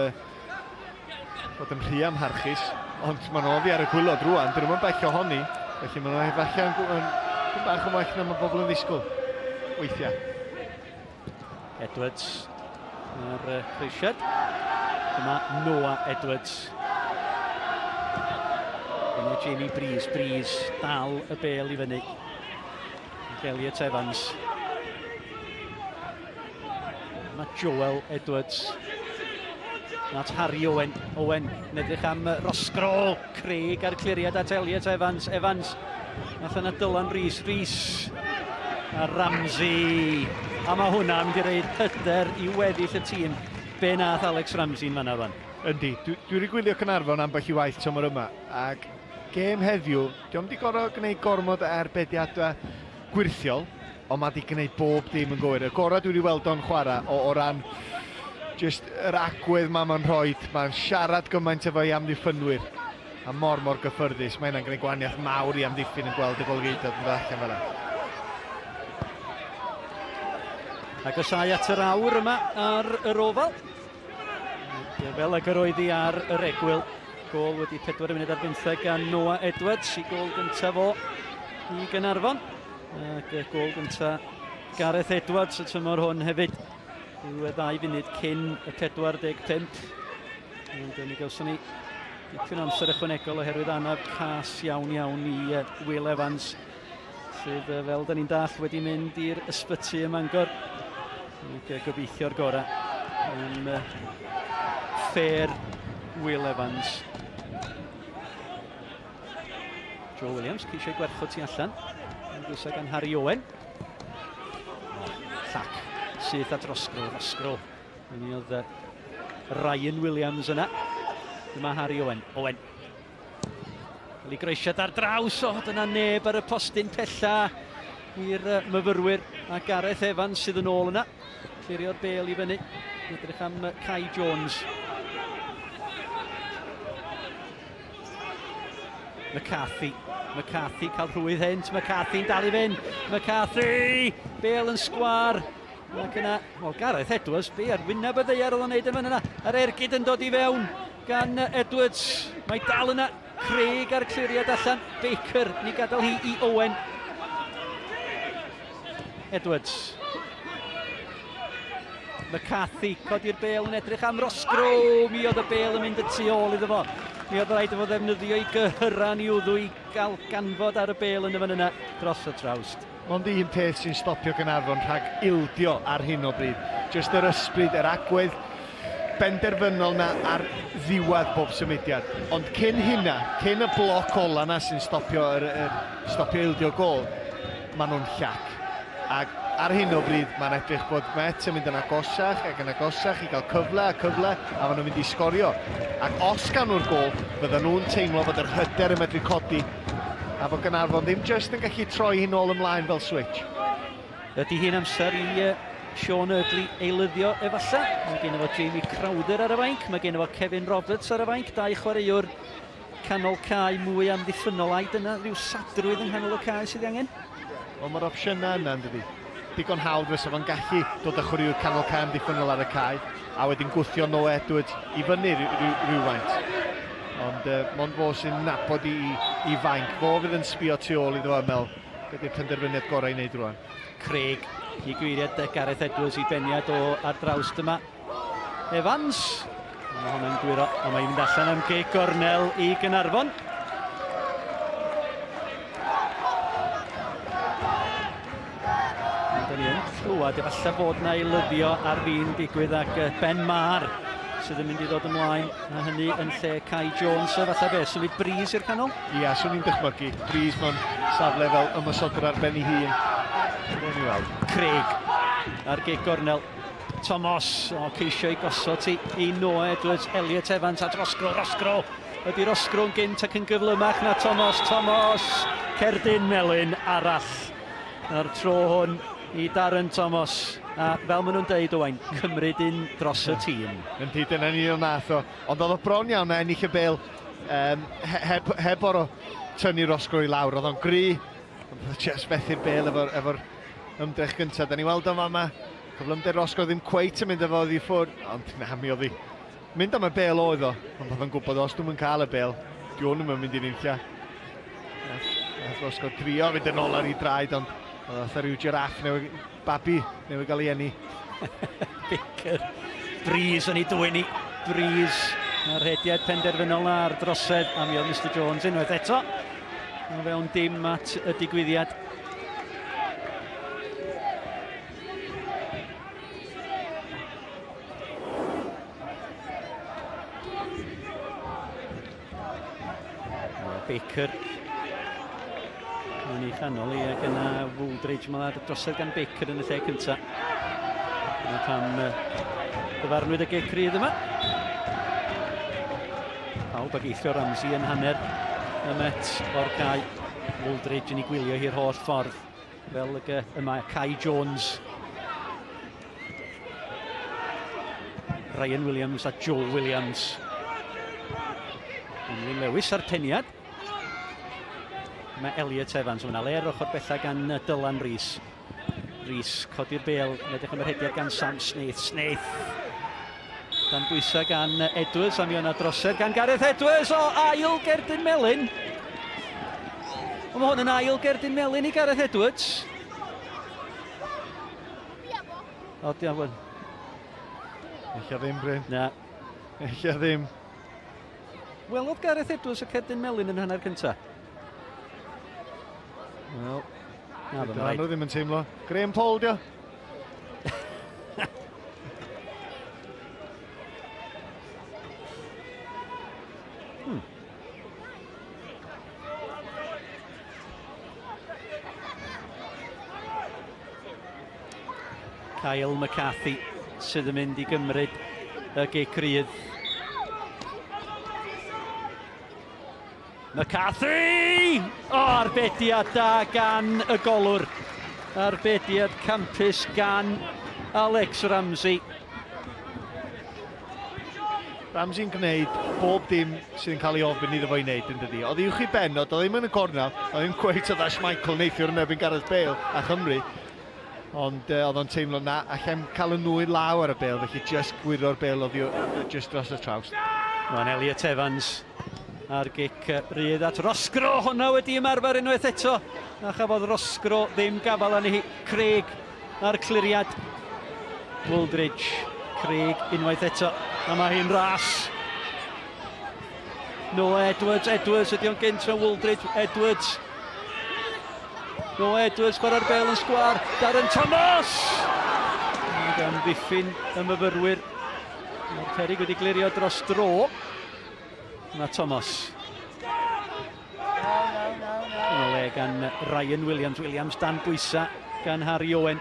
S6: fod yn rhy amharchus, ond maen nhw oddi ar y gwylod rŵan, dyn nhw'n bell ohoni, felly maen nhw efallai yn bach yn well na mae bobl yn ddisgwyl. Weithiau.
S4: Edwards ar croesiad. Dyma Noah Edwards. Dyma Jamie Breeze. Breeze dal y bel i fyny. Elliot Evans. Dyma Joel Edwards. At Harry Owen. Owen yn edrych am Roscrow. Craig ar cliriad at Elliot Evans. Evans. Nath yna Dylan Rees. Rees. A Ramsey. A mae hwnna'n mynd i roid hyder i weddill y tîm. Be nath Alex Ramsey'n fanna rwan?
S6: Yndi, dwi wedi gwylio Caernarfon ambell i waith tymor yma. Ac gêm heddiw, dio'm wedi gorfod gwneud gormod o arbediadau gwirthiol, ond mae wedi gwneud bob dim yn gywir. Y gorau dwi wedi weld o'n chwarae o ran just yr agwedd ma mae'n rhoi. Mae'n siarad gymaint efo'i amddiffynwyr. A mor gyffyrddus. Mae hynna'n gwneud gwahaniaeth mawr i amddiffyn yn gweld y golgeidod yn dod allan fel yna.
S4: Agosau at yr awr yma ar yr ofal. Fel ag yr oedd hi ar yr egwyl. Gôl wedi 4 munud ar 15 gan Noah Edwards, i gôl gyntaf o i Gaernarfon. Ac y gôl gyntaf Gareth Edwards y tymor hwn hefyd. Rhyw 2 funud cyn y 45. Ond mi gawson ni dipyn o amser ychwanegol oherwydd anaf cas iawn iawn i Will Evans, sydd fel da ni'n dall wedi mynd i'r ysbyty ym Mangor. Ac gobeithio'r gorau am ffair Will Evans. Joe Williams ceisio gwerchod tu allan. Yn bwysau gan Harry Owen. Llac syth at Roscrow. Mi oedd Ryan Williams yna. Dyma Harry Owen. Owen. Cael ei groesiad ar draws. O, dyna neb ar y postyn pella i'r myfyrwyr. A Gareth Evans sydd yn ôl yna. Clirio'r bêl i fyny. Edrych am Kai Jones. McCarthy. McCarthy cael rhwydd hynt. McCarthy'n dal i fynd. McCarthy! Bêl yn sgwar. Ac yna, wel, Gareth Edwards, be ar wyneb y ddaear oedd o'n neud yn fan yna. Yr ergyd yn dod i fewn gan Edwards. Mae dal yna. Craig ar cliriad allan. Baker, ni gadael hi i Owen. Edwards. McCarthy, codi'r bêl yn edrych am Roscrow. Mi oedd y bêl yn mynd y tu ôl iddo fo. Mi oedd rhaid iddo fo ddefnyddio ei gyhyran i wddw i gael ganfod ar y bêl yn y fan yna dros y trawst.
S6: Mond un peth sy'n stopio Gaernarfon rhag ildio ar hyn o bryd. Just yr ysbryd, yr agwedd benderfynol na ar ddiwedd bob symudiad. Ond cyn hynna, cyn y bloc ola na sy'n stopio, stopio ildio gôl, maen nhw'n llac. Ac ar hyn o bryd, mae'n edrych bod Met yn mynd yn agosach ac yn agosach i gael cyfle a cyfle, a maen nhw'n mynd i sgorio. Ac os gawn nhw'r gôl, fydden nhw'n teimlo fod yr hyder yn medru codi, a fod Gaernarfon ddim jyst yn gallu troi hyn ôl ymlaen fel switch.
S4: Ydy hi'n amser i Sean Eardley eilyddio efallai. Mae gen fo Jamie Crowther ar y fainc, mae gen fo Kevin Roberts ar y fainc, dau chwaraewr canol cae mwy amddiffynnol. Ai dyna rhyw sadrwydd yng nghanol y cae sydd angen?
S6: Wel, mae'r opsiynau yna, yn dydi. Digon hawdd fysa fo'n gallu dod â chwaraewr canol cae amddiffynnol ar y cae, a wedyn gwthio Noah Edwards i fyny rhywfaint. Ond mond fo sy'n nabod i fainc. Fo fydd yn sbio tu ôl iddo fo a meddwl, be di'r penderfyniad gorau i wneud rwan.
S4: Craig i gyfeiriad Gareth Edwards i beniad o ar draws dyma Evans. Mae hwnna'n gwyro, a mae'n mynd allan am gic gornel i Gaernarfon. Da ni yn clywed efallai bod na eilyddio ar fin digwydd ac Ben Maher sydd yn mynd i ddod ymlaen, a hynny yn lle Kai Jones, efallai be, symud Breeze i'r canol?
S6: Ia, swn i'n dychmygu. Breeze mewn safle fel ymosodwr ar ben ei hun. Gawn ni weld.
S4: Craig ar gic gornel. Thomas, o, ceisio i gosod i Noah Edwards, Elliot Evans at Roscrow, Roscrow! Ydy Roscrow'n gynt ac yn gyflymach na Thomas, Thomas! Cerdyn melyn arall a'r tro hwn i Darren Thomas. A fel maen nhw'n deud, Owain, cymryd un dros y tîm.
S6: Yndi, dyna ni o'n nath o. Ond oedd o bron iawn a ennill y bêl heb oro tynnu Roscrow i lawr. Oedd o'n gry, ond just fethu'r bêl efo'r ymdrech gyntaf. Da ni weld o fama, cyflymder Roscrow ddim cweit yn mynd efo oddi ffwrdd, ond na, mi oedd hi. Mynd am y bêl oedd o, ond oedd o'n gwybod os dwi'm yn cael y bêl, di hwn ddim yn mynd i'n unlla. Nath Roscrow drio fynd yn ôl ar ei draed, ond oedd fatha rhyw giraff neu babi newydd gael ei eni.
S4: Baker. Breeze yn ei dwyn i. Breeze. Mae'r rhediad penderfynol ar drosedd. A mi oedd Mr Jones unwaith eto. O fewn dim at y digwyddiad. Baker yn ei chanol i, ac yna Wooldridge, mae'r drosedd gan Baker yn y lle cyntaf. Dyna pam dyfarnwyd y gic rydd yma. Pawb ag eithrio Ramsey yn hanner y Met o'r cae. Wooldridge yn ei gwylio hi'r holl ffordd, fel y mae Kai Jones, Ryan Williams a Joe Williams. Emlyn Lewis ar peniad. Mae Elliot Evans, hwnna le ar ochr bella gan Dylan Rees. Rees codi'r bêl, yn edrych am yr hediad gan Sam Snaith. Snaith! Dan bwysau gan Edwards, a mi o'na drosedd gan Gareth Edwards o ail gerdyn melyn. Ond mae hwn yn ail gerdyn melyn i Gareth Edwards. O, diolch.
S6: Ella ddim, Bryn.
S4: Na.
S6: Ella ddim.
S4: Welodd Gareth Edwards y cerdyn melyn yn hanner cynta. Wel, na,
S6: fe nhw ddim yn teimlo. Graham Paul, dio.
S4: Kyle McCarthy sydd yn mynd i gymryd y gic rydd. McCarthy! O, arbediad da gan y golwr. Arbediad campus gan Alex Ramsey.
S6: Ramsey'n gwneud bob dim sydd yn cael ei ofyn iddo fo i wneud yn dydi. Oedd uwch i ben, oedd ddim yn y gornel, oedd ddim cweit oedd Ash Michael neithiwr yn erbyn Gareth Bale a Chymru. Ond oedd o'n teimlo na, allai'n cael y nwy law ar y bêl, felly just gwiro'r bêl oedd just dros y traws.
S4: Mae'n Elliot Evans a'r gic rydd at Rosgro, hwnna wedi ymarfer unwaith eto. A chafodd Rosgro ddim gafal arni hi. Craig a'r cliriad. Wooldridge, Craig unwaith eto. A mae hi'n ras. Noah Edwards, Edwards ydy o'n gynt mewn Wooldridge, Edwards. Noah Edwards, chwarae'r bêl yn sgwâr, Darren Thomas! Ac amddiffyn y myfyrwyr. Mae'r peryg wedi glirio dros dro. Mae Thomas. Yn o le gan Ryan Williams. Williams dan bwysa gan Harry Owen.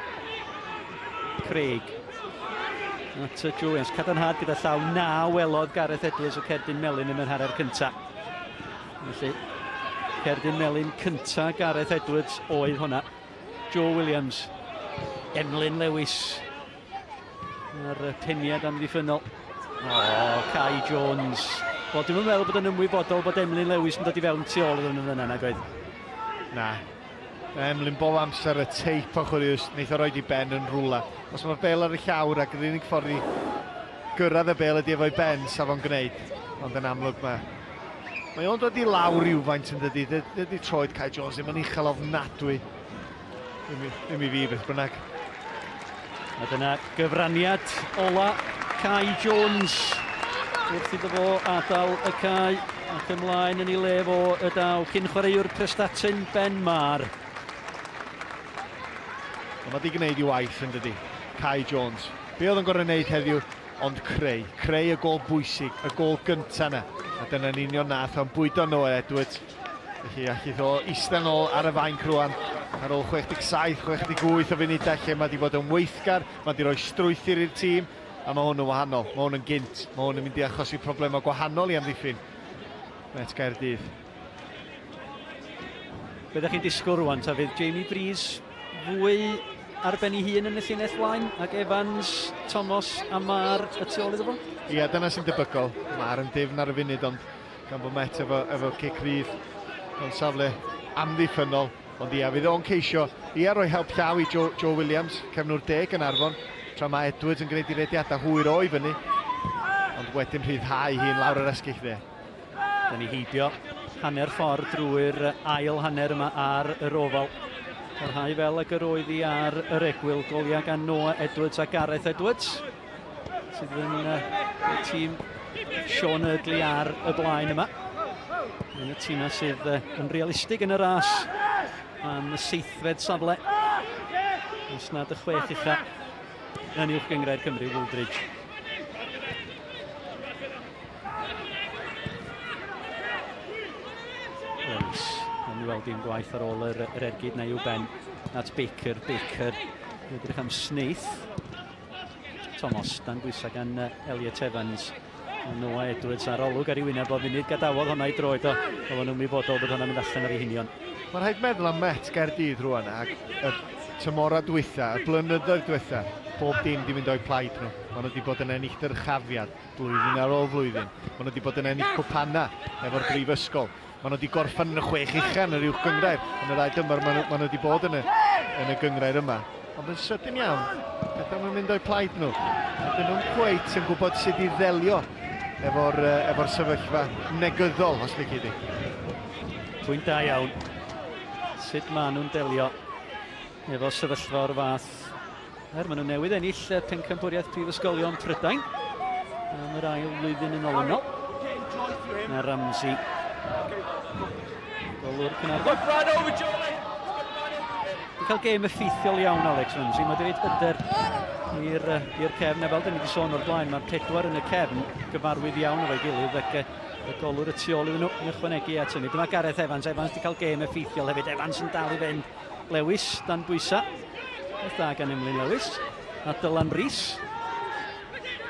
S4: Craig. At Joe Williams. Cadarnhad gyda llaw na welodd Gareth Edwards o cerdyn melyn yn yr hanner cynta. Felly, cerdyn melyn cynta Gareth Edwards oedd hwnna. Joe Williams. Emlyn Lewis. A'r peniad amddiffynnol. O, Kai Jones. Wel, dwi'm yn meddwl bod yn ymwybodol bod Emlyn Lewis yn dod i fewn tu ôl iddyn nhw yna, nag oedd?
S6: Na. Emlyn bob amser y teip o chwaraewr, wneith o roed i ben yn rwla. Os mae'r bêl ar y llawr ac yr unig ffordd i gyrraedd y bêl ydy efo'i ben, sa fo'n gwneud. Ond yn amlwg mae o'n dod i lawr rhywfaint yn dydi. Dydy troed Kai Jones ddim yn uchel ofnadwy. Ddim i fi beth bynnag.
S4: A dyna gyfraniad ola Kai Jones. Wrth iddo fo adael y cae ac ymlaen yn ei le fo y daw cyn chwaraewr Prestatyn Ben Maher.
S6: Mae wedi gwneud i waith yn dydi, Kai Jones. Be oedd yn gorfod wneud heddiw, ond creu. Creu y gôl bwysig, y gôl gynta yna. A dyna'n union nath o'n bwydo Noah Edwards. Felly allith o eistedd nôl ar y fainc rwan ar ôl 67, 68 o funudau lle mae wedi bod yn weithgar, mae wedi rhoi strwythur i'r tîm. A mae hwn yn wahanol, mae hwn yn gynt, mae hwn yn mynd i achosi problemau gwahanol i amddiffyn Met Gaerdydd.
S4: Be ydych chi'n disgwyl rwan, ta fydd Jamie Breeze fwy ar ben ei hun yn y llinell flaen, ac Evans, Thomas a Maher y tu ôl iddo fo?
S6: Ia, dyna sy'n debygol. Maher yn difn ar y funud, ond gan bod Met efo cic rydd mewn safle amddiffynnol. Ond ia, fydd o'n ceisio, ia, roi help llaw i Joe Williams, cefnwr deg yn Arfon. Tra mae Edwards yn gwneud i rediadau hwyr o'i fyny, ond wedyn rhyddhau hi'n lawr yr esgyll dde.
S4: Da ni heibio hanner ffordd drwy'r ail hanner yma ar yr ofal. Parhau fel ag yr oedd hi ar yr egwyl, goliau gan Noah Edwards a Gareth Edwards, sydd yn tîm Sean Erdley ar y blaen yma. Un y tîmau sydd yn realistig yn y ras am y seithfed safle. Os nad y chwech ucha yn uwch gynghrair Cymru, Wooldridge. Lewis, yn i weld dim gwaith ar ôl yr ergyd na i'w ben at Baker. Baker, edrych am Snaith. Thomas, dan bwysau gan Elliot Evans. Noah Edwards ar olwg ar ei wyneb o funud gadawodd hwnna i droed o. Oedd o'n ymwybodol bod hwnna'n mynd allan ar ei hunion.
S6: Mae'n rhaid meddwl am Met Gaerdydd rwan ac y tymora dwytha, y blynyddoedd dwytha. Bob dim di mynd o'i plaid nhw. Maen nhw wedi bod yn ennill dyrchafiad blwyddyn ar ôl flwyddyn. Maen nhw wedi bod yn ennill cwpana efo'r brifysgol. Maen nhw wedi gorffen yn y 6 ucha yn yr uwch gynghrair. Yn y ddau dymor maen nhw wedi bod yn y gynghrair yma. Ond yn sydyn iawn, pethau maen mynd o'i plaid nhw. Dyn nhw'n cweit yn gwybod sut i ddelio efo'r sefyllfa negyddol, os lici di.
S4: Pwynt da iawn. Sut maen nhw'n delio efo sefyllfa o'r fath. Er, maen nhw newydd ennill pencampwriaeth Prifysgolion Prydain am yr ail flwyddyn yn olynol. Na Ramsey. Golwr Caernarfon. Dwi'n cael gêm effeithiol iawn, Alex Ramsey. Mae wedi rhoi hyder i'r cefn. A fel dyn ni wedi sôn o'r blaen, mae'r 4 yn y cefn gyfarwydd iawn efo'i gilydd ac y golwr y tu ôl iddyn nhw yn ychwanegu at hynny. Dyma Gareth Evans. Evans wedi cael gêm effeithiol hefyd. Evans yn dal i fynd. Lewis dan bwysa. Beth da gan Emlyn Lewis. A Dylan Rees.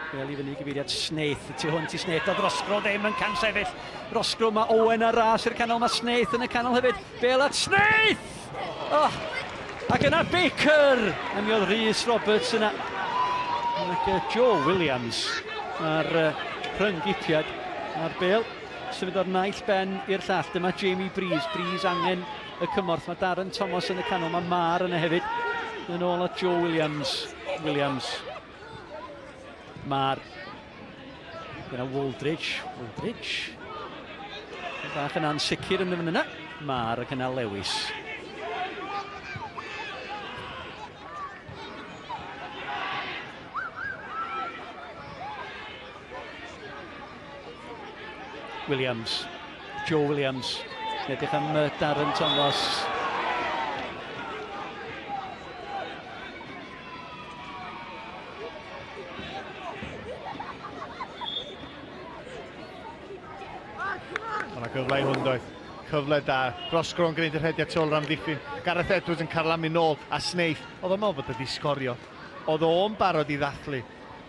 S4: Fel i fyny gyfeiriad Snaith. Y tu hwnt i Snaith. Doedd Roscrow ddim yn camsefyll. Roscrow, mae Owen ar ras i'r canol. Mae Snaith yn y canol hefyd. Bel at Snaith! Oh! Ac yna Baker! A mi oedd Rhys Roberts yna. Ac Joe Williams ar rhyng-gipiad a'r bel. Symud o'r naill ben i'r llall. Dyma Jamie Breeze. Breeze angen y cymorth. Mae Darren Thomas yn y canol. Mae Mar yna hefyd. Yn ôl at Joe Williams. Williams. Mar. Dyna Wooldridge. Wooldridge. Bach yn ansicr yn y fan yna. Mar ac yna Lewis. Williams. Joe Williams. Edrych am Darren Thomas.
S6: Mae yna gyfle i hwn doedd. Cyfle da. Roscrow yn gwneud y rhediad tu ôl yr amddiffyn. Gareth Edwards yn carlamu nôl a Snaith. Oedd o'n meddwl bod wedi sgorio. Oedd o'n barod i ddathlu.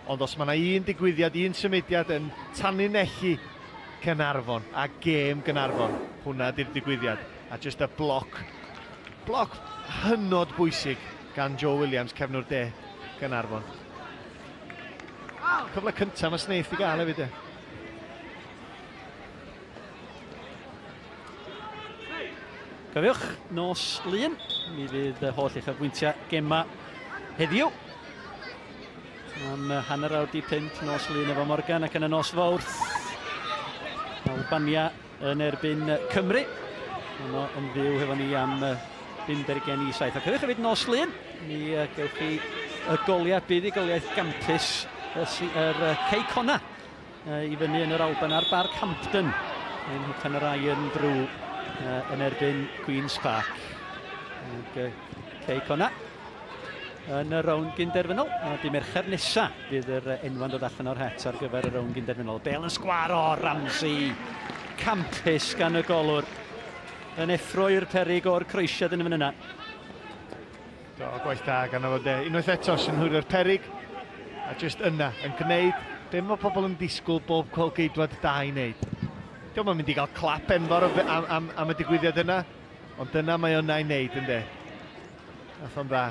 S6: Ond os mae yna un digwyddiad, un symudiad yn tanlinellu Caernarfon a gêm Gaernarfon, hwnna di'r digwyddiad. A jyst y bloc hynod bwysig gan Joe Williams, cefnwr de Gaernarfon. Cyfle cyntaf mae Snaith i gael hefyd e.
S4: Cofiwch, nos Lun, mi fydd holl uchafbwyntiau gema heddiw. Am 4:30 nos Lun efo Morgan ac yn y nos Fawrth, Albania yn erbyn Cymru. Yno yn fyw hefo ni am 6:45. A cofiwch hefyd nos Lun, mi gewch chi y goliau, buddugoliaeth gampus yr Cei Connah i fyny yn yr Alban ar Barc Hampden yn nghwpan yr Iron Brew yn erbyn Queen's Park. Ac Cei Connah yn y rownd gynderfynol. A di Mercher nesa fydd yr enwa'n dod allan o'r het ar gyfer y rownd gynderfynol. Bel yn sgwar o Ramsey. Campus gan y golwr. Yn effro i'r perig o'r croesiad yn y fan yna.
S6: Do, gwaith da gan o fod e. Unwaith eto synhwyrio'r perig. A jyst yna yn gwneud be mae pobl yn disgwyl bob golgeidwad da i wneud. Dio'm yn mynd i gael clap enfawr am y digwyddiad yna, ond dyna mae yna i wneud, ynddo. Nath o'n dda.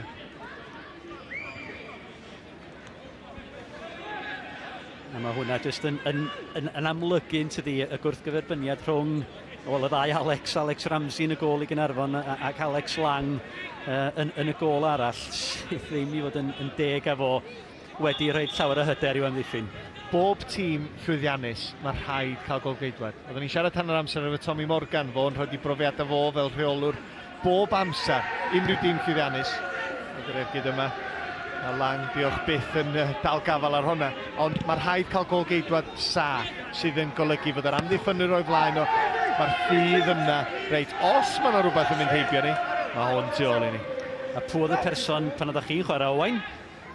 S4: A mae hwnna jyst yn amlygu yn tydi y gwrthgyferbyniad rhwng y ddau Alex, Alex Ramsey yn y gôl i Gaernarfon ac Alex Lang yn y gôl arall, sydd ddim i fod yn deg â fo wedi rhoi llawer o hyder i'w amddiffyn.
S6: Bob tîm llwyddiannus, mae rhaid cael golgeidwad. Oedden ni'n siarad hanner amser efo Tommy Morgan, fo'n rhoi i brofiadau fo fel rheolwr bob amser, unrhyw dîm llwyddiannus. Oedd yr ergyd yma. A Lang, diolch byth, yn dal gafal ar hwnna. Ond mae rhaid cael golgeidwad saff sydd yn golygu fod yr amddiffynwyr o'i flaen o. Mae'r ffydd yna. Reit, os mae yna rhywbeth yn mynd heibio ni, mae hwn tu ôl i ni.
S4: A pwy oedd y person pan oeddech chi'n chwarae, Owain?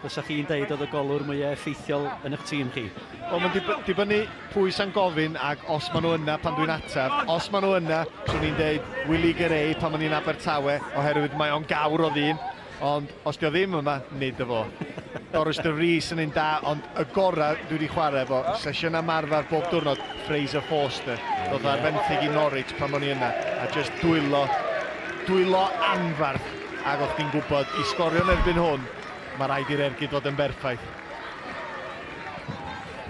S4: Fysa chi'n deud oedd y golwr mwyaf effeithiol yn eich tîm chi?
S6: Wel, mae'n dibynnu pwy sy'n gofyn ac os maen nhw yna pan dwi'n ateb. Os maen nhw yna, swn i'n deud Willie Gray pan ma'n i'n Abertawe, oherwydd mae o'n gawr o ddyn. Ond os dio ddim yma, nid y fo. Doris de Vries yn un da, ond y gorau dwi wedi chwarae efo, sesiwn ymarfer bob diwrnod, Fraser Forster. Doedd ar fenthyg i Norwich pan o'n i yna, a just dwylo anfarth, ac o'ch chi'n gwybod, i sgorio yn erbyn hwn, Mae rhaid i'r ergyd fod yn berffaith.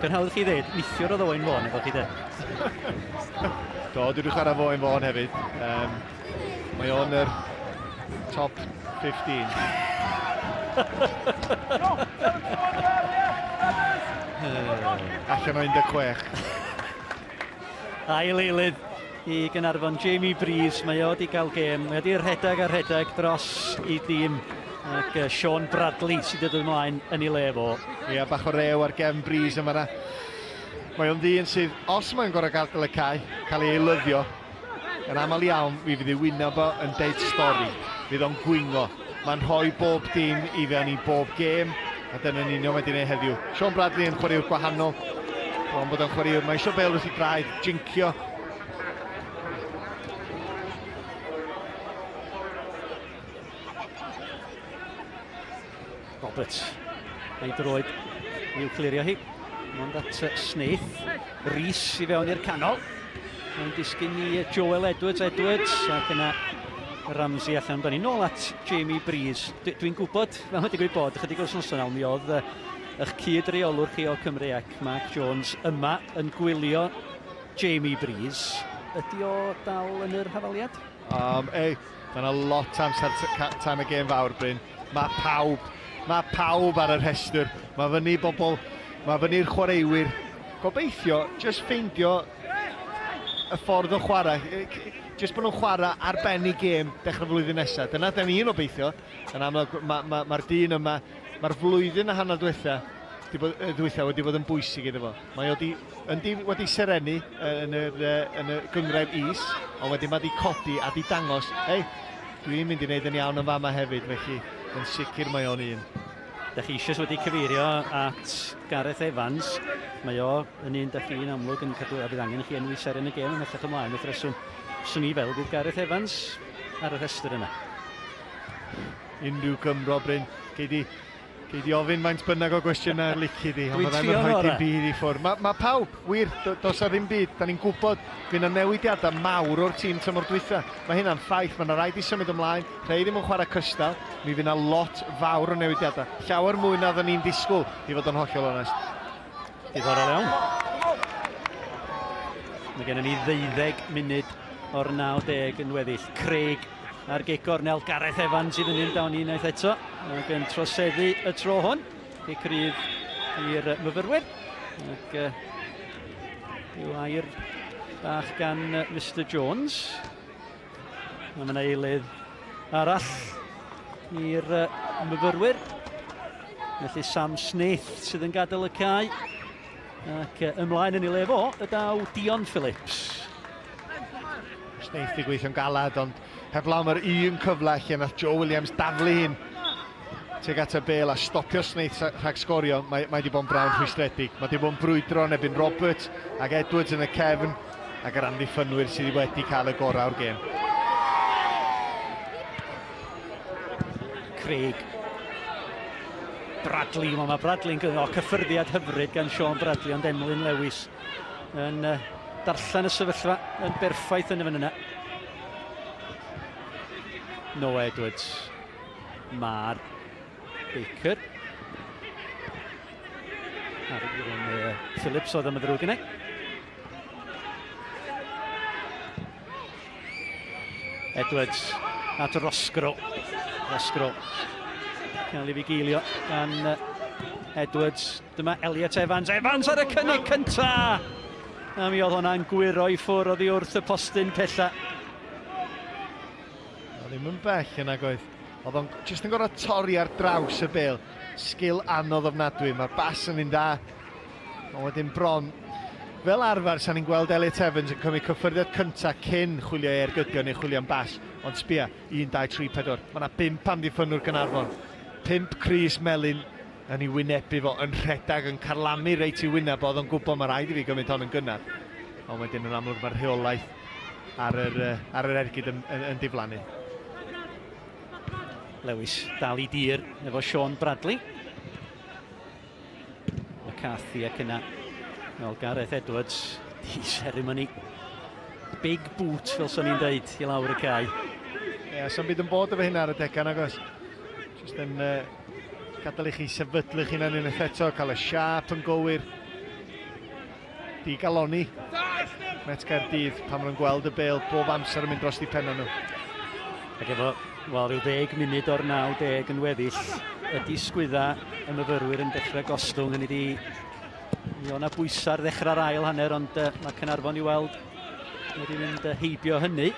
S4: Dwi'n hawdd chi ddeud, neithiwr oedd Owain Fôn efo chi de.
S6: Do, dwi wedi chwarae fo Owain Fôn hefyd. Mae o'n yr top 15. Allan o 16.
S4: Ail eilydd i Gaernarfon, Jamie Breeze. Mae o wedi cael gêm. Mae wedi rhedeg a rhedeg dros i dîm. Ac Sean Bradley sydd wedi dod ymlaen yn ei le fo.
S6: Ia, bach o rew ar gefn Breeze yma na. Mae o'n ddyn sydd, os mae'n gorau gadael y cae, cael ei eilyddio, yn aml iawn, mi fydd ei wyneb o yn deud stori. Fydd o'n gwingo. Mae'n rhoi bob dim i fewn i bob gêm, a dyna'n union wedi gwneud heddiw. Sean Bradley yn chwaraewr gwahanol. Bron bod o'n chwaraewr. Mae eisiau bêl wrth ei draed, jincio.
S4: Roberts, ei droed i'w clirio hi. Ond at Snaith. Rees i fewn i'r canol. Mae'n disgyn i Joel Edwards, ac yna Ramsey allan amdani. Nôl at Jamie Breeze. Dwi'n gwybod, fel mae digwydd bod, ychydig o wythnosau nôl, mi oedd eich cyd-reolwr chi o Cymru ac Mark Jones yma yn gwylio Jamie Breeze. Ydy o dal yn yr hafaliad?
S6: Ei, mae yna lot amser tan y gêm fawr, Bryn. Mae pawb ar y rhestr. Mae fyny bobl, mae fyny'r chwaraewyr. Gobeithio, jyst ffeindio y ffordd o chwarae. Jyst bod nhw'n chwarae ar ben i gêm dechrau flwyddyn nesaf. Dyna da ni'n obeithio. Yn amlwg, mae'r dyn yma, mae'r flwyddyn a hanner diwetha wedi bod yn bwysig iddo fo. Mae o wedi serenu yn y gynghrair is, ond wedyn mae wedi codi a wedi dangos, hei, dwi'n mynd i wneud yn iawn yn fama hefyd, felly yn sicr mae o'n un.
S4: Da chi eisoes wedi cyfeirio at Gareth Evans. Mae o yn un da chi'n amlwg yn cadw, a bydd angen i chi enwi seren y gêm ymhellach ymlaen wrth reswm. Swn i fel bydd Gareth Evans ar y rhestr yna.
S6: Unrhyw Gymro, Bryn, gei di ofyn faint bynnag o gwestiynau lici di, ond byddai'n rhoi dim byd i ffwrdd. Mae pawb, wir, does a ddim byd. Da ni'n gwybod fydd yna newidiadau mawr o'r tîm tymor dwytha. Mae hynna'n ffaith, mae yna rhaid i symud ymlaen, rhai ddim yn chwarae cystal, mi fydd yna lot fawr o newidiadau. Llawer mwy na oedden ni'n disgwyl, i fod yn hollol onest.
S4: Diddorol iawn. Mae gennym ni 12 munud o'r 90 yn weddill. Craig ar gic gornel, Gareth Evans i fyny dawn unwaith eto. Ac yn troseddu y tro hwn. Gic rydd i'r myfyrwyr. Ac yw air bach gan Mr Jones. A mae yna eilydd arall i'r myfyrwyr. Felly Sam Snaith sydd yn gadael y cae. Ac ymlaen yn ei le fo, y daw Dion Phillips.
S6: Snaith di gweithio'n galad, ond heblaw am yr un cyfle lle nath Joe Williams daflu hyn tuag at y bêl a stopio Snaith rhag sgorio, mae wedi bod yn brawn rhwystredig. Mae wedi bod yn brwydro yn erbyn Roberts ac Edwards yn y cefn ac yr amddiffynwyr sydd wedi cael y gorau o'r gêm.
S4: Craig. Bradley, mae Bradley'n gyda cyffyrddiad hyfryd gan Sean Bradley, ond Emlyn Lewis yn darllen y sefyllfa yn berffaith yn y fan yna. Noah Edwards, Mar, Baker. Ar Phillips oedd am y ddrwg yna. Edwards at Roscrow. Roscrow cael ei fugeilio gan Edwards. Dyma Elliot Evans. Evans ar y cynnig cynta! A mi oedd hwnna'n gwyro i ffwrdd oddi wrth y postyn pella.
S6: O, ddim yn bell yn agoedd. Oedd o'n jyst yn gorfod torri ar draws y bêl. Sgil anodd ofnadwy. Mae'r bas yn un dda. Ond wedyn bron. Fel arfer, sa'n ni'n gweld Elliot Evans yn cymryd cyffyrddiad cyntaf cyn chwilio ei ergydion neu chwilio am bas. Ond sbia, 1, 2, 3, 4. Mae yna 5 amddiffynnwr Gaernarfon. 5 crys melyn yn ei wynebu fo, yn rhedeg, yn carlamu reit i wyneb. Oedd o'n gwybod mae rhaid i fi gymryd hon yn gynnar. Ond wedyn yn amlwg mae'r rheolaeth ar yr ergyd yn diflannu.
S4: Lewis dal i dir efo Sean Bradley. McCarthy ac yna fel Gareth Edwards, di ceremony. Big boot, fel swn i'n deud, i lawr y cae.
S6: Ie, yeah, so'n byd yn bod efo hynna ar y decan, agos. Just yn Gadael i chi sefydlu chi'n unwaith eto, cael y siâp yn gywir. Digaloni Met Caerdydd pan maen nhw'n gweld y bêl bob amser yn mynd dros eu penna nhw.
S4: Ac efo, wel, rhyw 10 munud o'r 90 yn weddill, ydy sgwydda y myfyrwyr yn dechrau gostwng. Hynny di, mi o'na bwysau ar ddechrau'r ail hanner, ond mae Caernarfon i weld wedi mynd heibio hynny.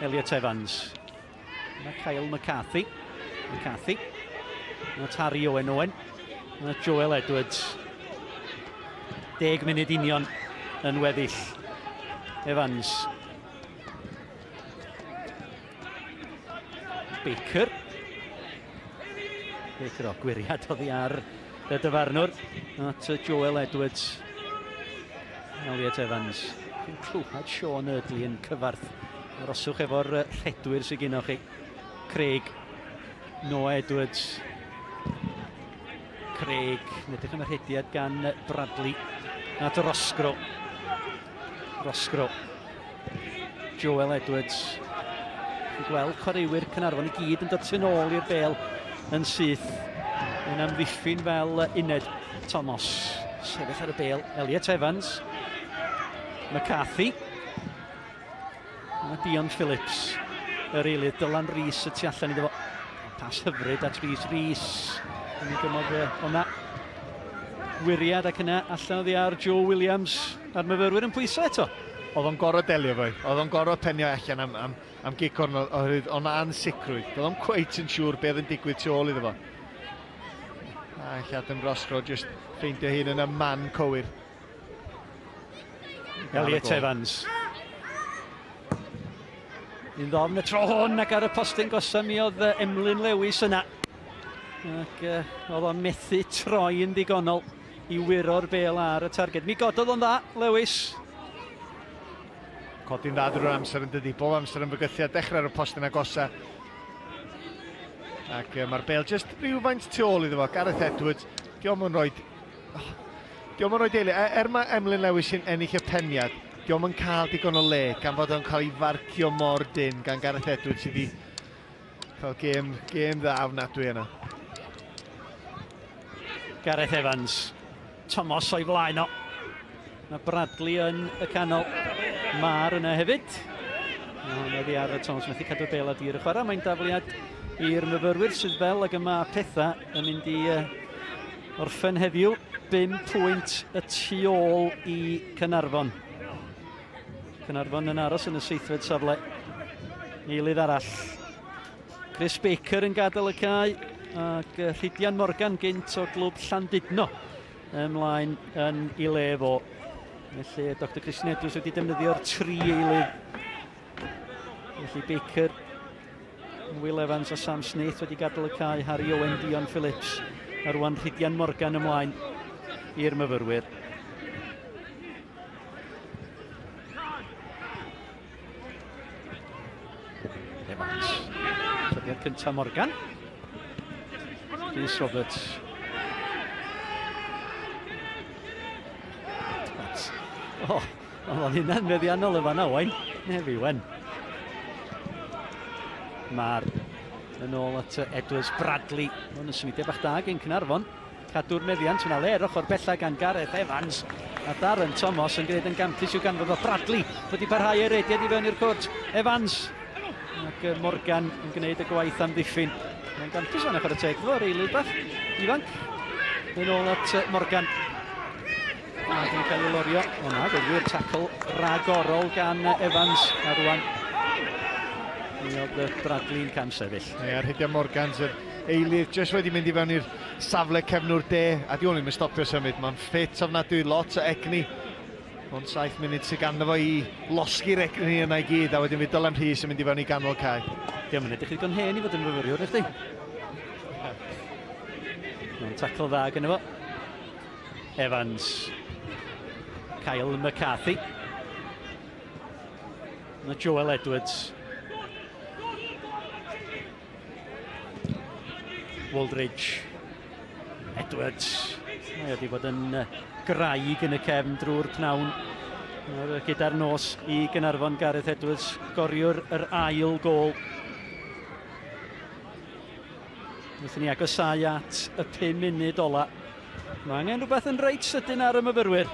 S4: Elliot Evans. Mae Kyle McCarthy. McCarthy. Mae Harry Owen Owen. Mae Joel Edwards. 10 munud union yn weddill. Evans. Baker. Baker o gwyriad oddi ar y dyfarnwr. At Joel Edwards. Elliot Evans. Dwi'n clywed Sean Erdley yn cyfarth. Aroswch efo'r rhedwyr sydd gynnwch chi. Craig. Noah Edwards. Craig. Yn edrych am y rhediad gan Bradley. At Roscrow. Roscrow. Joel Edwards. Yn gweld chwaraewyr Caernarfon i gyd yn dod tu nôl i'r bêl yn syth. Yn amddiffyn fel uned. Thomas. Sefyll ar y bêl. Elliot Evans. McCarthy. Mae Dion Phillips. Yr eilydd Dylan Rees y tu allan iddo fo. Pas hyfryd at Rhys. Rees. Yn ei gymod hwnna. Wyriad ac yna allan oddi ar Joe Williams. A'r myfyrwyr yn pwyso eto.
S6: Oedd o'n gorfod delio fo. Oedd o'n gorfod penio allan am gic cornel oherwydd oedd 'na ansicrwydd. Doedd o'm cweit yn siŵr beth yn digwydd tu ôl iddo fo. A Adam Roscrow just ffeindio hun yn y man cywir.
S4: Elliot Evans. Un ddofn y tro hwn ac ar y postyn gosa mi oedd Emlyn Lewis yna. Ac oedd o'n methu troi yn ddigonol i wyro'r bêl ar y targed. Mi gododd o'n dda, Lewis.
S6: Codi'n dda drwy'r amser yn dydi, bob amser yn fygythiad dechrau ar y postyn agosa. Ac mae'r bêl just rhywfaint tu ôl iddo fo. Gareth Edwards, dio'm yn rhoi deulu. Er mae Emlyn Lewis yn ennill y peniad, dio'm yn cael digon o le gan fod o'n cael ei farcio mor dynn gan Gareth Edwards sydd wedi cael gêm dda ofnadwy yna.
S4: Gareth Evans. Thomas o'i flaen o. Mae Bradley yn y canol. Mar yna hefyd. Mae oddi ar y Thomas methu cadw'r bêl a dir y chwarae. Mae'n dafliad i'r myfyrwyr sydd fel ag yma pethau yn mynd i orffen heddiw. 5 pwynt y tu ôl i Caernarfon. Caernarfon yn aros yn y 7fed safle. Eilydd arall. Chris Baker yn gadael y cae ac Rhydian Morgan gynt o glwb Llandudno ymlaen yn ei le fo. Felly Dr Christian Edwards wedi defnyddio'r 3 eilydd. Felly Baker, Will Evans a Sam Snaith wedi gadael y cae, Harry Owen, Dion Phillips a rwan Rhydian Morgan ymlaen i'r myfyrwyr. Evans. Rhydian cyntaf Morgan. Rhys Roberts. O, oedd o'n hynna'n meddiannol y fanna, Owain. Nefi, wen. Mae'r yn ôl at Edwards Bradley. Mae'n yn symudiad bach da gen Caernarfon. Cadw'r meddiant yna le, ochr bella gan Gareth Evans. A Darren Thomas yn gwneud yn gampus i'w ganfod o Bradley wedi parhau ei rediad i fewn i'r cwrt. Evans. Ac Morgan yn gwneud y gwaith amddiffyn. Mae'n gampus o'n ochr y teg fo'r eilydd bach ifanc. Yn ôl at Morgan. Ac yn cael ei lorio. O na, fe wir tackle ragorol gan Evans. A rwan mi oedd Bradley'n camsefyll.
S6: Ie, Rhydian Morgans, yr eilydd, jyst wedi mynd i fewn i'r safle cefnwr de, a di hwn ddim yn stopio symud. Mae'n ffit ofnadwy, lot o egni. Ond 7 munud sydd ganddo fo i losgi'r egni yna i gyd, a wedyn fydd Dylan Rhys yn mynd i fewn i ganol cae.
S4: Diolch yn edrych ddigon hen i fod yn fyfyriwr, ydych chi? Mae'n tackle dda gynno fo. Evans. Kyle McCarthy. Mae Joel Edwards. Waldridge. Edwards. Mae wedi bod yn graig yn y cefn drwy'r pnawn. Gyda'r nos i Gaernarfon, Gareth Edwards, goriwr yr ail gôl. Wrth i ni agosáu at y 5 munud ola. Mae angen rhywbeth yn reit sydyn ar y myfyrwyr.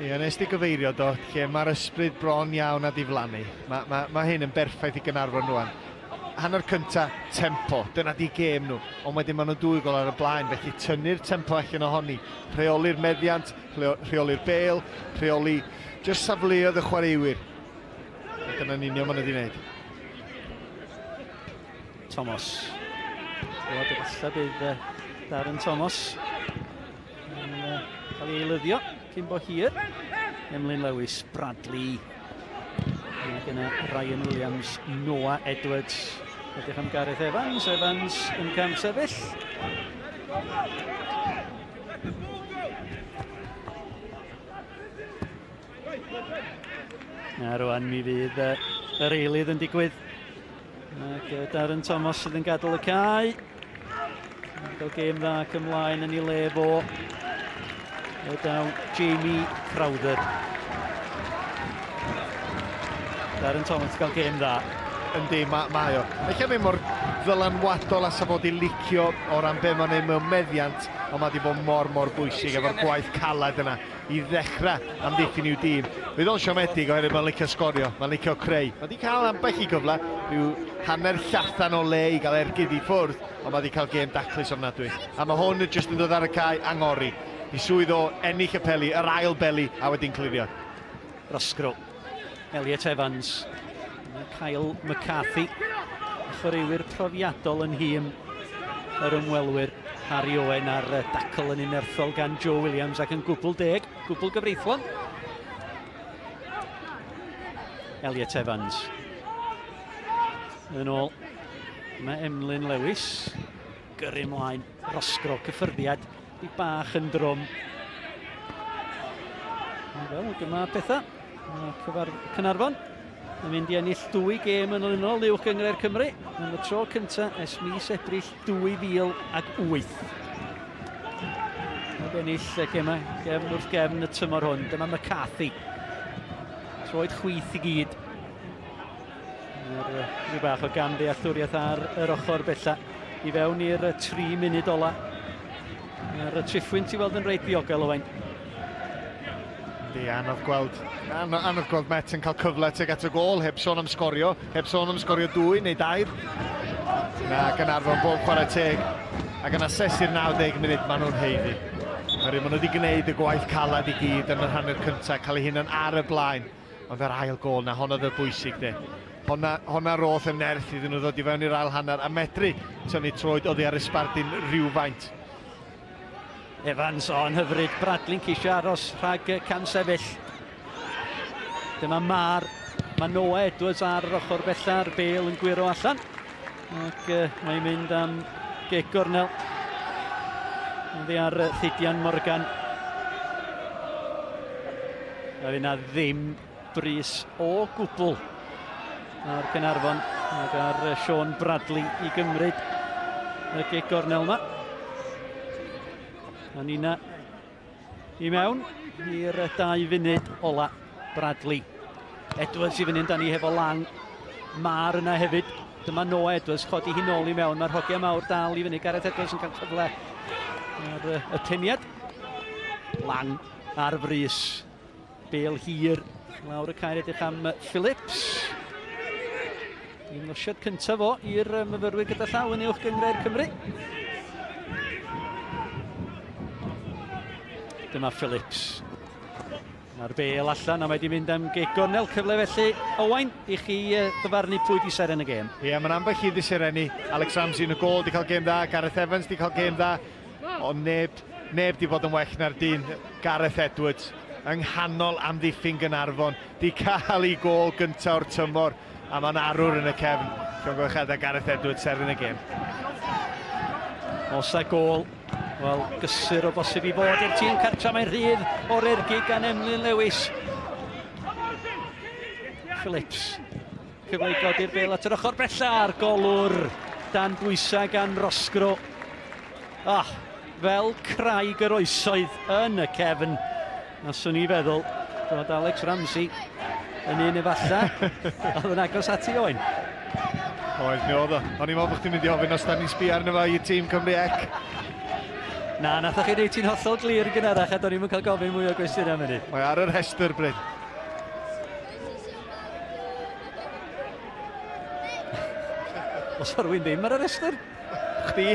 S6: Ie, nes di gyfeirio do, lle mae'r ysbryd bron iawn a diflannu. Mae hyn yn berffaith i Gaernarfon rwan. Hanner cynta, tempo, dyna di gêm nhw. Ond wedyn maen nhw 2 gol ar y blaen, felly tynnu'r tempo allan ohoni. Rheoli'r meddiant, rheoli'r bêl, rheoli just safleoedd y chwaraewyr. A dyna'n union maen nhw wedi wneud.
S4: Thomas. Wel, efallai bydd Darren Thomas yn cael ei eilyddio cyn bo hir. Emlyn Lewis, Bradley. Ac yna Ryan Williams, Noah Edwards. Edrych am Gareth Evans. Evans yn camsefyll. A rwan mi fydd yr eilydd yn digwydd. Ac Darren Thomas sydd yn gadael y cae. Yn cael gêm dda ac ymlaen yn ei le fo. O daw Jamie Crowther. Darren Thomas yn cael gêm dda.
S6: Yndi, mae o. Ella ddim mor ddylanwadol a sa fod i licio o ran be mae'n ei mewn meddiant, ond mae wedi bod mor bwysig efo'r gwaith caled yna i ddechrau amddiffyn i'w dîm. Fydd o'n siomedig oherwydd mae'n licio sgorio, mae'n licio creu. Mae wedi cael ambell i gyfle, rhyw hanner llathan o le i gael ergyd i ffwrdd, ond mae wedi cael gêm daclus ofnadwy. A mae hwn jyst yn dod ar y cae angori. I swydd o ennill y peli, yr ail beli, a wedyn clirio.
S4: Roscrow, Elliot Evans, Kyle McCarthy, chwaraewyr profiadol yn nhîm yr ymwelwyr. Harry Owen ar dacl yn unerthol gan Joe Williams ac yn gwbl deg, gwbl gyfreithlon. Elliot Evans. Yn ôl, mae Emlyn Lewis, gyrru ymlaen, Roscrow, cyffyrddiad, di bach yn drwm. Wel, dyma pethau. Mae Caernarfon yn mynd i ennill 2 gêm yn olynol uwch gynghrair Cymru am y tro cyntaf ers mis Ebrill 2008. Ac ennill y gemau gefn wrth gefn y tymor hwn. Dyma McCarthy. Troed chwith i gyd. Rhyw bach o gamddealltwriaeth ar yr ochr bella. I fewn i'r 3 munud ola. Mae'r triffwynt i weld yn reit ddiogel, Owain.
S6: Yndi, anodd gweld Met yn cael cyfle tuag at y gôl, heb sôn am sgorio, heb sôn am sgorio 2 neu 2. Na, Gaernarfon bob chwarae teg. Ac yn asesu'r 90 munud, maen nhw'n haeddu. Oherwydd maen nhw wedi gwneud y gwaith caled i gyd yn yr hanner cyntaf, cael eu hunain ar y blaen. Ond yr ail gôl na, honno oedd y bwysig de. Honna roth yn nerth iddyn nhw ddod i fewn i'r ail hanner a medru tynnu troed oddi ar y sbardun rhywfaint.
S4: Evans o'n hyfryd, Bradley'n ceisio aros rhag camsefyll. Dyma Mar, mae Noah Edwards ar yr ochr bella'r bêl yn gwyro allan. Ac mae'n mynd am gic gornel. Oddi ar Rhydian Morgan. A fydd 'na ddim brys o gwbl ar Gaernarfon ac ar Sean Bradley i gymryd y gic gornel yma. A Nina i mewn i'r 2 funud ola. Bradley. Edwards i fyny amdani hefo Lang. Mar yna hefyd. Dyma Noah Edwards chodi hi nôl i mewn. Mae'r hogiau mawr dal i fyny. Gareth Edwards yn cael cyfle ar y peniad. Lang ar frys. Bêl hir lawr y cae edrych am Phillips. Ymddangosiad cyntaf o i'r myfyrwyr gyda llaw yn uwch gynghrair Cymru. Dyma Phillips. Mae'r bêl allan a mae wedi mynd am gic gornel. Cyfle felly, Owain, i chi ddyfarnu pwy di seren y gêm.
S6: Ie, mae'n ambell i ddiserenu. Alex Ramsey yn y gôl di cael gêm dda, Gareth Evans di cael gêm dda. Ond neb di bod yn well na'r dyn Gareth Edwards yng nghanol amddiffyn Gaernarfon. Di cael ei gôl gyntaf o'r tymor a mae'n arwr yn y cefn. Llongyfarchiadau Gareth Edwards seren y gêm.
S4: Os a gôl, wel, gysur o bosib i fod i'r tîm cartra. Mae'n rhydd o'r ergyd gan Emlyn Lewis. Phillips, cyfle i godi'r bêl at yr ochr bella a'r golwr dan bwysau gan Roscrow. Fel craig yr oesoedd yn y cefn. Na swn i feddwl bod Alex Ramsey yn un efallai oedd yn agos at i Owen.
S6: Oedd, mi oedd o. O'n i'n meddwl bod chdi'n mynd i ofyn os da ni'n sbio arno fo i tîm Cymru Ec.
S4: Na, nathoch chi wneud ti'n hollol glir yn gynharach a do'n i'm yn cael gofyn mwy o gwestiynau am hynny.
S6: Mae ar yr rhestr, Bryn.
S4: Os o rywun ddim ar y rhestr?
S6: Chdi.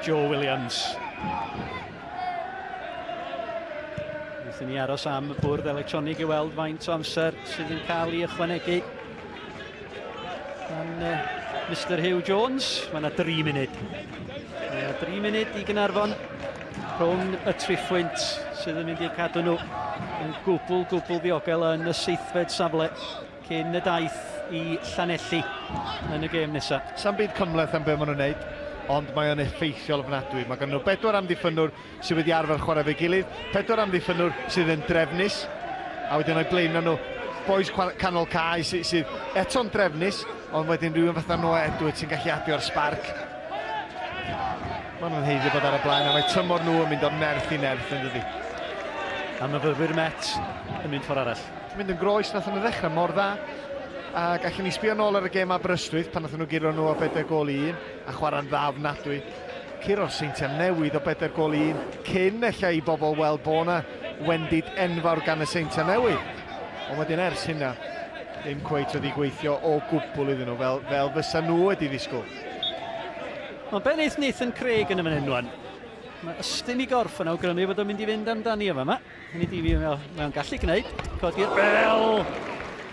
S4: Joe Williams. Wnaethon ni aros am y bwrdd electronig i weld faint o amser sydd yn cael ei ychwanegu gan Mr Hugh Jones. Mae yna 3 munud. Mae yna 3 munud i Gaernarfon rhwng y triphwynt sydd yn mynd i'w cadw nhw yn gwbl, gwbl ddiogel yn y 7fed safle cyn y daith i Llanelli yn y gêm nesaf.
S6: Sa'm byd cymhleth am be maen nhw'n neud, ond mae o'n effeithiol ofnadwy. Mae gan nhw 4 amddiffynnwr sydd wedi arfer chwarae efo'i gilydd, 4 amddiffynnwr sydd yn drefnus, a wedyn o'i blaenau nhw boys canol cae sydd eto'n drefnus, ond wedyn rhywun fatha Noah Edwards sy'n gallu adio'r sbarc. Maen nhw'n haeddu bod ar y blaen, a mae tymor nhw yn mynd o nerth i nerth yn dydi.
S4: A myfyrwyr Met yn mynd ffordd arall.
S6: Mynd yn groes, nath nhw ddechrau mor dda. Ac allan ni sbio nôl ar y gêm Aberystwyth pan nath nhw guro nhw o 4-1 a chwarae'n dda ofnadwy. Curo'r Seintiau Newydd o 4-1 cyn ella i bobl weld bod 'na wendid enfawr gan y Seintiau Newydd. Ond wedyn ers hynna, ddim cweit wedi gweithio o gwbl iddyn nhw fel fysa nhw wedi ddisgwyl.
S4: Ond be wneith Nathan Craig yn y fan hyn rwan? Mae ystyn i gorff yn awgrymu bod o'n mynd i fynd amdani yma. Hynny di fi mae'n gallu gwneud. Codi'r bel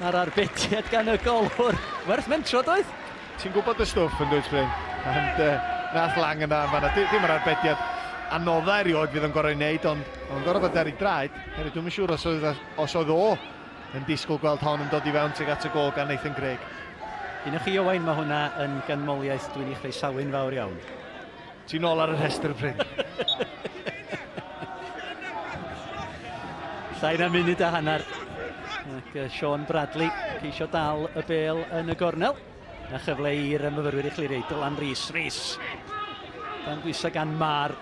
S4: a'r arbediad gan y golwr. Werth mentro, doedd?
S6: Ti'n gwybod y stwff yn dweud, Bryn. Ond nath Lang yna yn fanna. Dim yr arbediad anodda erioed fydd o'n gorau wneud, ond o'n gorau bod ar ei draed. Hefyd, dwi'm yn siŵr os oedd o yn disgwyl gweld hon yn dod i fewn tuag at y gôl gan Nathan Craig.
S4: Un o chi, Owain, mae hwnna yn ganmoliaeth dwi'n ei chroesawu'n fawr iawn.
S6: Ti'n ôl ar y rhestr, Bryn.
S4: Llai na munud a hanner. Ac Sean Bradley ceisio dal y bêl yn y gornel. A chyfle i'r myfyrwyr i chlirio. Dylan Rees, Rees. Dan bwysau gan Mar.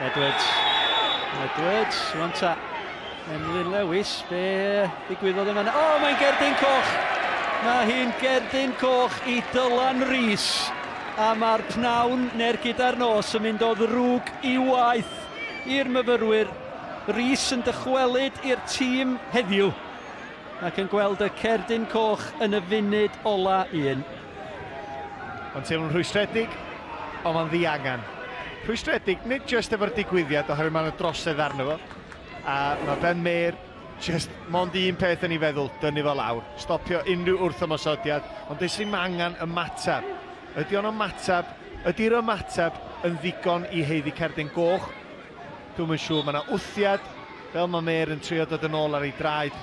S4: Edwards. Edwards, rwan ta. Emlyn Lewis, be ddigwyddodd yma? O, mae'n gerdyn coch! Mae hi'n gerdyn coch i Dylan Rees. A mae'r pnawn neu'r gyda'r nos yn mynd o ddrwg i waith i'r myfyrwyr. Rees yn dychwelyd i'r tîm heddiw ac yn gweld y cerdyn coch yn y funud ola un.
S6: Mae'n teimlo'n rhwystredig, ond mae'n ddiangan. Rhwystredig, nid jyst efo'r digwyddiad, oherwydd mae'n drosedd arno fo. A mae Ben Mair, just mond un peth yn ei feddwl, dynnu fo lawr. Stopio unrhyw wrthymosodiad, ond does ddim angen ymateb. Ydy o'n ymateb, ydy'r ymateb yn ddigon i haeddu cerdyn goch? Dwi'm yn siŵr, mae yna wthiad, fel mae Mair yn trio dod yn ôl ar ei draed.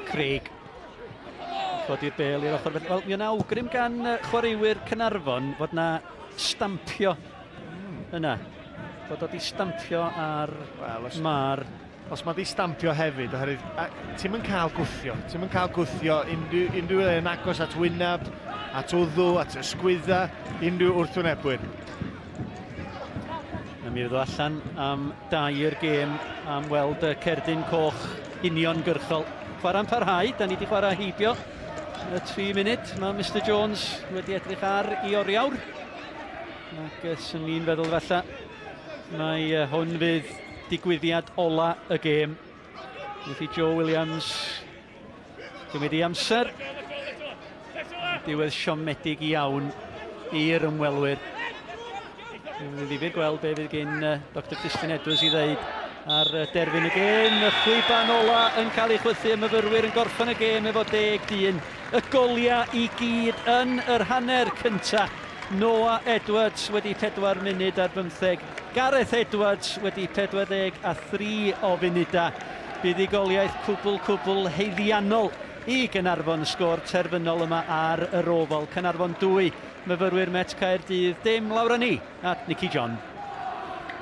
S4: Craig. Codi'r bêl i'r ochr. Wel, mi yna awgrym gan chwaraewyr Caernarfon fod na stampio yna. Bod o di stampio ar Mar.
S6: Os mae di stampio hefyd, oherwydd ti'm yn cael gwthio. Ti'm yn cael gwthio unrhyw le yn agos at wyneb, at wddw, at ysgwydda, unrhyw wrthwynebwyr.
S4: A mi fydd o allan am 2 gêm am weld y cerdyn coch uniongyrchol. Chwarae'n parhau, da ni wedi chwarae heibio y 3 munud. Mae Mr Jones wedi edrych ar i oriawr. Ac swn i'n feddwl falle mae hwn fydd digwyddiad ola y gêm. Wrth i Joe Williams gymryd ei amser. Diwedd siomedig iawn i'r ymwelwyr. Mae'n ddifyr gweld be fydd gen Dr Christian Edwards i ddeud ar derfyn y gêm. Y chwiban ola yn cael ei chwythu, y myfyrwyr yn gorffen y gêm efo 10 dyn. Y goliau i gyd yn yr hanner cynta. Noah Edwards wedi 4 munud ar 15. Gareth Edwards wedi 43 o funudau. Buddugoliaeth cwbl haeddiannol i Gaernarfon, sgôr terfynol yma ar yr Ofal. Caernarfon 2, myfyrwyr Met Caerdydd dim. Lawr â ni at Nicky John.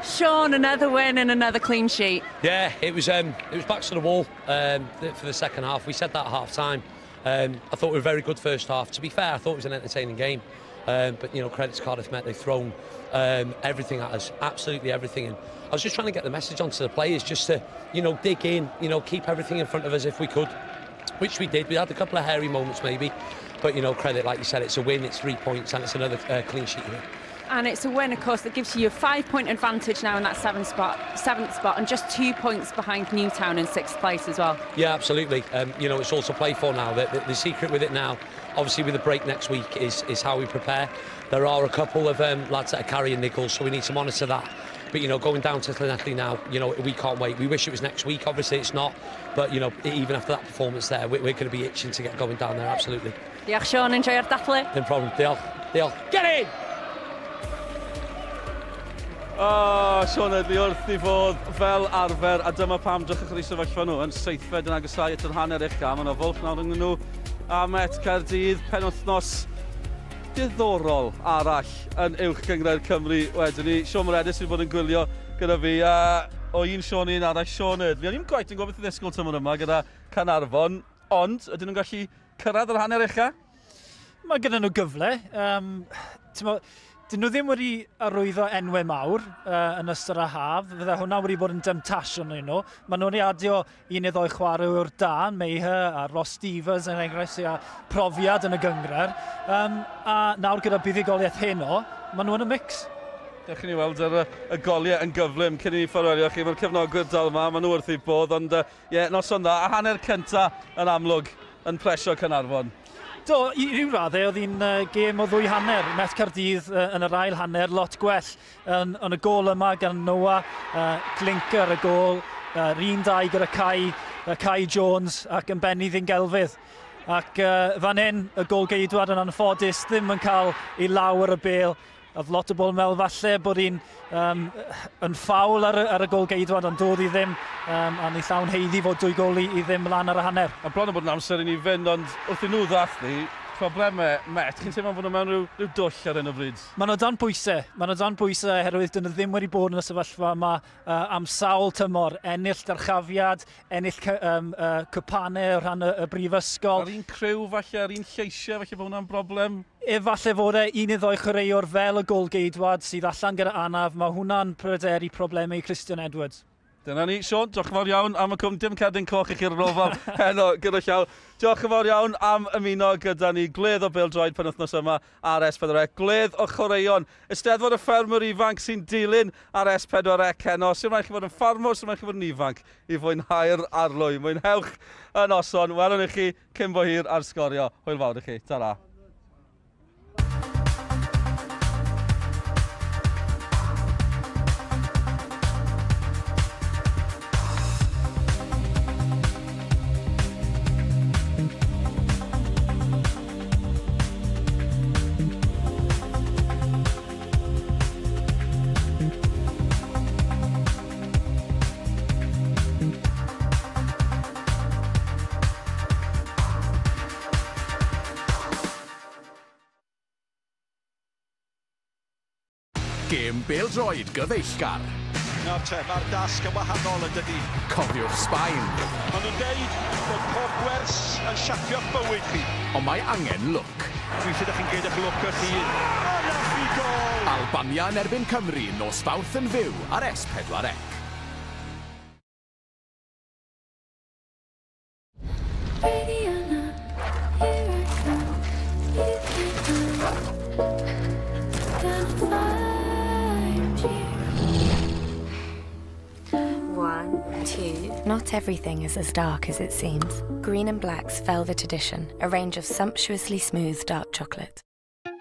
S28: Sean, another win and another clean sheet.
S7: Yeah, it was back to the wall for the second half. We said that at half time. I thought we were very good first half. To be fair, I thought it was an entertaining game. But, you know, credit to Cardiff Met, they've thrown everything at us, absolutely everything. And I was just trying to get the message onto the players, just to, you know, dig in, you know, keep everything in front of us if we could, which we did. We had a couple of hairy moments maybe, but, you know, credit, like you said, it's a win, it's 3 points, and it's another clean sheet here.
S28: And it's a win, of course, that gives you a 5-point advantage now in that seventh spot, and just 2 points behind Newtown in 6th place as well.
S7: Yeah, absolutely. You know, it's all to play for now. The secret with it now, obviously with the break next week, is how we prepare. There are a couple of lads that are carrying niggles, so we need to monitor that. But, you know, going down to Llanelli now, you know, we can't wait. We wish it was next week. Obviously, it's not. But, you know, even after that performance there, we're going to be itching to get going down there, absolutely.
S28: Diolch, Sean. Enjoy your dathlu.
S7: No problem. Diolch. Diolch. Get in!
S1: Oh, Sean Edley wrth i fod fel arfer, a dyma pam drychwch ar eu sefyllfa nhw yn seithfed yn agosau at yr hanner ucha. Mae yna fwlch nawr rhwng nhw a Met Caerdydd, penwythnos diddorol arall yn Uwch Gynghrair Cymru wedyn ni. Siôn Moredes sydd wedi bod yn gwylio gyda fi, a o un Siôn i un arall, Sean Edley. O'n i'n gwaith yn gwybod beth i ddisgwyl tymor yma gyda Caernarfon, ond ydyn nhw'n gallu cyrraedd yr hanner ucha?
S2: Mae gyda nhw gyfle. Dyn nhw ddim wedi arwyddo enwau mawr yn ystod y haf. Fydde hwnna wedi bod yn demtasiwn i nhw. Maen nhw'n adio un neu ddoi chwaraewr da, Mayher a Ross Stevens yn enghraifft sydd â profiad yn y gynghrair. A nawr gyda buddugoliaeth heno, maen nhw yn y mix.
S1: Dewch i ni weld ar y goliau yn gyflym cyn i ni ffarwelio chi. Mae'r cefnogwyr dal yma, maen nhw wrth eu bodd, ond ie, noson dda. A hanner cynta yn amlwg yn plesio Caernarfon.
S2: Do, i ryw raddau, oedd hi'n gêm o ddwy hanner. Met Caerdydd yn yr ail hanner, lot gwell. Yn y gôl yma gan Noah, Glinker y gôl, yr un dau gyda Kai Jones ac yn benni Ddi'n Gelfydd. Ac fan hyn, y gôl geidwad yn anffodus, ddim yn cael ei law ar y bêl. Oedd lot o bobl yn meddwl falle bod hi'n yn ffawl ar y gôl geidwad, ond doedd hi ddim, a ni llawn haeddu fod 2 gôl i ddim lan ar y hanner.
S1: A bron o bod yn amser i ni fynd, ond wrth i nhw ddathlu, problemau Met, chi'n teimlo fod nhw mewn rhyw dwll ar hyn o bryd?
S2: Maen nhw dan bwysau. Maen nhw dan bwysau oherwydd dyn nhw ddim wedi bod yn y sefyllfa yma am sawl tymor. Ennill dyrchafiad, ennill cwpanau o rhan y brifysgol.
S1: Ar un criw falle, ar un lleisiau, falle bod hwnna'n broblem?
S2: Efallai fod e un neu ddoi chwaraewr fel y gôl-geidwad sydd allan gyda anaf. Mae hwnna'n pryderu problemau i Christian Edwards.
S1: Dyna ni, Sean, diolch yn fawr iawn am y cwm. Dim cerdyn coch i chi'r rofal heno gyda llaw. Diolch yn fawr iawn am ymuno gyda ni. Gwledd o bêl-droed penwythnos yma ar S4C. Gwledd o chwaraeon. Eisteddfod y ffermwr ifanc sy'n dilyn ar S4C heno. Sy'n rhaid chi fod yn ffarmwr, sy'n rhaid chi fod yn ifanc i fwynhau'r arlwy. Mwynhewch y noson. Welwn i chi cyn bo hir ar Sgorio. Hwyl fawr i chi. Ta-ra.
S12: Gêm bêl-droed gyfeillgar.
S22: Nawr te, mae'r dasg yn wahanol yn dydi.
S12: Cofiwch Sbaen.
S22: Maen nhw'n deud bod pob gwers yn siapio'ch bywyd chi.
S12: Ond mae angen lwc.
S22: Dwi eisiau ydych chi'n gweud eich lwc eich hun. O, na chi gol!
S12: Albania yn erbyn Cymru, nos Fawrth yn fyw ar S4C.
S25: Not everything is as dark as it seems. Green and Black's Velvet Edition, a range of sumptuously smooth dark chocolate.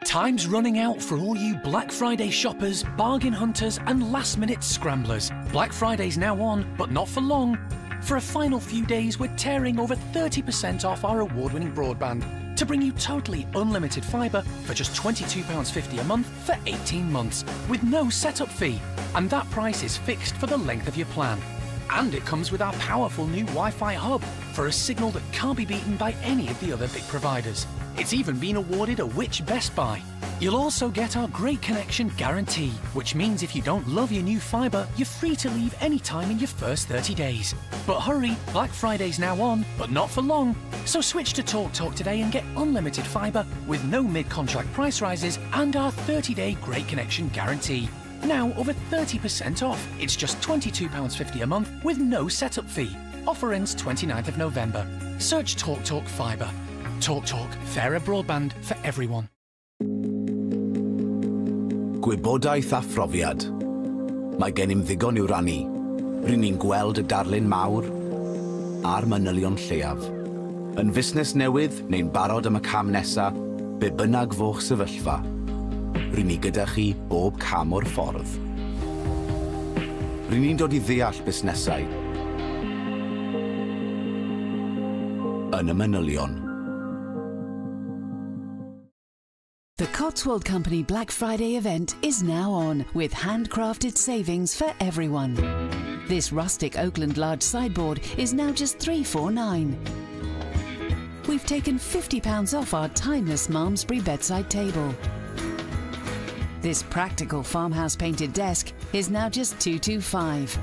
S8: Time's running out for all you Black Friday shoppers, bargain hunters and last-minute scramblers. Black Friday's now on, but not for long. For a final few days, we're tearing over 30% off our award-winning broadband to bring you totally unlimited fibre for just £22.50 a month for 18 months, with no setup fee. And that price is fixed for the length of your plan. And it comes with our powerful new Wi-Fi hub for a signal that can't be beaten by any of the other big providers. It's even been awarded a Which Best Buy. You'll also get our Great Connection Guarantee, which means if you don't love your new fibre, you're free to leave any time in your first 30 days. But hurry, Black Friday's now on, but not for long. So switch to TalkTalk today and get unlimited fibre with no mid-contract price rises and our 30-day Great Connection Guarantee. Now over 30% off. It's just £22.50 a month with no setup fee. Offer ends 29th of November. Search TalkTalk Fibre. TalkTalk, fairer broadband for everyone.
S12: Gwybodaeth a phrofiad. Mae gennym ddigon i'w rannu. Ry'n ni'n gweld y darlun mawr a'r manylion lleiaf. Yn fusnes newydd neu'n barod am y cam nesaf, be bynnag fo'ch sefyllfa. Ry'n ni gyda chi bob cam o'r ffordd. Ry'n ni'n dod i ddeall busnesau yn y manylion.
S3: The Cotswold Company Black Friday event is now on, with handcrafted savings for everyone. This rustic Oakland large sideboard is now just £349. We've taken £50 off our timeless Malmesbury bedside table. This practical farmhouse painted desk is now just £225.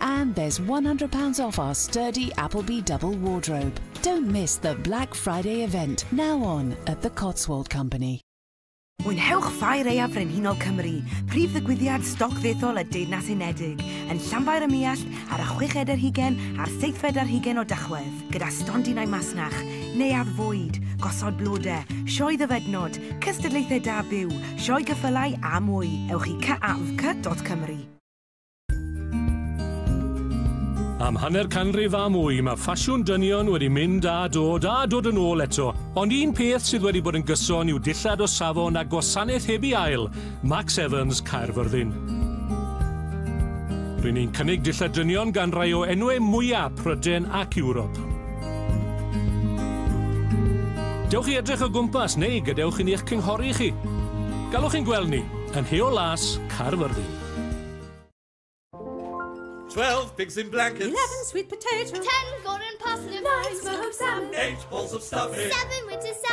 S3: And there's £100 off our sturdy Appleby double wardrobe. Don't miss the Black Friday event, now on at the Cotswold Company.
S9: Mwynhewch Ffair Aeaf Frenhinol Cymru, prif ddigwyddiad stoc ddethol y Deyrnas Unedig, yn Llanfair-ym-Muallt ar y 26 a'r 27 o Dachwedd, gyda stondinau masnach, neuadd fwyd, gosod blodau, sioe ddofednod, cystadlaethau da byw, sioe geffylau a mwy. Ewch i cafc.cymru.
S10: Am hanner canrif a mwy, mae ffasiwn dynion wedi mynd a dod yn ôl eto. Ond un peth sydd wedi bod yn gyson yw dillad o safon a gwasanaeth heb ei ail, Max Evans, Caerfyrddin. Ry'n ni'n cynnig dillad dynion gan rai o enwau mwyaf Prydain ac Ewrop. Dewch i edrych o gwmpas neu gadewch i ni eich cynghori chi. Galwch chi'n gweld ni yn Heol Las, Caerfyrddin.
S15: 12 pigs in blankets.
S19: 11 sweet potatoes.
S16: 10 golden parsnips.
S19: 9 smoked salmon.
S15: 8 bowls of stuffing.
S16: 7 winter salad.